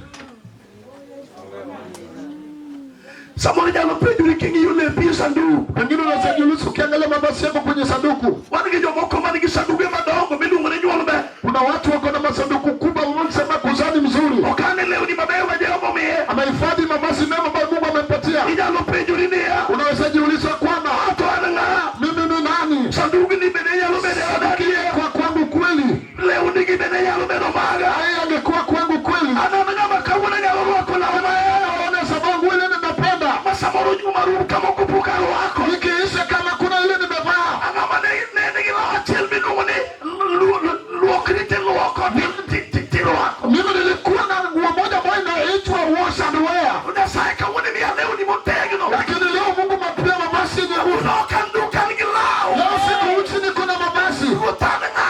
Samoro inyalo penjori king'iyo lepi e sanduk. Pengine unajiuliza ukiangalia mavazi yako kwenye sanduku, Wan gi jomoko man gi sanduge madongo miluongo ni nyuol ber. kuna watu wako na masanduku kubwa, wanasema kuzani mzuri, Okane lewni mabeyo ma Jehova omiye. amehifadhi mavazi mema ambayo Mungu amempatia. Inyalo penjori niya, Unaweza jiuliza kwamba to an ng'a? mimi ni nani? Sandugni bende nyalo bedo e oda adier? Kwa kwangu kweli, Lewni gi bende nyalo bedo maga. haya yangekuwa kwangu kweli, An an ng'ama kawuono nyalo rwako law mahero. ona sababu ile nimependa Ma samoro juma rum kamoko pok arwako. ikiisha, kama kuna ile nimevaa Ang'ama ne nigi law achiel miluongo ni luokri tiluoko tirwako. mimi nilikuwa na nguo moja ambayo inaitwa wash and wear, To Nyasaye kawuono imiya lewni motegno. lakini leo Mungu mapia mavazi yenye nguvu. Ok an duk an gi law. Leo siku uchi niko na mavazi. Ruoth an ng'a?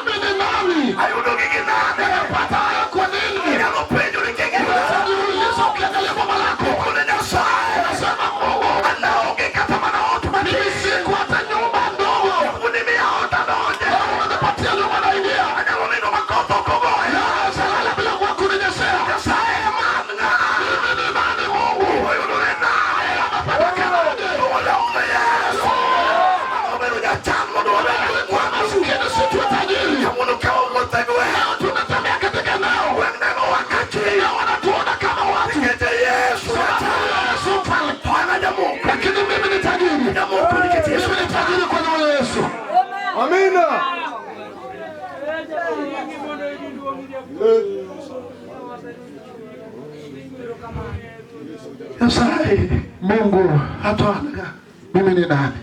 Mimi ni nani? Ayudo gigi nade? Nimepata haya kwa nini? Inyalo penjori king'iyo Unajiuliza ukiangalia boma lako, Kone Nyasaye. unasema Mungu, An aonge kata mana ot matin. mimi siko hata nyumba ndogo. Kawuono imiya ot adonje. Leo umenipatia nyumba naingia. Anyalo nindo ma koth ok ogoya. Leo salala bila mvua kuninyeshea. Nyasaye ema an ng'a? Mimi ni nani Mungu? Oyudore nade? Omondo Yesu. Obedo jachan mondo wabed Kwa maskini si tuwe tajiri. Kawuono ka wawuotho e gweng'. Leo tunatembea katika eneo. Gweng' neno wakachi. Leo wanatuona kama watu. Nikech Yesu jachan. Yesu mfalme. To an ajamoko. Lakini mimi ni tajiri. Jamoko nikech Yesu. Mimi ni tajiri kwa neno la Yesu. Amina. Nyasaye Mungu, ato an ng'a? mimi ni nani?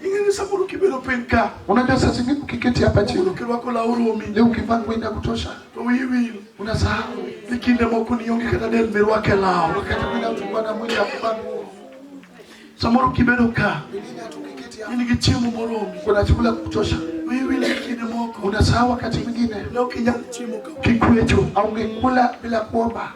Ing'e ni samoro kibedo piny ka Unajua saa zingine ukiketi hapa kawuono chini kirwako law romi leo ukivaa nguo ya kutosha to wiyi wil unasahau. ni kinde moko nionge kata del mirwake law. Wakati mwingine hatukuwa na mwili ya kuvaa nguo. Samoro kibedo ka Pengine hata ukiketi hapa in gi chiemo moromi kuna chakula ya kutosha, wiyi wil ni kinde moko unasahau wakati mwingine ne ok inyal chiemo ka ok ikwecho. aungekula bila kuomba.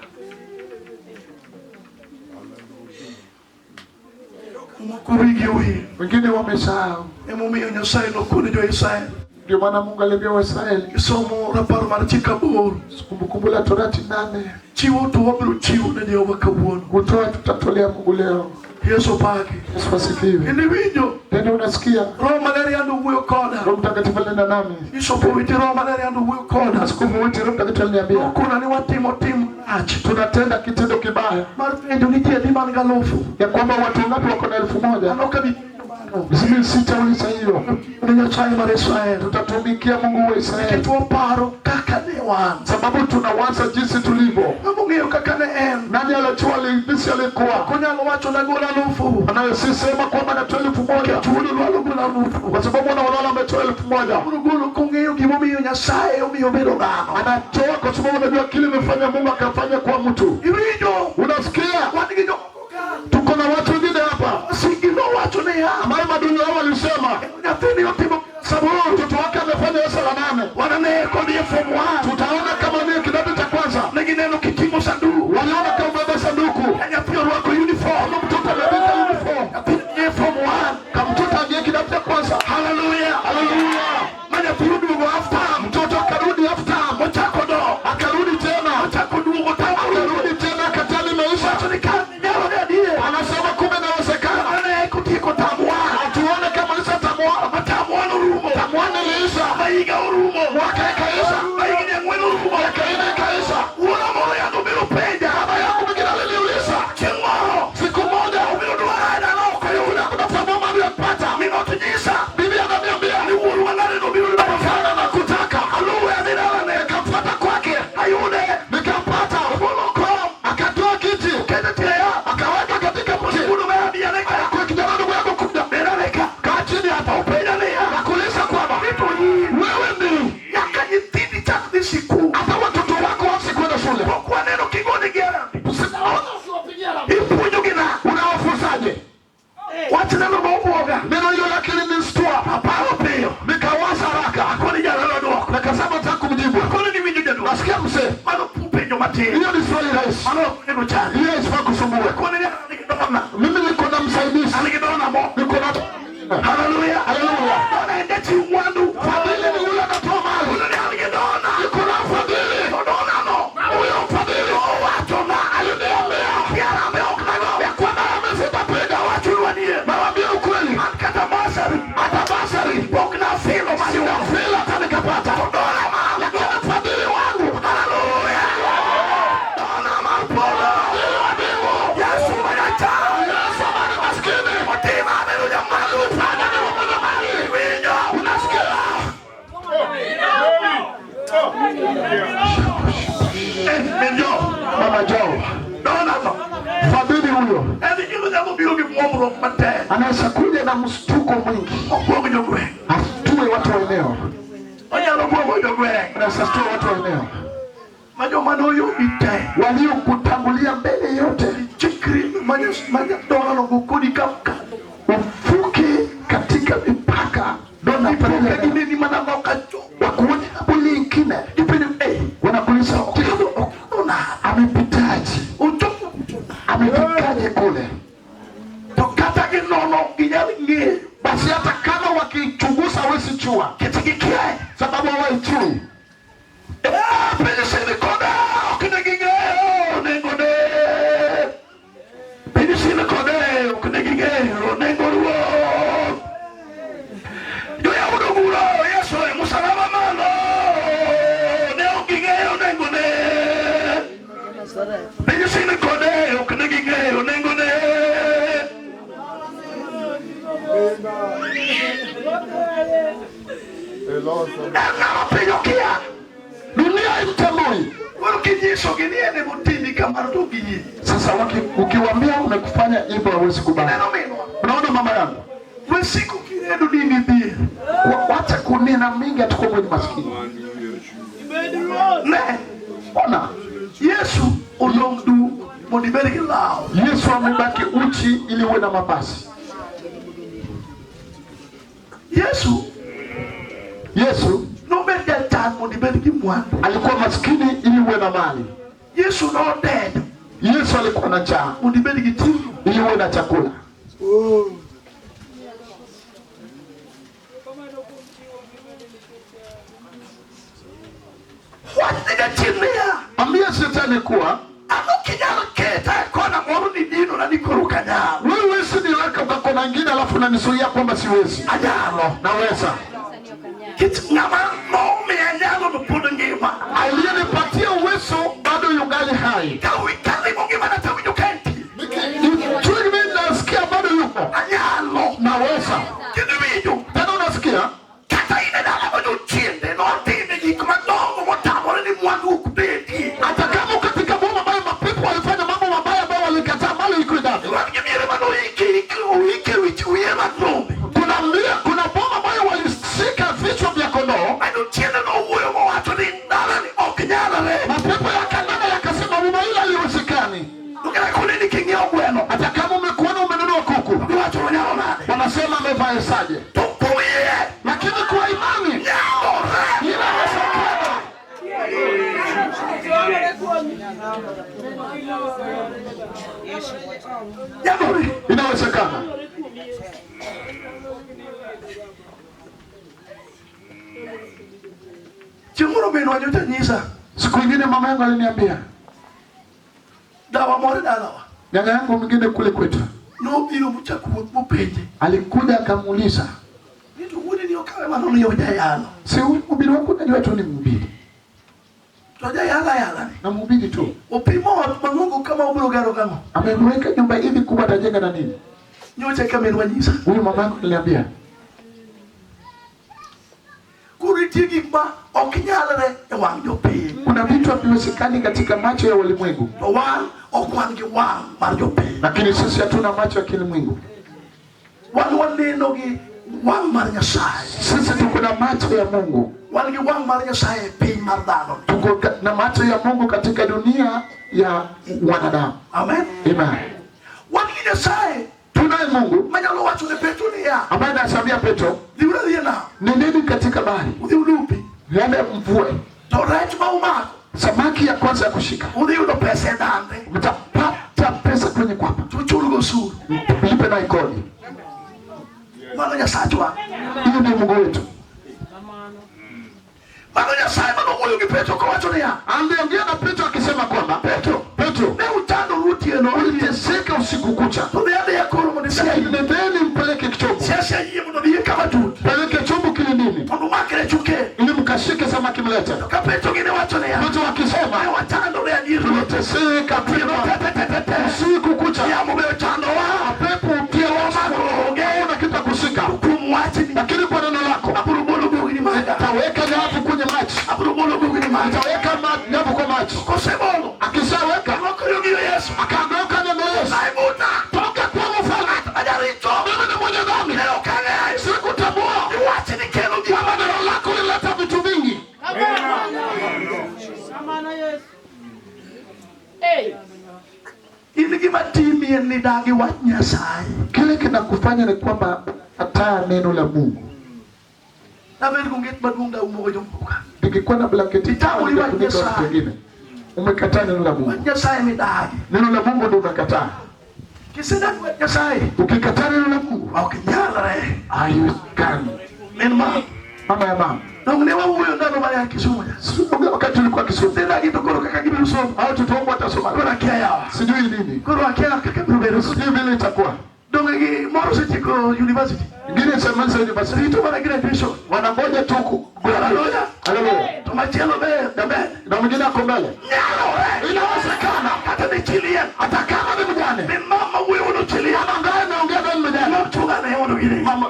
Moko wigi owil. Wengine wamesahau. Emomiyo Nyasaye nokone jo-Israel. Ndio maana Mungu aliambia Waisraeli, Somo rapar mar chik aboro. Kumbukumbu la Torati 8, Chiwo to wabiro chiwo ne Jehova kawuono. kutoa tutatolea Mungu leo. Yesu opaki. Yesu asifiwe. Kendo iwinjo Tena unasikia Roho Maler yando wuoyo koda. Roho Mtakatifu alinena nami, Bishop Owiti Roho Maler yando wuoyo koda. Askofu wote, Roho Mtakatifu aliniambia Nokona ni watimo tim marach tunatenda kitendo kibaya mar penjo ni ji adi man galufu. ya kwamba watu wangapi wako na 1000. An ok abi penjo mano. Mimi sitauliza hiyo, Ne Nyasaye mar Israel. tutatumikia Mungu wa Israeli Nikech waparo kaka ne wan. sababu tunawaza jinsi tulivyo. Ng'ama ong'eyo kaka ne en. Nani alijua jinsi alikuwa? Ok onyal wacho nagol alufu. Anayosisema kwamba natoa 1000 Nikech wuon Olwalo golo alufu. kwa sababu mwana Olwalo ametoa 1000. Wuon ogolo kong'eyo gimomiyo Nyasaye omiyo obedo dhano. Anatoa kwa sababu unajua kile imefanya Mungu akafanya kwa mtu. Iwinjo? Unasikia? Wan gi jomoko ka. Tuko na watu wengine hapa Singi nowacho niya. ambayo maduni wao walisema Nyathini otimo sababu mtoto wake amefanya darasa la 8, wanane kodi e form 1. tutaona kama ni kidato cha kwanza. Ne gineno kiting'o sanduku. Waliona kama umebeba sanduku, Ka nyathi orwako uniform. mtoto amebeba uniform, Nyathi nie form 1. kama mtoto aliye kidato cha kwanza. Hallelujah. Haleluya! Ma nyathi oduogo half term. Mtoto akarudi half term, Ochako dok. akarudi tena, Ochako duogo term. akarudi tena, katali imeisha. Wacho ni ka nyalore adier. Anasema kumbe inawezekana. Ane kotieko term 1. Hatuone kama lisa term 1, Ma term 1 orumo. term 1 iliisha, Ma higa orumo. mwaka ikaisha, Ma higni ang'wen orumo. miaka 4 ikaisha. Wuora moro yando biro penja. Baba yangu mwingine aliniuliza Chieng' moro. siku moja, Obiro dwara e dala oko yuda. kuna mama aliyempata Mi notnyisa. bibi ananiambia Ni wuonwa ng'ane nobiro dwaro. sana nakutaka, Aluwe adhi dalane. nikamfuata kwake, Ayude. nikampata, Ogolo kom. akatoa kiti Keto tie yath. akaweka katika mti. Wuono me abiyane ka. Kwa kijana ndugu yako kuja, Bedane ka. kaa chini hapa, Openja niya. nakuuliza kwamba Ni to in. wewe ni Nyaka nyithindi chak dhi sikul. hata watoto wako wasikwenda shule, Pok waneno kigonegi harambee. usiona usiwapigie harambee, Ipuonjogi na. unawafunzaje? Wach neno nobwoga. Neno hilo lake lilinishtua, Aparo piyo. nikawaza haraka, Akoni jalalo dwoko. nikasema nataka kumjibu. Akoni ni winjo jaduong'. Nasikia mzee, Mano penjo matin. hiyo ni swali rahisi, Mano ok onego chandi. hiyo haifai kusumbua. Akoni ni an gi dona. Mimi niko na msaidizi, An gi dona mo. niko na Hallelujah. Haleluya. Dona en jachiw mwandu. Fadhili ni yule anatoa mali, Kuno ni an gi dona. niko na mfadhili. To dona no. Huyo mfadhili Owachona. aliniambia Ni harambee ok nago. ya kwamba amesitapiga. Awachonu adier. Nawaambia ukweli, An kata basari. hata basari Pok nafilo mayudo. sijafila hata nikapata, To dona ma. lakini mfadhili wangu Hallelujah. Dona mar polo. mfadhili wa mbingu Yesu ma jachan. Yesu ambaye ni maskini Otima abedo jamwandu. fanya ni mwenye mali. Winjo. Unasikia? Winjo. Mama Joe, Dona no. mfadhili huyo En gino nyalo biro gi muomruok matek. anaweza kuja na mshtuko mwingi, Obwog jogweng'. ashtue watu wa eneo, Onyalo bwogo jogweng'. anaweza shtua watu wa eneo Ma joma noyudi te. waliokutangulia mbele yote, Chikri ma dona no go kodi ka kalo. uvuke katika mipaka dona Ipoke gi pale neni mana loka cho. wakuone hapo lingine, Ipenjo eh. wanakuuliza Okadho okadho nade? amepitaje, Ochopo kucho nade? amefikaje kule? To kata gi nono ok ginyal ng'eyo. Basi hata kama wakichunguza hawezi jua, Nikech gikia. sababu hawaijui. Eh, piny sin kode ok ne ging'eyo nengone. Piny sin kode ok ne ging'eyo nengo ruoth. Jo-Yahudi oguro Yesu e musalaba malo, ne ok ging'eyo nengone. Piny sin kode ok ne ging'eyo nengone. En ng'ama piny okia. Dunia haimtambui. Koro kinyisogi ni en emotimi kamano to ok giyie. Sasa ukiwaambia umekufanya hivyo hawezi kubali. Ineno minwa. Unaona mama yangu, Wasiko kiredo ni dhier. Wacha kunena mingi, hatuko mwenye maskini. Ne, Ona, Yesu odong' duk mondo ibed gi law. Yesu amebaki uchi ili uwe na mavazi. Yesu Yesu nobet jachan mondo ibed gi mwandu. alikuwa maskini ili uwe na mali. Yesu nodenyo Yesu alikuwa na njaa mondo ibed gi chiemo. ili uwe na chakula. Wach jachien niya, Ambia shetani kuwa an ok inyal keta e kona moro ni dino na ni koro ok anyal. wewe huwezi niweka kwa kona ingine alafu unanizuia kwamba siwezi. Anyalo. Naweza. Kit ng'ama nomiya nyalo no pod ngima. Aliyenipatia uwezo bado yungali hai. Ka kalimo ngimana tawinjo ka entie. Mimi nasikia bado yuko. Anyalo. Naweza. Kendo iwinjo. Tena unasikia? Kata in e dala ma jochiende notime gik madongo motamore ni mwandu ok bedie. Hata kama katika boma ambayo mapepo walifanya mambo mabaya ambayo walikataa mali iko ndani. Wan gi miere manoike oike wich wiye mag rombe. Kuna mbia, kuna boma ambayo walishika vichwa vya kondoo. Ma jochiende nowuoyo mowacho ni dalani ok nyalre. Mapepo yakanena yakasema boma hili haliwezekani. To kata koneni king'iewo gweno. Hata kama umekuona umenunua kuku, Giwacho nonyalo nade. wanasema amevaesaje? To kuom yie Lakini kwa imani nyalore. inawezekana. Nyalore. Inawezekana. Chieng' moro minwa nyocha nyisa Siku ingine mama yangu aliniambia, dawa moro e dalawa. nyanya yangu mwingine kule kwetu Nobiro mochako wuoth mopenje. alikuja akamuuliza, Ni to wuode ni okawe mano ni ojayalo. si huyu mhubiri wako unajua tu ni mhubiri To ojayalo ayala ni. na mhubiri tu, Opimo ot mang'ongo kama obiro gero kang'o. ameweka nyumba hivi kubwa, atajenga na nini? Nyocha eka minwa nyisa. Huyu mama yangu aliniambia, Koro nitie gik ma ok nyalre e wang' jopiny. kuna vitu haviwezekani katika macho ya ulimwengu, To wan ok wan gi wang' mar jopiny. lakini sisi hatuna macho ya kilimwengu. Wan waneno gi wang' mar Nyasaye. Sisi tuko na macho ya Mungu, Wan gi wang' mar Nyasaye e piny mar dhano. tuko na macho ya Mungu katika dunia ya wanadamu. Amen. Amen. Wan gi Nyasaye Tunaye Mungu manyalo wacho ne Petro niya, ambaye anasamia Petro, dhiuru adhiya e nam, nendeni katika bahari, udhi ulupi. yale mvue To rech ma umako, samaki ya kwanza ya kushika, udhi yudo pesa e dande, mtapata pesa kwenye kwapa, to uchulgo osuru. mlipe na kodi. Mano Nyasachwa. Hiyo ndio Mungu wetu. Mano Nyasaye manowuoyo gi Petro kowacho niya, Aliongea na Petro akisema kwamba Petro, Petro, ne uchando otieno, uliteseka usiku kucha, to dhi adhiya koro mondo isiayi. nendeni mpeleke chombo, Siasa yie mondo odhi kama tut. peleke chombo kilindini Mondo umak rech ukel. ili mkashike samaki mlete. To ka Petro gine wacho niya, Petro ne akisema wachando ne adier ruoth. tuliteseka Otieno tena te te te te te. usiku kucha, Yamo be ochandowa. pepo Tie wamako onge. una kitu ya kushika, Kuom wachni. lakini kwa neno lako Abiro bolo gogni maga. taweka nyavu kwenye maji, Abiro bolo gogni maga. taweka nyavu kwa maji. Kosebolo. Akishaweka Lokore ong'iyo Yesu. akageuka neno Yesu, Ai buta. toka kwa mfalme, Ajaricho. mimi ni mwenye dhambi, Ne ok ang'eyo. sikutambua Wachni kelo gik kwamba neno lako lileta vitu vingi. Amana Yesu. Hey. In gima timi en ni dagi wach Nyasaye. Kile kinakufanya ni kwamba kataa neno la Mungu. Nabed gi onget maduong' daumogo jombuka. Ningekuwa na blanketi Kitabu ni ningefunika wa watu wengine. Umekataa neno la Wach Mungu, Nyasaye midagi. neno la Mungu ndio unakataa. Kisedagi wach Nyasaye Ukikataa neno la Mungu ok nyalre. haiwezekani. Min ma Mama ya mama, dong ne wawuoyo ndalo mane an Kisumu cha. Si ongea wakati ulikuwa Kisumu, Nyithinda to koro kaka gibiro somo. au watoto wangu watasoma Koro akia yawa. sijui nini, Koro akia kaka biro bedo. sijui vile itakuwa. Donge gi moro osetieko university. Ingine semaliza university, Rito mana graduation. wanangoja tu ku- Haleluya. Haleluya. To machielo be daber. Na mwingine ako mbele, Nyalore. inawezekana. Kata ni chi liel. Hata kama ni mjane, Min mama wuoyo wuon chi liel. mama ambaye ameongea naye ni mjane, Mama chunga ne mondo gini. mama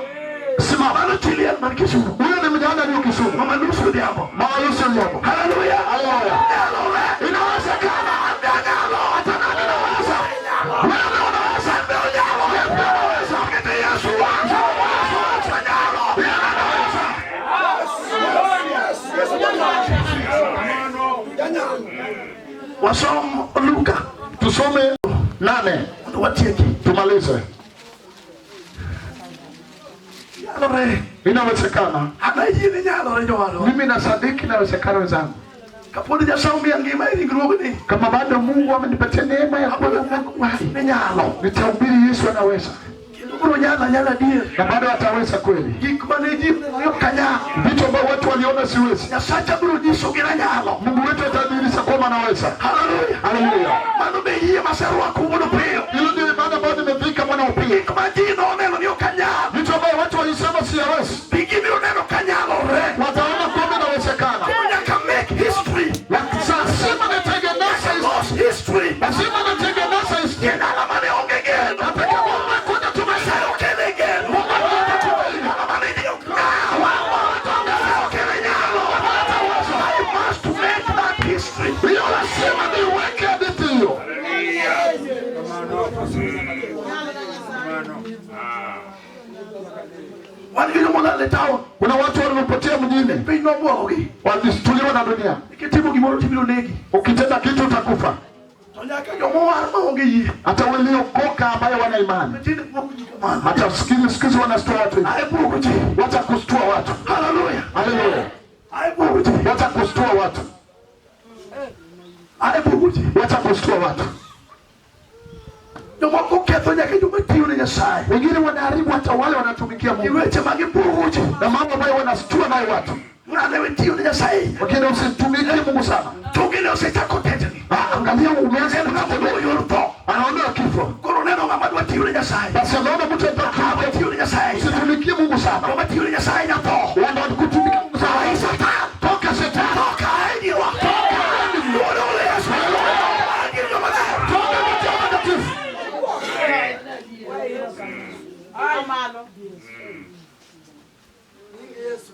simama, Mano chi liel man Kisumu. huyo ni mjane aliyo Kisumu, Mama Lucy Odhiambo. mama Lucy Odhiambo. Haleluya. Haleluya. Nyalore. Inawezekana. Nyalo. Hata nani naweza, wewe unaweza, Nyalo. wewe unaweza. Kete Yesu wangu. Nyalo. Yeye anaweza. Wasom Luka Tusome 8 mondo watieki. tumalize. Nyalore. Inawezekana. An ayie ni nyalore jowadwa. Mimi nasadiki inawezekana wenzangu. Kapod Nyasaye omiya ngima e ringruogni. Kama bado Mungu amenipatia neema ya kuwa na Mungu hai, Ni nyalo. nitahubiri Yesu anaweza, Kendo biro nyalo anyala adier. na bado ataweza kweli. Gik mane ji oneno ok kanyal. Vitu ambavyo watu wali Uliona siwezi. Nyasacha biro nyiso gina nyalo. Mungu wetu atadhihirisha kwamba anaweza. Haleluya. Haleluya. Mano be yie maserwako wuod Opiyo. Hilo ndio imani ambayo nimevika mwana wa Opiyo. Gik ma ji noneno ni ok anyal. Vitu ambayo watu walisema siyawezi, Bi gibiro neno kanyalore. Wataona kwamba inawezekana. Kendo nyaka make history. Lazima nitengeneze Nyaka los history. lazima nitengeneze historia. E dala mane onge geno. Hata kama umekuja Nyasaye okele geno. Mungu analeta tumaini. Dala mane ji ok nyal. Nyasaye okele nyalo. I must make that history. Hiyo lazima niweke hadithi hiyo. Kamano. Wan gi jomolal e town. Kuna watu waliopotea mjini, Piny nobwogogi. walistuliwa na dunia. Kitimo gimoro tibiro negi. Ukitenda kitu utakufa. To nyaka jomowar maonge yie. Hata waliokoka ambayo wana imani, Tinde bwogo ji kamano. hata siku hizi wanastua watu hivi. Ae bwogo ji. Wacha kustua watu. Haleluya. Haleluya. Ae bwogo ji. Wacha kustua watu. Ae bwogo ji. Wacha kustua watu. Jomoko ketho nyaka joma tiyo ne Nyasaye. Wengine wanaharibu hata wale wanatumikia Gi Mungu weche ma gibwogo ji. na mambo ambayo wanastua nayo watu. Ng'ane we tiyo ne Nyasaye. Wengine usitumikie Mungu sana. Tungene osechako tetni. Ah, angalia umeanza En ng'ama kutetemeka. oluwo yor tho. Anaona kifo. Koro neno ng'ama dwa tiyo ne Nyasaye. Basi anaona mtu Ng'ama tiyo ne Nyasaye. usitumikie Mungu sana. Joma tiyo ne Nyasaye nyatho. Wanakutumikia Mungu sana. Ai Satan. Toka shetani. Toka e diwa. Toka. Luoro ole Yesu. An gi joma ler. Toka katika mtakatifu. Amano.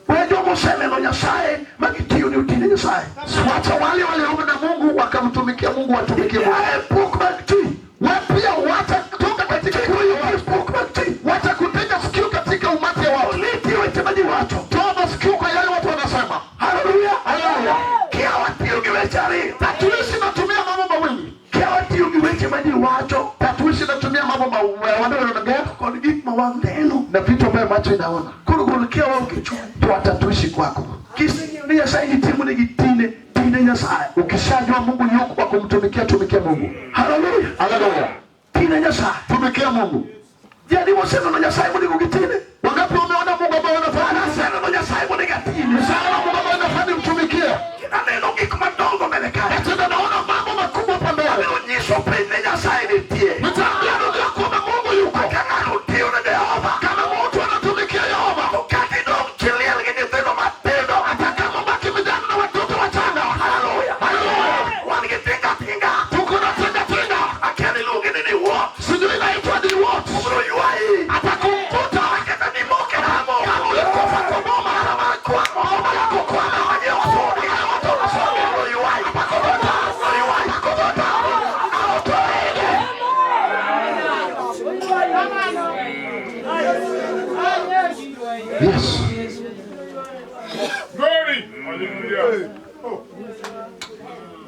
We joma oseneno Nyasaye ma gitiyo ne otine Nyasaye. Wacha wale walioona Mungu wakamtumikia Mungu watumikie Mungu. Ae pok mag ji. Wewe pia wacha toka katika Chiko iti pok mag ji. wacha kutega sikio katika umati wa watu. Oliti weche ma ji wacho. Toa masikio kwa yale watu wanasema. Haleluya. Haleluya. Kiawa tiyo gi weche ariyo. Tatuishi natumia mambo mawili. Kiawa tiyo gi weche ma ji wacho Tatuishi natumia mambo mawili. Wanaongea kod gik ma wang' neno. na vitu ambayo macho inaona. Koro gol kiawa ok e chuny. Toa tatuishi kwako. Kiseng'eyo ni Nyasaye nitie monego itine, tine Nyasaye. Ukishajua Mungu yuko kwa kumtumikia, tumikia Mungu. Haleluya. Haleluya. Tine Nyasaye. Tumikia Mungu. Ji adi moseneno Nyasaye monego gitine? Wangapi wameona Mungu ambaye An wanafanya? aseneno Nyasaye monego atine. Ushaona Mungu ambaye anafanya mtumikie. Aneno gik madongo mbele kae. Tena naona mambo makubwa hapa mbele. Abiro nyiso piny ni Nyasaye nitie. Nitaambia dunia kwamba Mungu yuko. Kaka ng'ato tiyo ne Jehova. Kama mtu anatumikia Yehova, To kata idong' chi liel gi nyithindo matindo. hata kama baki vijana na watoto wachanga. Haleluya. Haleluya. Wan gi tinga tinga. Tuko na tinga tinga. Akia ni iluonge ni what. Sijui inaitwa ni what. Obiro ywayi. Atakumvuta. Kata nimoke namo. Kama ulikufa kwa boma, Mana mar kwamo. boma yako kwama. Obiro ywayi. Atakuvuta. Obiro ywayi. Atakuvuta. Autoige. Yes. Glory. Hallelujah.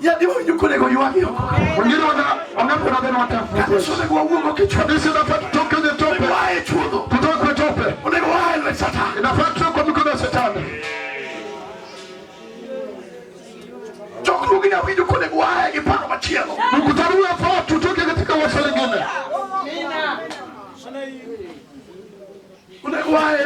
Ji adi mawinjo konego ywagi oko. Wengine wana wangapi wanadhani watafuta. Kanisa onego wawuog oko e chuodho. Kanisa inafaa tutoke kwenye tope. Onego waa e chuodho. Tutoke kwenye tope. Onego waa e lwet Satan. Inafaa tutoke kwa mikono ya shetani. Chokruogni awinjo konego waa gi paro machielo. Mkutano huu inafaa tutoke katika wazo lingine. Onego waa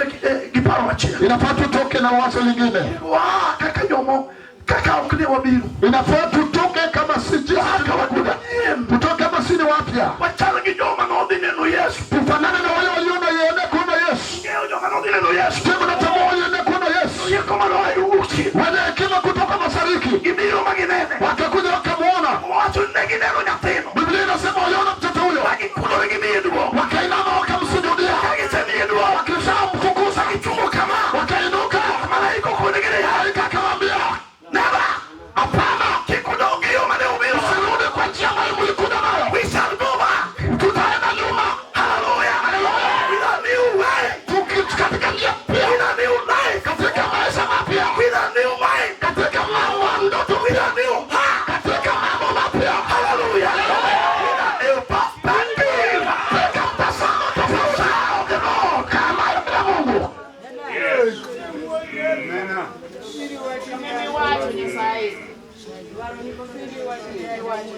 gi paro machielo. Inafaa tutoke na wazo lingine. Waa kaka jomo kaka ok ne wabiro. Inafaa tutoke kama si jinsi tulivyokuja. Manyien. Tutoke kama si ni wapya. Wachal gi joma nodhi neno Yesu. Tufanane na wale waliona yeye kuona Yesu. Ng'eyo joma nodhi neno Yesu. Je, mnatambua walienda kuona Yesu? Rieko manoa yo wuok chien. Wenye hekima kutoka mashariki Gibiro ma ginene. wakakuja wakamuona. Owacho ni ne gineno nyathino. Biblia inasema waliona mtoto huyo, Ma gikulore gimiye duong'. wakainama wakamsujudia, Ka gisemiye duong'. wakishamtukuza Gichungo kama. wakainuka. Malaika okonegi niya. Malaika akawaambia, Never. hapana, Kik udog gi yo mane ubiro. msirudi kwa njia ambayo mlikuja nayo, We shall go back. tutaenda nyuma. Hallelujah. With a new way. Tuki- katika njia mpya, With a new life. katika maisha mapya, With a new mind. katika mambo ya ndoto, With a new heart. katika mambo mapya, Hallelujah. With a new perspective. katika mtazamo tofauti Of the Lord. kama ya Mungu. Amen. Iwacho Nyasaye. Iwacho.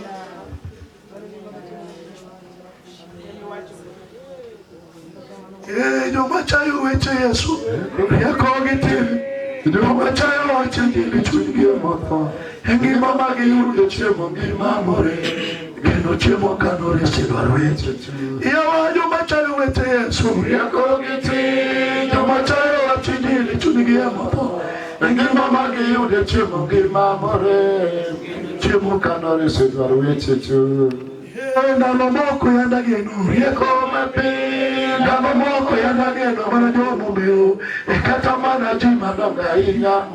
Eh, joma chayo weche Yesu. Rieko gi tim. Joma chayo wach injili chunygi emotho. E ngima ma giyudo chiemo ngima more. Kendo chiemo kanore sidwar weche. Yawa joma chayo weche Yesu. Rieko gi tin. Joma chayo wach injili chunygi emotho. E ngima ma giyudo chiemo ngima more. Chiemo kanore sidwar weche chuny. Ndalo moko yanda geno rieko mapiny ndalo moko yanda geno mana jomomew e kata mana ji madongo ahinya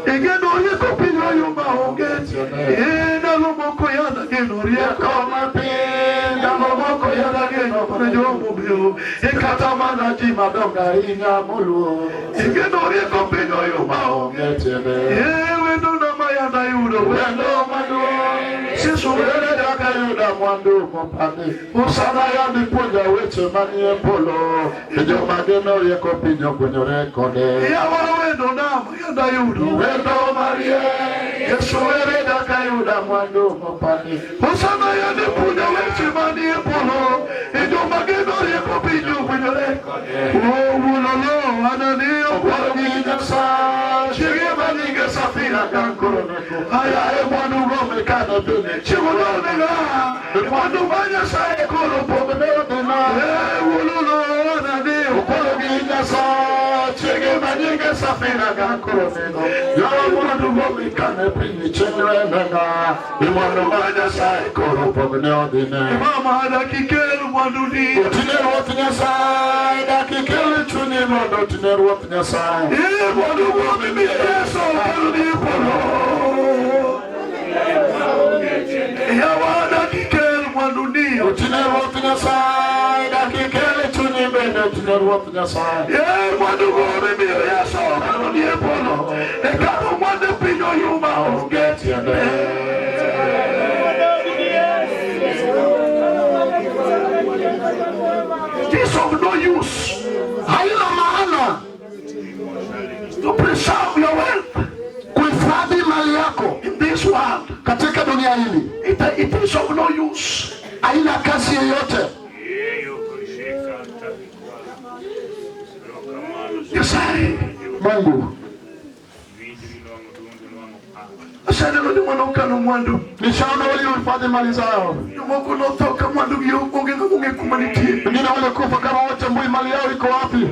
igeno rieko piny oyo maonge e ndalo moko yanda geno rieko mapiny ndalo moko yanda geno mana jomomew e kata mana ji madongo ahinya moluor igeno rieko piny oyo maonge e wendo na mayanda yudo wendo maduong' Yesu were kaka yuda mwandu mopandi usana yandi puonja weche manie polo e joma geno rieko piny ogwenyore kode yawa wendo na mayanda yudo wendo marie Yesu were kaka yuda mwandu mopandi Hosana yande puonja weche manie polo e joma geno rieko piny ogwenyore owulolo anani okwaro gi Nyasaye chiege manyinge Safira kankoroneko aya e mwandu go mekano piny chiwo nonega mwandu ma Nyasaye koro pok ne odina owulolo anani okwaro gi Nyasaye chiege manyinge Safira kankoroneko yawa mwandu go mekano piny chenre nega e mwandu ma Nyasaye koro pok ne odine mama dakikel mwandu ni otine Ruoth Nyasaye dakikel chunyi mondo otine Ruoth Nyasaye e mwandu go mimiyo Yesu kelo ni polo yawa dakikel mwandu ni otine Ruoth Nyasaye dakikel chunyi bende otine Ruoth Nyasaye e mwandu go mimiyo Yesu kelo ni polo e karo mwandu piny oyuma onge tiende It is of no use haina maana to preserve your wealth kuhifadhi mali yako in this world. katika dunia hili It is of no use. haina kazi yoyote Nyasaye Mungu aseneno joma nokano mwandu nishaona waliohifadhi mali zao jomoko notho ka mwandu gi onge ng'ama ong'e kuma nitie wengine walikufa kama wote mbui mali yao iko wapi?